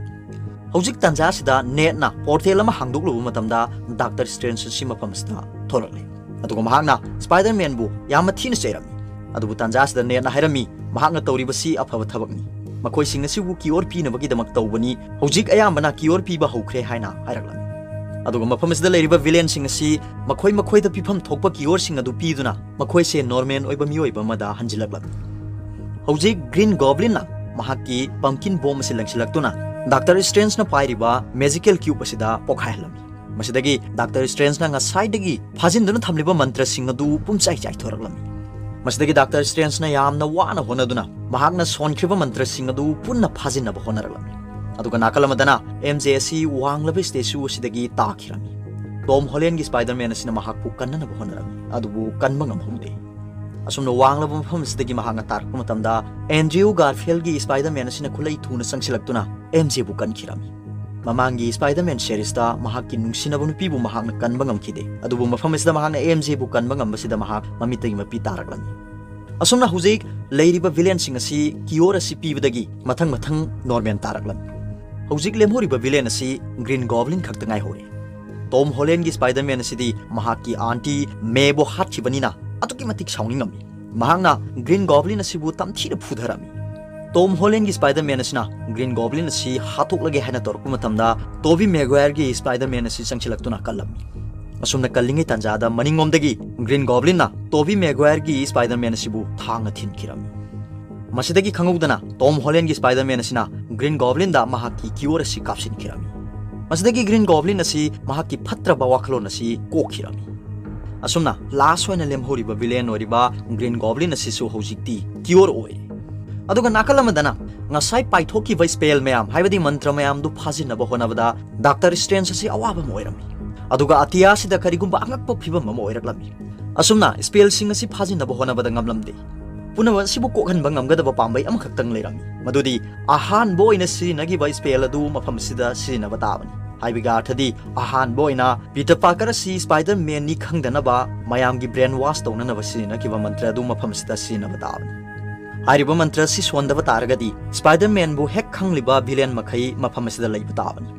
ꯍꯧꯖꯤꯛ ꯇꯥꯟꯖꯥ ꯑꯁꯤꯗ ꯅꯦꯠꯅ ꯄꯣꯔꯇꯦꯜ ꯑꯃ ꯍꯥꯡꯗꯣꯛꯂꯨꯕ ꯃꯇꯝꯗ ꯗꯥꯛꯇꯔ ꯁ꯭ꯇ꯭ꯔꯦꯟꯖ ꯑꯁꯤ ꯃꯐꯝ ꯑꯁꯤꯗ ꯊꯣꯛꯂꯛꯂꯦ꯫ ꯑꯗꯨꯒ ꯃꯍꯥꯛꯅ ꯁ꯭ꯄꯥꯏꯗꯔꯃꯦꯟꯕꯨ ꯌꯥꯝꯅ ꯊꯤꯅ ꯆꯩꯔꯝꯃꯤ꯫ ꯑꯗꯨꯕꯨ ꯇꯥꯟꯖꯥ ꯑꯁꯤꯗ ꯅꯦꯠꯅ ꯍꯥꯏꯔꯝꯃꯤ, ꯃꯍꯥꯛꯅ ꯇꯧꯔꯤꯕꯁꯤ ꯑꯐꯕ ꯊꯕꯛꯅꯤ꯫ ꯃꯈꯣꯏꯁꯤꯡ ꯑꯁꯤꯕꯨ cure ꯄꯤꯅꯕꯒꯤꯗꯃꯛ ꯇꯧꯕꯅꯤ, ꯍꯧꯖꯤꯛ ꯑꯌꯥꯝꯕꯅ cure ꯄꯤꯕ ꯍꯧꯈ꯭ꯔꯦ ꯍꯥꯏꯅ ꯍꯥꯏꯔꯛꯂꯝꯃꯤ꯫ ꯑꯗꯨꯒ ꯃꯐꯝ ꯑꯁꯤꯗ ꯂꯩꯔꯤꯕ villainꯁꯤꯡ ꯑꯁꯤ ꯃꯈꯣꯏ ꯃꯈꯣꯏꯗ ꯄꯤꯐꯝ ꯊꯣꯛꯄ cureꯁꯤꯡ ꯑꯗꯨ ꯄꯤꯗꯨꯅ ꯃꯈꯣꯏꯁꯦ normal ꯑꯣꯏꯕ ꯃꯤꯑꯣꯏꯕ ꯑꯃꯗ ꯍꯟꯖꯤꯜꯂꯛꯂꯝꯃꯤ꯫ ꯍꯧꯖꯤꯛ Green Goblinꯅ ꯃꯍꯥꯛꯀꯤ pumpkin bomb ꯑꯁꯤ ꯂꯪꯁꯤꯜꯂꯛꯇꯨꯅ Doctor Strangeꯅ ꯄꯥꯏꯔꯤꯕ magical cube ꯑꯁꯤꯗ ꯄꯣꯈꯥꯏꯍꯜꯂꯝꯃꯤ꯫ ꯃꯁꯤꯗꯒꯤ Doctor Strangeꯅ ꯉꯁꯥꯏꯗꯒꯤ ꯐꯥꯖꯤꯟꯗꯨꯅ ꯊꯝꯂꯤꯕ ꯃꯟꯇ꯭ꯔꯁꯤꯡ ꯑꯗꯨ ꯄꯨꯝꯆꯥꯏ ꯆꯥꯏꯊꯣꯔꯛꯂꯝꯃꯤ꯫ ꯃꯁꯤꯗꯒꯤ Doctor Strangeꯅ ꯌꯥꯝꯅ ꯋꯥꯅ ꯍꯣꯠꯅꯗꯨꯅ ꯃꯍꯥꯛꯅ ꯁꯣꯟꯈ꯭ꯔꯤꯕ ꯃꯟꯇ꯭ꯔꯁꯤꯡ ꯑꯗꯨ ꯄꯨꯟꯅ ꯐꯥꯖꯤꯟꯅꯕ ꯍꯣꯠꯅꯔꯛꯂꯝꯃꯤ꯫ ꯑꯗꯨꯒ ꯅꯥꯀꯜ ꯑꯃꯗꯅ MJ ꯑꯁꯤ ꯋꯥꯡꯂꯕ statue ꯑꯁꯤꯗꯒꯤ ꯇꯥꯈꯤꯔꯝꯃꯤ꯫ Tom Hollandꯒꯤ Spider-Man ꯑꯁꯤꯅ ꯃꯍꯥꯛꯄꯨ ꯀꯟꯅꯅꯕ ꯍꯣꯠꯅꯔꯝꯃꯤ, ꯑꯗꯨꯕꯨ ꯀꯟꯕ ꯉꯝꯍꯧꯗꯦ꯫ ꯑꯁꯨꯝꯅ ꯋꯥꯡꯂꯕ ꯃꯐꯝ ꯑꯁꯤꯗꯒꯤ ꯃꯍꯥꯛꯅ ꯇꯥꯔꯛꯄ ꯃꯇꯝꯗ Andrew Garfieldꯒꯤ Spider-Man ꯑꯁꯤꯅ ꯈꯨꯠꯂꯩ ꯊꯨꯅ ꯆꯪꯁꯤꯜꯂꯛꯇꯨꯅ MJꯕꯨ ꯀꯟꯈꯤꯔꯝꯃꯤ꯫ ꯃꯃꯥꯡꯒꯤ Spider-Man seriesꯇ ꯃꯍꯥꯛꯀꯤ ꯅꯨꯡꯁꯤꯅꯕ ꯅꯨꯄꯤꯕꯨ ꯃꯍꯥꯛꯅ ꯀꯟꯕ ꯉꯝꯈꯤꯗꯦ, ꯑꯗꯨꯕꯨ ꯃꯐꯝ ꯑꯁꯤꯗ ꯃꯍꯥꯛꯅ MJꯕꯨ ꯀꯟꯕ ꯉꯝꯕꯁꯤꯗ ꯃꯍꯥꯛ ꯃꯃꯤꯠꯇꯒꯤ ꯃꯄꯤ ꯇꯥꯔꯛꯂꯝꯃꯤ꯫ ꯑꯁꯨꯝꯅ ꯍꯧꯖꯤꯛ ꯂꯩꯔꯤꯕ villainꯁꯤꯡ ꯑꯁꯤ cure ꯑꯁꯤ ꯄꯤꯕꯗꯒꯤ ꯃꯊꯪ ꯃꯊꯪ normal ꯇꯥꯔꯛꯂꯝꯃꯤ꯫ ꯍꯧꯖꯤꯛ ꯂꯦꯝꯍꯧꯔꯤꯕ villain ꯑꯁꯤ Green Goblin ꯈꯛꯇ ꯉꯥꯏꯍꯧꯔꯦ꯫ Tom Hollandꯒꯤ Spider-Man ꯑꯁꯤꯗꯤ ꯃꯍꯥꯛꯀꯤ aunty Mayꯕꯨ ꯍꯥꯠꯈꯤꯕꯅꯤꯅ ꯑꯗꯨꯛꯀꯤ ꯃꯇꯤꯛ ꯁꯥꯎꯅꯤꯡꯉꯝꯃꯤ꯫ ꯃꯍꯥꯛꯅ Green Goblin ꯑꯁꯤꯕꯨ ꯇꯝꯊꯤꯅ ꯐꯨꯊꯔꯝꯃꯤ꯫ Tom Hollandꯒꯤ Spider-Man ꯑꯁꯤꯅ Green Goblin ꯑꯁꯤ ꯍꯥꯠꯇꯣꯛꯂꯒꯦ ꯍꯥꯏꯅ ꯇꯧꯔꯛꯄ ꯃꯇꯝꯗ Tobey Maguireꯒꯤ Spider-Man ꯑꯁꯤ ꯆꯪꯁꯤꯜꯂꯛꯇꯨꯅ ꯀꯜꯂꯝꯃꯤ꯫ ꯑꯁꯨꯝꯅ ꯀꯜꯂꯤꯉꯩ ꯇꯥꯟꯖꯥꯗ ꯃꯅꯤꯡꯂꯣꯝꯗꯒꯤ Green Goblinꯅ Tobey Maguireꯒꯤ Spider-Man ꯑꯁꯤꯕꯨ ꯊꯥꯡꯅ ꯊꯤꯟꯈꯤꯔꯝꯃꯤ꯫ ꯃꯁꯤꯗꯒꯤ ꯈꯪꯍꯧꯗꯅ Tom Hollandꯒꯤ Spider-Man ꯑꯁꯤꯅ Green Goblinꯗ ꯃꯍꯥꯛꯀꯤ cure ꯑꯁꯤ ꯀꯥꯞꯁꯤꯟꯈꯤꯔꯝꯃꯤ꯫ ꯃꯁꯤꯗꯒꯤ Green Goblin ꯑꯁꯤ ꯃꯍꯥꯛꯀꯤ ꯐꯠꯇ꯭ꯔꯕ ꯋꯥꯈꯜꯂꯣꯟ ꯑꯁꯤ ꯀꯣꯛꯈꯤꯔꯝꯃꯤ꯫ ꯑꯁꯨꯝꯅ last ꯑꯣꯏꯅ ꯂꯦꯝꯍꯧꯔꯤꯕ villain ꯑꯣꯏꯔꯤꯕ Green Goblin ꯑꯁꯤꯁꯨ ꯍꯧꯖꯤꯛꯇꯤ cure ꯑꯣꯏꯔꯦ꯫ ꯑꯗꯨꯒ ꯅꯥꯀꯜ ꯑꯃꯗꯅ ꯉꯁꯥꯏ ꯄꯥꯏꯊꯣꯛꯈꯤꯕ spell ꯃꯌꯥꯝ, ꯍꯥꯏꯕꯗꯤ ꯃꯟꯇ꯭ꯔ ꯃꯌꯥꯝꯗꯨ ꯐꯥꯖꯤꯟꯅꯕ ꯍꯣꯠꯅꯕꯗ Doctor Strange ꯑꯁꯤ ꯑꯋꯥꯕ ꯑꯃ ꯑꯣꯏꯔꯝꯃꯤ꯫ ꯑꯗꯨꯒ ꯑꯇꯤꯌꯥꯁꯤꯗ ꯀꯔꯤꯒꯨꯝꯕ ꯑꯉꯛꯄ ꯐꯤꯕꯝ ꯑꯃ ꯑꯣꯏꯔꯛꯂꯝꯃꯤ꯫ ꯑꯁꯨꯝꯅ spellꯁꯤꯡ ꯑꯁꯤ ꯐꯥꯖꯤꯟꯅꯕ ꯍꯣꯠꯅꯕꯗ ꯉꯝꯂꯝꯗꯦ꯫ ꯄꯨꯝꯅꯃꯛ ꯑꯁꯤꯕꯨ ꯀꯣꯛꯍꯟꯕ ꯉꯝꯒꯗꯕ ꯄꯥꯝꯕꯩ ꯑꯃꯈꯛꯇꯪ ꯂꯩꯔꯝꯃꯤ, ꯃꯗꯨꯗꯤ ꯑꯍꯥꯟꯕ ꯑꯣꯏꯅ ꯁꯤꯖꯤꯟꯅꯈꯤꯕ spell ꯑꯗꯨ ꯃꯐꯝ ꯑꯁꯤꯗ ꯁꯤꯖꯤꯟꯅꯕ ꯇꯥꯕꯅꯤ꯫ ꯍꯥꯏꯕꯒꯤ ꯑꯔꯊꯗꯤ, ꯑꯍꯥꯟꯕ ꯑꯣꯏꯅ Peter Parker ꯑꯁꯤ Spider-Manꯅꯤ ꯈꯪꯗꯅꯕ ꯃꯌꯥꯝꯒꯤ brainwash ꯇꯧꯅꯅꯕ ꯁꯤꯖꯤꯟꯅꯈꯤꯕ ꯃꯟꯇ꯭ꯔ ꯑꯗꯨ ꯃꯐꯝ ꯑꯁꯤꯗ ꯁꯤꯖꯤꯟꯅꯕ ꯇꯥꯕꯅꯤ꯫ ꯍꯥꯏꯔꯤꯕ ꯃꯟꯇ꯭ꯔ ꯑꯁꯤ ꯁꯣꯟꯗꯕ ꯇꯥꯔꯒꯗꯤ, Spider-Manꯕꯨ ꯍꯦꯛ ꯈꯪꯂꯤꯕ villain ꯃꯈꯩ ꯃꯐꯝ ꯑꯁꯤꯗ ꯂꯩꯕ ꯇꯥꯕꯅꯤ꯫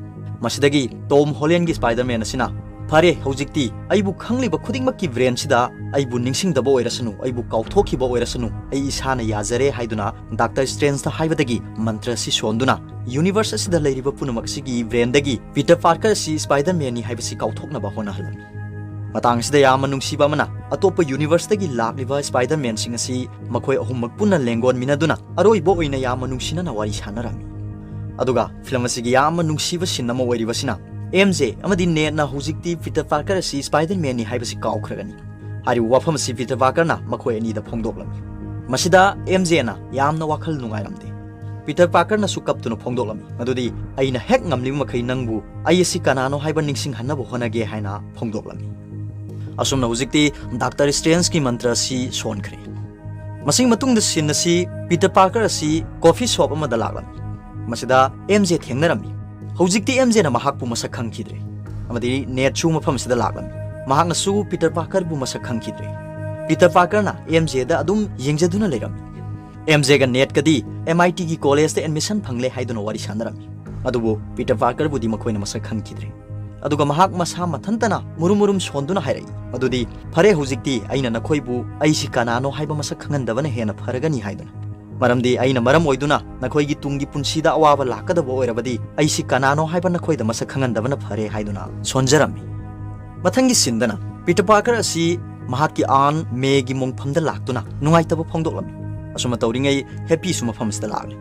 ꯃꯁꯤꯗꯒꯤ Tom Hollandꯒꯤ Spider-Man ꯑꯁꯤꯅ "ꯐꯔꯦ, ꯍꯧꯖꯤꯛꯇꯤ ꯑꯩꯕꯨ ꯈꯪꯂꯤꯕ ꯈꯨꯗꯤꯡꯃꯛꯀꯤ ꯕ꯭ꯔꯦꯟꯁꯤꯗ ꯑꯩꯕꯨ ꯅꯤꯡꯁꯤꯡꯗꯕ ꯑꯣꯏꯔꯁꯅꯨ, ꯑꯩꯕꯨ ꯀꯥꯎꯊꯣꯛꯈꯤꯕ ꯑꯣꯏꯔꯁꯅꯨ, ꯑꯩ ꯏꯁꯥꯅ ꯌꯥꯖꯔꯦ" ꯍꯥꯏꯗꯨꯅ ꯗꯥꯛꯇꯔ ꯁ꯭ꯇ꯭ꯔꯦꯟꯖꯇ ꯍꯥꯏꯕꯗꯒꯤ ꯃꯟꯇ꯭ꯔ ꯑꯁꯤ ꯁꯣꯟꯗꯨꯅ ꯌꯨꯅꯤꯚꯔꯁ ꯑꯁꯤꯗ ꯂꯩꯔꯤꯕ ꯄꯨꯝꯅꯃꯛ ꯑꯁꯤꯒꯤ ꯕ꯭ꯔꯦꯟꯗꯒꯤ ꯄꯤꯇꯔ ꯄꯥꯔꯀꯔ ꯑꯁꯤ ꯁ꯭ꯄꯥꯏꯗꯔ ꯃꯦꯟꯅꯤ ꯍꯥꯏꯕꯁꯤ ꯀꯥꯎꯊꯣꯛꯅꯕ ꯍꯣꯠꯅꯍꯜꯂꯝꯃꯤ꯫ ꯃꯇꯥꯡ ꯑꯁꯤꯗ ꯌꯥꯝꯅ ꯅꯨꯡꯁꯤꯕ ꯑꯃꯅ, ꯑꯇꯣꯞꯄ ꯌꯨꯅꯤꯚꯔꯁꯇꯒꯤ ꯂꯥꯛꯂꯤꯕ ꯁ꯭ꯄꯥꯏꯗꯔ ꯃꯦꯟꯁꯤꯡ ꯑꯁꯤ ꯃꯈꯣꯏ ꯑꯍꯨꯝꯃꯛ ꯄꯨꯟꯅ ꯂꯦꯡꯒꯣꯟꯃꯤꯟꯅꯗꯨꯅ ꯑꯔꯣꯏꯕ ꯑꯣꯏꯅ ꯌꯥꯝꯅ ꯅꯨꯡꯁꯤꯅꯅ ꯋꯥꯔꯤ ꯁꯥꯟꯅꯔꯝꯃꯤ꯫ ꯑꯗꯨꯒ ꯐꯤꯂꯝ ꯑꯁꯤꯒꯤ ꯌꯥꯝꯅ ꯅꯨꯡꯁꯤꯕ ꯁꯤꯟ ꯑꯃ ꯑꯣꯏꯔꯤꯕꯁꯤꯅ, ꯑꯦꯝ ꯖꯦ ꯑꯃꯗꯤ ꯅꯦꯠꯅ ꯍꯧꯖꯤꯛꯇꯤ ꯄꯤꯇꯔ ꯄꯥꯔꯀꯔ ꯑꯁꯤ ꯁ꯭ꯄꯥꯏꯗꯔ ꯃꯦꯟꯅꯤ ꯍꯥꯏꯕꯁꯤ ꯀꯥꯎꯈ꯭ꯔꯒꯅꯤ ꯍꯥꯏꯔꯤꯕ ꯋꯥꯐꯝ ꯑꯁꯤ ꯄꯤꯇꯔ ꯄꯥꯔꯀꯔꯅ ꯃꯈꯣꯏ ꯑꯅꯤꯗ ꯐꯣꯡꯗꯣꯛꯂꯝꯃꯤ꯫ ꯃꯁꯤꯗ ꯑꯦꯝ ꯖꯦꯅ ꯌꯥꯝꯅ ꯋꯥꯈꯜ ꯅꯨꯡꯉꯥꯏꯔꯝꯗꯦ꯫ ꯄꯤꯇꯔ ꯄꯥꯔꯀꯔꯅꯁꯨ ꯀꯞꯇꯨꯅ ꯐꯣꯡꯗꯣꯛꯂꯝꯃꯤ, ꯃꯗꯨꯗꯤ "ꯑꯩꯅ ꯍꯦꯛ ꯉꯝꯂꯤꯕ ꯃꯈꯩ ꯅꯪꯕꯨ ꯑꯩ ꯑꯁꯤ ꯀꯅꯥꯅꯣ ꯍꯥꯏꯕ ꯅꯤꯡꯁꯤꯡꯍꯟꯅꯕ ꯍꯣꯠꯅꯒꯦ" ꯍꯥꯏꯅ ꯐꯣꯡꯗꯣꯛꯂꯝꯃꯤ꯫ ꯑꯁꯨꯝꯅ ꯍꯧꯖꯤꯛꯇꯤ ꯗꯥꯛꯇꯔ ꯁ꯭ꯇ꯭ꯔꯦꯟꯖꯀꯤ ꯃꯟꯇ꯭ꯔ ꯑꯁꯤ ꯁꯣꯟꯈ꯭ꯔꯦ꯫ ꯃꯁꯤꯒꯤ ꯃꯇꯨꯡꯗ ꯁꯤꯟ ꯑꯁꯤ ꯄꯤꯇꯔ ꯄꯥꯔꯀꯔ ꯑꯁꯤ ꯀꯣꯐꯤ ꯁꯣꯞ ꯑꯃꯗ ꯂꯥꯛꯂꯝꯃꯤ꯫ ꯃꯁꯤꯗ ꯑꯦꯝ ꯖꯦ ꯊꯦꯡꯅꯔꯝꯃꯤ꯫ ꯍꯧꯖꯤꯛꯇꯤ ꯑꯦꯝ ꯖꯦꯅ ꯃꯍꯥꯛꯄꯨ ꯃꯁꯛ ꯈꯪꯈꯤꯗ꯭ꯔꯦ, ꯑꯃꯗꯤ ꯅꯦꯠꯁꯨ ꯃꯐꯝ ꯑꯁꯤꯗ ꯂꯥꯛꯂꯝꯃꯤ꯫ ꯃꯍꯥꯛꯅꯁꯨ ꯄꯤꯇꯔ ꯄꯥꯔꯀꯔꯕꯨ ꯃꯁꯛ ꯈꯪꯈꯤꯗ꯭ꯔꯦ꯫ ꯄꯤꯇꯔ ꯄꯥꯔꯀꯔꯅ ꯑꯦꯝ ꯖꯦꯗ ꯑꯗꯨꯝ ꯌꯦꯡꯖꯗꯨꯅ ꯂꯩꯔꯝꯃꯤ꯫ ꯑꯦꯝ ꯖꯦꯒ ꯅꯦꯠꯀꯗꯤ ꯑꯦꯝ ꯑꯥꯏ ꯇꯤꯒꯤ ꯀꯣꯂꯦꯖꯇ ꯑꯦꯗꯃꯤꯁꯟ ꯐꯪꯂꯦ ꯍꯥꯏꯗꯨꯅ ꯋꯥꯔꯤ ꯁꯥꯟꯅꯔꯝꯃꯤ꯫ ꯑꯗꯨꯕꯨ ꯄꯤꯇꯔ ꯄꯥꯔꯀꯔꯕꯨꯗꯤ ꯃꯈꯣꯏꯅ ꯃꯁꯛ ꯈꯪꯈꯤꯗ꯭ꯔꯦ꯫ ꯑꯗꯨꯒ ꯃꯍꯥꯛ ꯃꯁꯥ ꯃꯊꯟꯇꯅ ꯃꯨꯔꯨꯝ ꯃꯨꯔꯨꯝ ꯁꯣꯟꯗꯨꯅ ꯍꯥꯏꯔꯛꯏ, "ꯑꯗꯨꯗꯤ ꯐꯔꯦ, ꯍꯧꯖꯤꯛꯇꯤ ꯑꯩꯅ ꯅꯈꯣꯏꯕꯨ ꯑꯩꯁꯤ ꯀꯅꯥꯅꯣ ꯍꯥꯏꯕ ꯃꯁꯛ ꯈꯪꯍꯟꯗꯕꯅ ꯍꯦꯟꯅ ꯐꯔꯒꯅꯤ" ꯍꯥꯏꯗꯨꯅ꯫ "ꯃꯔꯝꯗꯤ ꯑꯩꯅ ꯃꯔꯝ ꯑꯣꯏꯗꯨꯅ ꯅꯈꯣꯏꯒꯤ ꯇꯨꯡꯒꯤ ꯄꯨꯟꯁꯤꯗ ꯑꯋꯥꯕ ꯂꯥꯛꯀꯗꯕ ꯑꯣꯏꯔꯕꯗꯤ ꯑꯩꯁꯤ ꯀꯅꯥꯅꯣ ꯍꯥꯏꯕ ꯅꯈꯣꯏꯗ ꯃꯁꯛ ꯈꯪꯍꯟꯗꯕꯅ ꯐꯔꯦ" ꯍꯥꯏꯗꯨꯅ ꯁꯣꯟꯖꯔꯝꯃꯤ꯫ ꯃꯊꯪꯒꯤ ꯁꯤꯟꯗꯅ ꯄꯤꯇꯔ ꯄꯥꯔꯀꯔ ꯑꯁꯤ ꯃꯍꯥꯛꯀꯤ ꯑꯥꯟ ꯃꯦꯒꯤ ꯃꯣꯡꯐꯝꯗ ꯂꯥꯛꯇꯨꯅ ꯅꯨꯡꯉꯥꯏꯇꯕ ꯐꯣꯡꯗꯣꯛꯂꯝꯃꯤ꯫ ꯑꯁꯨꯝꯅ ꯇꯧꯔꯤꯉꯩ ꯍꯦꯄꯤꯁꯨ ꯃꯐꯝ ꯑꯁꯤꯗ ꯂꯥꯛꯂꯤ꯫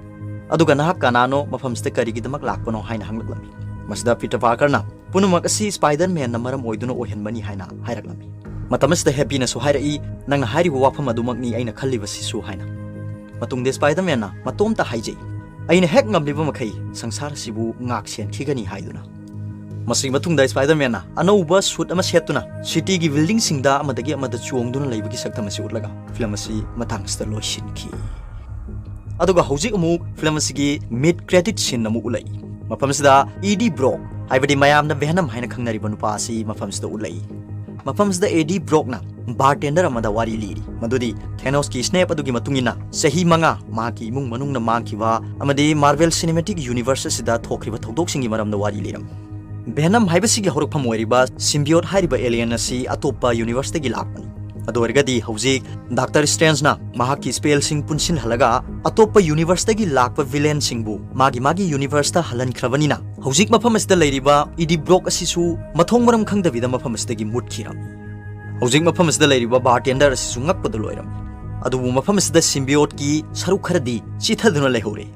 "ꯑꯗꯨꯒ ꯅꯍꯥꯛ ꯀꯅꯥꯅꯣ, ꯃꯐꯝ ꯑꯁꯤꯗ ꯀꯔꯤꯒꯤꯗꯃꯛ ꯂꯥꯛꯄꯅꯣ?" ꯍꯥꯏꯅ ꯍꯪꯂꯛꯂꯝꯃꯤ꯫ ꯃꯁꯤꯗ ꯄꯤꯇꯔ ꯄꯥꯔꯀꯔꯅ "ꯄꯨꯝꯅꯃꯛ ꯑꯁꯤ ꯁ꯭ꯄꯥꯏꯗꯔ ꯃꯦꯟꯅ ꯃꯔꯝ ꯑꯣꯏꯗꯨꯅ ꯑꯣꯏꯍꯟꯕꯅꯤ" ꯍꯥꯏꯅ ꯍꯥꯏꯔꯛꯂꯝꯃꯤ꯫ ꯃꯇꯝ ꯑꯁꯤꯗ ꯍꯦꯄꯤꯅꯁꯨ ꯍꯥꯏꯔꯛꯏ, "ꯅꯪꯅ ꯍꯥꯏꯔꯤꯕ ꯋꯥꯐꯝ ꯑꯗꯨꯃꯛꯅꯤ ꯑꯩꯅ ꯈꯜꯂꯤꯕꯁꯤꯁꯨ" ꯍꯥꯏꯅ꯫ ꯃꯇꯨꯡꯗ ꯁ꯭ꯄꯥꯏꯗꯔ ꯃꯦꯟꯅ ꯃꯇꯣꯝꯇ ꯍꯥꯏꯖꯩ, "ꯑꯩꯅ ꯍꯦꯛ ꯉꯝꯂꯤꯕ ꯃꯈꯩ ꯁꯪꯁꯥꯔ ꯑꯁꯤꯕꯨ ꯉꯥꯛ ꯁꯦꯟꯈꯤꯒꯅꯤ" ꯍꯥꯏꯗꯨꯅ꯫ ꯃꯁꯤꯒꯤ ꯃꯇꯨꯡꯗ ꯁ꯭ꯄꯥꯏꯗꯔ ꯃꯦꯟꯅ ꯑꯅꯧꯕ ꯁꯨꯠ ꯑꯃ ꯁꯦꯠꯇꯨꯅ ꯁꯤꯇꯤꯒꯤ ꯕꯤꯜꯗꯤꯡꯁꯤꯡꯗ ꯑꯃꯗꯒꯤ ꯑꯃꯗ ꯆꯣꯡꯗꯨꯅ ꯂꯩꯕꯒꯤ ꯁꯛꯇꯝ ꯑꯁꯤ ꯎꯠꯂꯒ ꯐꯤꯂꯝ ꯑꯁꯤ ꯃꯇꯥꯡ ꯑꯁꯤꯗ ꯂꯣꯏꯁꯤꯟꯈꯤ꯫ ꯑꯗꯨꯒ ꯍꯧꯖꯤꯛ ꯑꯃꯨꯛ ꯐꯤꯂꯝ ꯑꯁꯤꯒꯤ ꯃꯤꯗ ꯀ꯭ꯔꯦꯗꯤꯠ ꯁꯤꯟ ꯑꯃꯨꯛ ꯎꯠꯂꯛꯏ꯫ ꯃꯐꯝꯁꯤꯗ ꯏ ꯗꯤ ꯕ꯭ꯔꯣꯛ, ꯍꯥꯏꯕꯗꯤ ꯃꯌꯥꯝꯅ ꯚꯦꯅꯝ ꯍꯥꯏꯅ ꯈꯪꯅꯔꯤꯕ ꯅꯨꯄꯥ ꯑꯁꯤ ꯃꯐꯝꯁꯤꯗ ꯎꯠꯂꯛꯏ꯫ ꯃꯐꯝꯁꯤꯗ ꯑꯦ ꯗꯤ ꯕ꯭ꯔꯣꯛꯅ ꯕꯥꯔꯇꯦꯟꯗꯔ ꯑꯃꯗ ꯋꯥꯔꯤ ꯂꯤꯔꯤ, ꯃꯗꯨꯗꯤ ꯊꯦꯅꯣꯁꯀꯤ ꯁ꯭ꯅꯦꯞ ꯑꯗꯨꯒꯤ ꯃꯇꯨꯡ ꯏꯟꯅ ꯆꯍꯤ ꯃꯉꯥ ꯃꯍꯥꯛꯀꯤ ꯏꯃꯨꯡ ꯃꯅꯨꯡꯅ ꯃꯥꯡꯈꯤꯕ ꯑꯃꯗꯤ ꯃꯥꯔꯚꯦꯜ ꯁꯤꯅꯦꯃꯦꯇꯤꯛ ꯌꯨꯅꯤꯚꯔꯁ ꯑꯁꯤꯗ ꯊꯣꯛꯈꯤꯕ ꯊꯧꯗꯣꯛꯁꯤꯡꯒꯤ ꯃꯔꯝꯗ ꯋꯥꯔꯤ ꯂꯤꯔꯝꯃꯤ꯫ Venom ꯍꯥꯏꯕꯁꯤꯒꯤ ꯍꯧꯔꯛꯐꯝ ꯑꯣꯏꯔꯤꯕ symbiote ꯍꯥꯏꯔꯤꯕ alien ꯑꯁꯤ ꯑꯇꯣꯞꯄ universeꯇꯒꯤ ꯂꯥꯛꯄꯅꯤ꯫ ꯑꯗꯨ ꯑꯣꯏꯔꯒꯗꯤ ꯍꯧꯖꯤꯛ Doctor Strangeꯅ ꯃꯍꯥꯛꯀꯤ spellꯁꯤꯡ ꯄꯨꯟꯁꯤꯜꯍꯜꯂꯒ ꯑꯇꯣꯞꯄ universeꯇꯒꯤ ꯂꯥꯛꯄ villainꯁꯤꯡꯕꯨ ꯃꯥꯒꯤ ꯃꯥꯒꯤ universeꯇ ꯍꯜꯍꯟꯈ꯭ꯔꯕꯅꯤꯅ, ꯍꯧꯖꯤꯛ ꯃꯐꯝ ꯑꯁꯤꯗ ꯂꯩꯔꯤꯕ Eddie Brock ꯑꯁꯤꯁꯨ ꯃꯊꯣꯡ ꯃꯔꯝ ꯈꯪꯗꯕꯤꯗ ꯃꯐꯝ ꯑꯁꯤꯗꯒꯤ ꯃꯨꯠꯈꯤꯔꯝꯃꯤ꯫ ꯍꯧꯖꯤꯛ ꯃꯐꯝ ꯑꯁꯤꯗ ꯂꯩꯔꯤꯕ bartender ꯑꯁꯤꯁꯨ ꯉꯛꯄꯗ ꯂꯣꯏꯔꯝꯃꯤ꯫ ꯑꯗꯨꯕꯨ ꯃꯐꯝ ꯑꯁꯤꯗ symbioteꯀꯤ ꯁꯔꯨꯛ ꯈꯔꯗꯤ ꯆꯤꯊꯗꯨꯅ ꯂꯩꯍꯧꯔꯦ꯫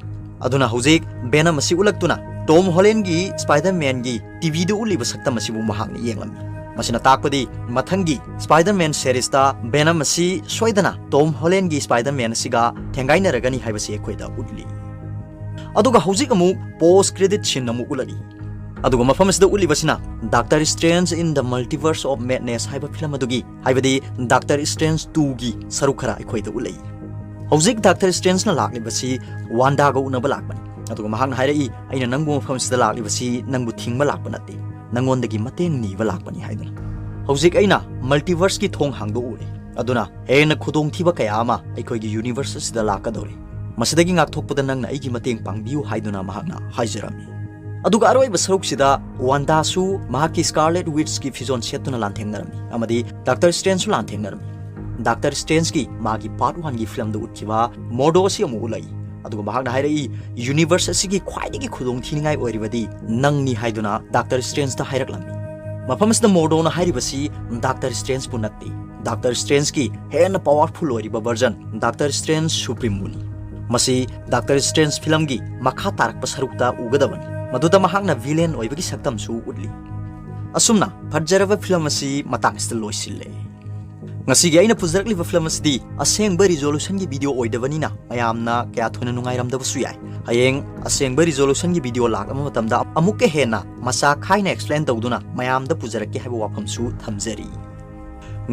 ꯑꯗꯨꯅ ꯍꯧꯖꯤꯛ Venom ꯑꯁꯤ ꯎꯠꯂꯛꯇꯨꯅ Tom Hollandꯒꯤ Spider-Manꯒꯤ TVꯗ ꯎꯠꯂꯤꯕ ꯁꯛꯇꯝ ꯑꯁꯤꯕꯨ ꯃꯍꯥꯛꯅ ꯌꯦꯡꯂꯝꯃꯤ꯫ ꯃꯁꯤꯅ ꯇꯥꯛꯄꯗꯤ ꯃꯊꯪꯒꯤ Spider-Man seriesꯇ Venom ꯑꯁꯤ ꯁꯣꯏꯗꯅ Tom Hollandꯒꯤ Spider-Man ꯑꯁꯤꯒ ꯊꯦꯡꯒꯥꯏꯅꯔꯒꯅꯤ ꯍꯥꯏꯕꯁꯤ ꯑꯩꯈꯣꯏꯗ ꯎꯠꯂꯤ꯫ ꯑꯗꯨꯒ ꯍꯧꯖꯤꯛ ꯑꯃꯨꯛ post credit scene ꯑꯃꯨꯛ ꯎꯠꯂꯛꯏ꯫ ꯑꯗꯨꯒ ꯃꯐꯝ ꯑꯁꯤꯗ ꯎꯠꯂꯤꯕꯁꯤꯅ Doctor Strange in the Multiverse of Madness ꯍꯥꯏꯕ film ꯑꯗꯨꯒꯤ, ꯍꯥꯏꯕꯗꯤ Doctor Strange twoꯒꯤ ꯁꯔꯨꯛ ꯈꯔ ꯑꯩꯈꯣꯏꯗ ꯎꯠꯂꯛꯏ꯫ ꯍꯧꯖꯤꯛ Doctor Strangeꯅ ꯂꯥꯛꯂꯤꯕꯁꯤ Wandaꯒ ꯎꯅꯕ ꯂꯥꯛꯄꯅꯤ꯫ ꯑꯗꯨꯒ ꯃꯍꯥꯛꯅ ꯍꯥꯏꯔꯛꯏ, "ꯑꯩꯅ ꯅꯪꯕꯨ ꯃꯐꯝ ꯑꯁꯤꯗ ꯂꯥꯛꯂꯤꯕꯁꯤ ꯅꯪꯕꯨ ꯊꯤꯡꯕ ꯂꯥꯛꯄ ꯅꯠꯇꯦ, ꯅꯪꯉꯣꯟꯗꯒꯤ ꯃꯇꯦꯡ ꯅꯤꯕ ꯂꯥꯛꯄꯅꯤ" ꯍꯥꯏꯗꯨꯅ꯫ ꯍꯧꯖꯤꯛ ꯑꯩꯅ multiverseꯀꯤ ꯊꯣꯡ ꯍꯥꯡꯗꯣꯛꯎꯔꯦ꯫ ꯑꯗꯨꯅ ꯍꯦꯟꯅ ꯈꯨꯗꯣꯡꯊꯤꯕ ꯀꯌꯥ ꯑꯃ ꯑꯩꯈꯣꯏꯒꯤ universe ꯑꯁꯤꯗ ꯂꯥꯛꯀꯗꯧꯔꯤ꯫ ꯃꯁꯤꯗꯒꯤ ꯉꯥꯛꯊꯣꯛꯄꯗ ꯅꯪꯅ ꯑꯩꯒꯤ ꯃꯇꯦꯡ ꯄꯥꯡꯕꯤꯌꯨ ꯍꯥꯏꯗꯨꯅ ꯃꯍꯥꯛꯅ ꯍꯥꯏꯖꯔꯝꯃꯤ꯫ ꯑꯗꯨꯒ ꯑꯔꯣꯏꯕ ꯁꯔꯨꯛꯁꯤꯗ Wandaꯁꯨ ꯃꯍꯥꯛꯀꯤ Scarlet Witchꯀꯤ ꯐꯤꯖꯣꯜ ꯁꯦꯠꯇꯨꯅ ꯂꯥꯟꯊꯦꯡꯅꯔꯝꯃꯤ ꯑꯃꯗꯤ Doctor Strangeꯁꯨ ꯂꯥꯟꯊꯦꯡꯅꯔꯝꯃꯤ꯫ Doctor Strangeꯀꯤ ꯃꯥꯒꯤ part oneꯒꯤ filmꯗ ꯎꯠꯈꯤꯕ Mordo ꯑꯁꯤ ꯑꯃꯨꯛ ꯎꯠꯂꯛꯏ꯫ ꯑꯗꯨꯒ ꯃꯍꯥꯛꯅ ꯍꯥꯏꯔꯛꯏ, "Universe ꯑꯁꯤꯒꯤ ꯈ꯭ꯋꯥꯏꯗꯒꯤ ꯈꯨꯗꯣꯡꯊꯤꯅꯤꯡꯉꯥꯏ ꯑꯣꯏꯔꯤꯕꯗꯤ ꯅꯪꯅꯤ" ꯍꯥꯏꯗꯨꯅ Doctor Strangeꯇ ꯍꯥꯏꯔꯛꯂꯝꯃꯤ꯫ ꯃꯐꯝ ꯑꯁꯤꯗ Mordoꯅ ꯍꯥꯏꯔꯤꯕꯁꯤ Doctor Strangeꯕꯨ ꯅꯠꯇꯦ, Doctor Strangeꯀꯤ ꯍꯦꯟꯅ powerful ꯑꯣꯏꯔꯤꯕ version Doctor Strange Supremebꯨꯅꯤ꯫ ꯃꯁꯤ Doctor Strange filmꯒꯤ ꯃꯈꯥ ꯇꯥꯔꯛꯄ ꯁꯔꯨꯛꯇ ꯎꯒꯗꯕꯅꯤ, ꯃꯗꯨꯗ ꯃꯍꯥꯛꯅ villain ꯑꯣꯏꯕꯒꯤ ꯁꯛꯇꯝꯁꯨ ꯎꯠꯂꯤ꯫ ꯑꯁꯨꯝꯅ ꯐꯖꯔꯕ film ꯑꯁꯤ ꯃꯇꯥꯡ ꯑꯁꯤꯗ ꯂꯣꯏꯁꯤꯜꯂꯦ꯫ ꯉꯁꯤꯒꯤ ꯑꯩꯅ ꯄꯨꯖꯔꯛꯂꯤꯕ film ꯑꯁꯤꯗꯤ ꯑꯁꯦꯡꯕ resolutionꯒꯤ video ꯑꯣꯏꯗꯕꯅꯤꯅ ꯃꯌꯥꯝꯅ ꯀꯌꯥ ꯊꯣꯏꯅ ꯅꯨꯡꯉꯥꯏꯔꯝꯗꯕꯁꯨ ꯌꯥꯏ꯫ ꯍꯌꯦꯡ ꯑꯁꯦꯡꯕ resolutionꯒꯤ video ꯂꯥꯛꯂꯕ ꯃꯇꯝꯗ ꯑꯃꯨꯛꯀ ꯍꯦꯟꯅ ꯃꯆꯥ ꯈꯥꯏꯅ explain ꯇꯧꯗꯨꯅ ꯃꯌꯥꯝꯗ ꯄꯨꯖꯔꯛꯀꯦ ꯍꯥꯏꯕ ꯋꯥꯐꯝꯁꯨ ꯊꯝꯖꯔꯤ꯫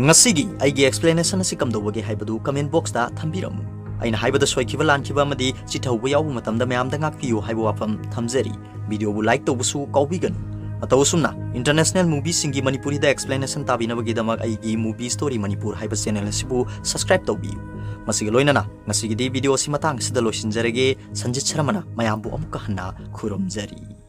ꯉꯁꯤꯒꯤ ꯑꯩꯒꯤ explanation ꯑꯁꯤ ꯀꯝꯗꯧꯕꯒꯦ ꯍꯥꯏꯕꯗꯨ comment boxꯇ ꯊꯝꯕꯤꯔꯝꯃꯨ꯫ ꯑꯩꯅ ꯍꯥꯏꯕꯗ ꯁꯣꯏꯈꯤꯕ ꯂꯥꯟꯈꯤꯕ ꯑꯃꯗꯤ ꯆꯤꯠꯍꯧꯕ ꯌꯥꯎꯕ ꯃꯇꯝꯗ ꯃꯌꯥꯝꯗ ꯉꯥꯛꯄꯤꯌꯨ ꯍꯥꯏꯕ ꯋꯥꯐꯝ ꯊꯝꯖꯔꯤ꯫ Videoꯕꯨ like ꯇꯧꯕꯁꯨ ꯀꯥꯎꯕꯤꯒꯅꯨ꯫ ꯃꯇꯧ ꯑꯁꯨꯝꯅ international movieꯁꯤꯡꯒꯤ ꯃꯅꯤꯄꯨꯔꯤꯗ explanation ꯇꯥꯕꯤꯅꯕꯒꯤꯗꯃꯛ ꯑꯩꯒꯤ Movie Story ꯃꯅꯤꯄꯨꯔ ꯍꯥꯏꯕ channel ꯑꯁꯤꯕꯨ subscribe ꯇꯧꯕꯤꯌꯨ꯫ ꯃꯁꯤꯒ ꯂꯣꯏꯅꯅ ꯉꯁꯤꯒꯤꯗꯤ video ꯑꯁꯤ ꯃꯇꯥꯡ ꯑꯁꯤꯗ ꯂꯣꯏꯁꯤꯟꯖꯔꯒꯦ꯫ ꯁꯟꯖꯤꯠ ꯁꯔꯃꯅ ꯃꯌꯥꯝꯕꯨ ꯑꯃꯨꯛꯀ ꯍꯟꯅ ꯈꯨꯔꯨꯝꯖꯔꯤ꯫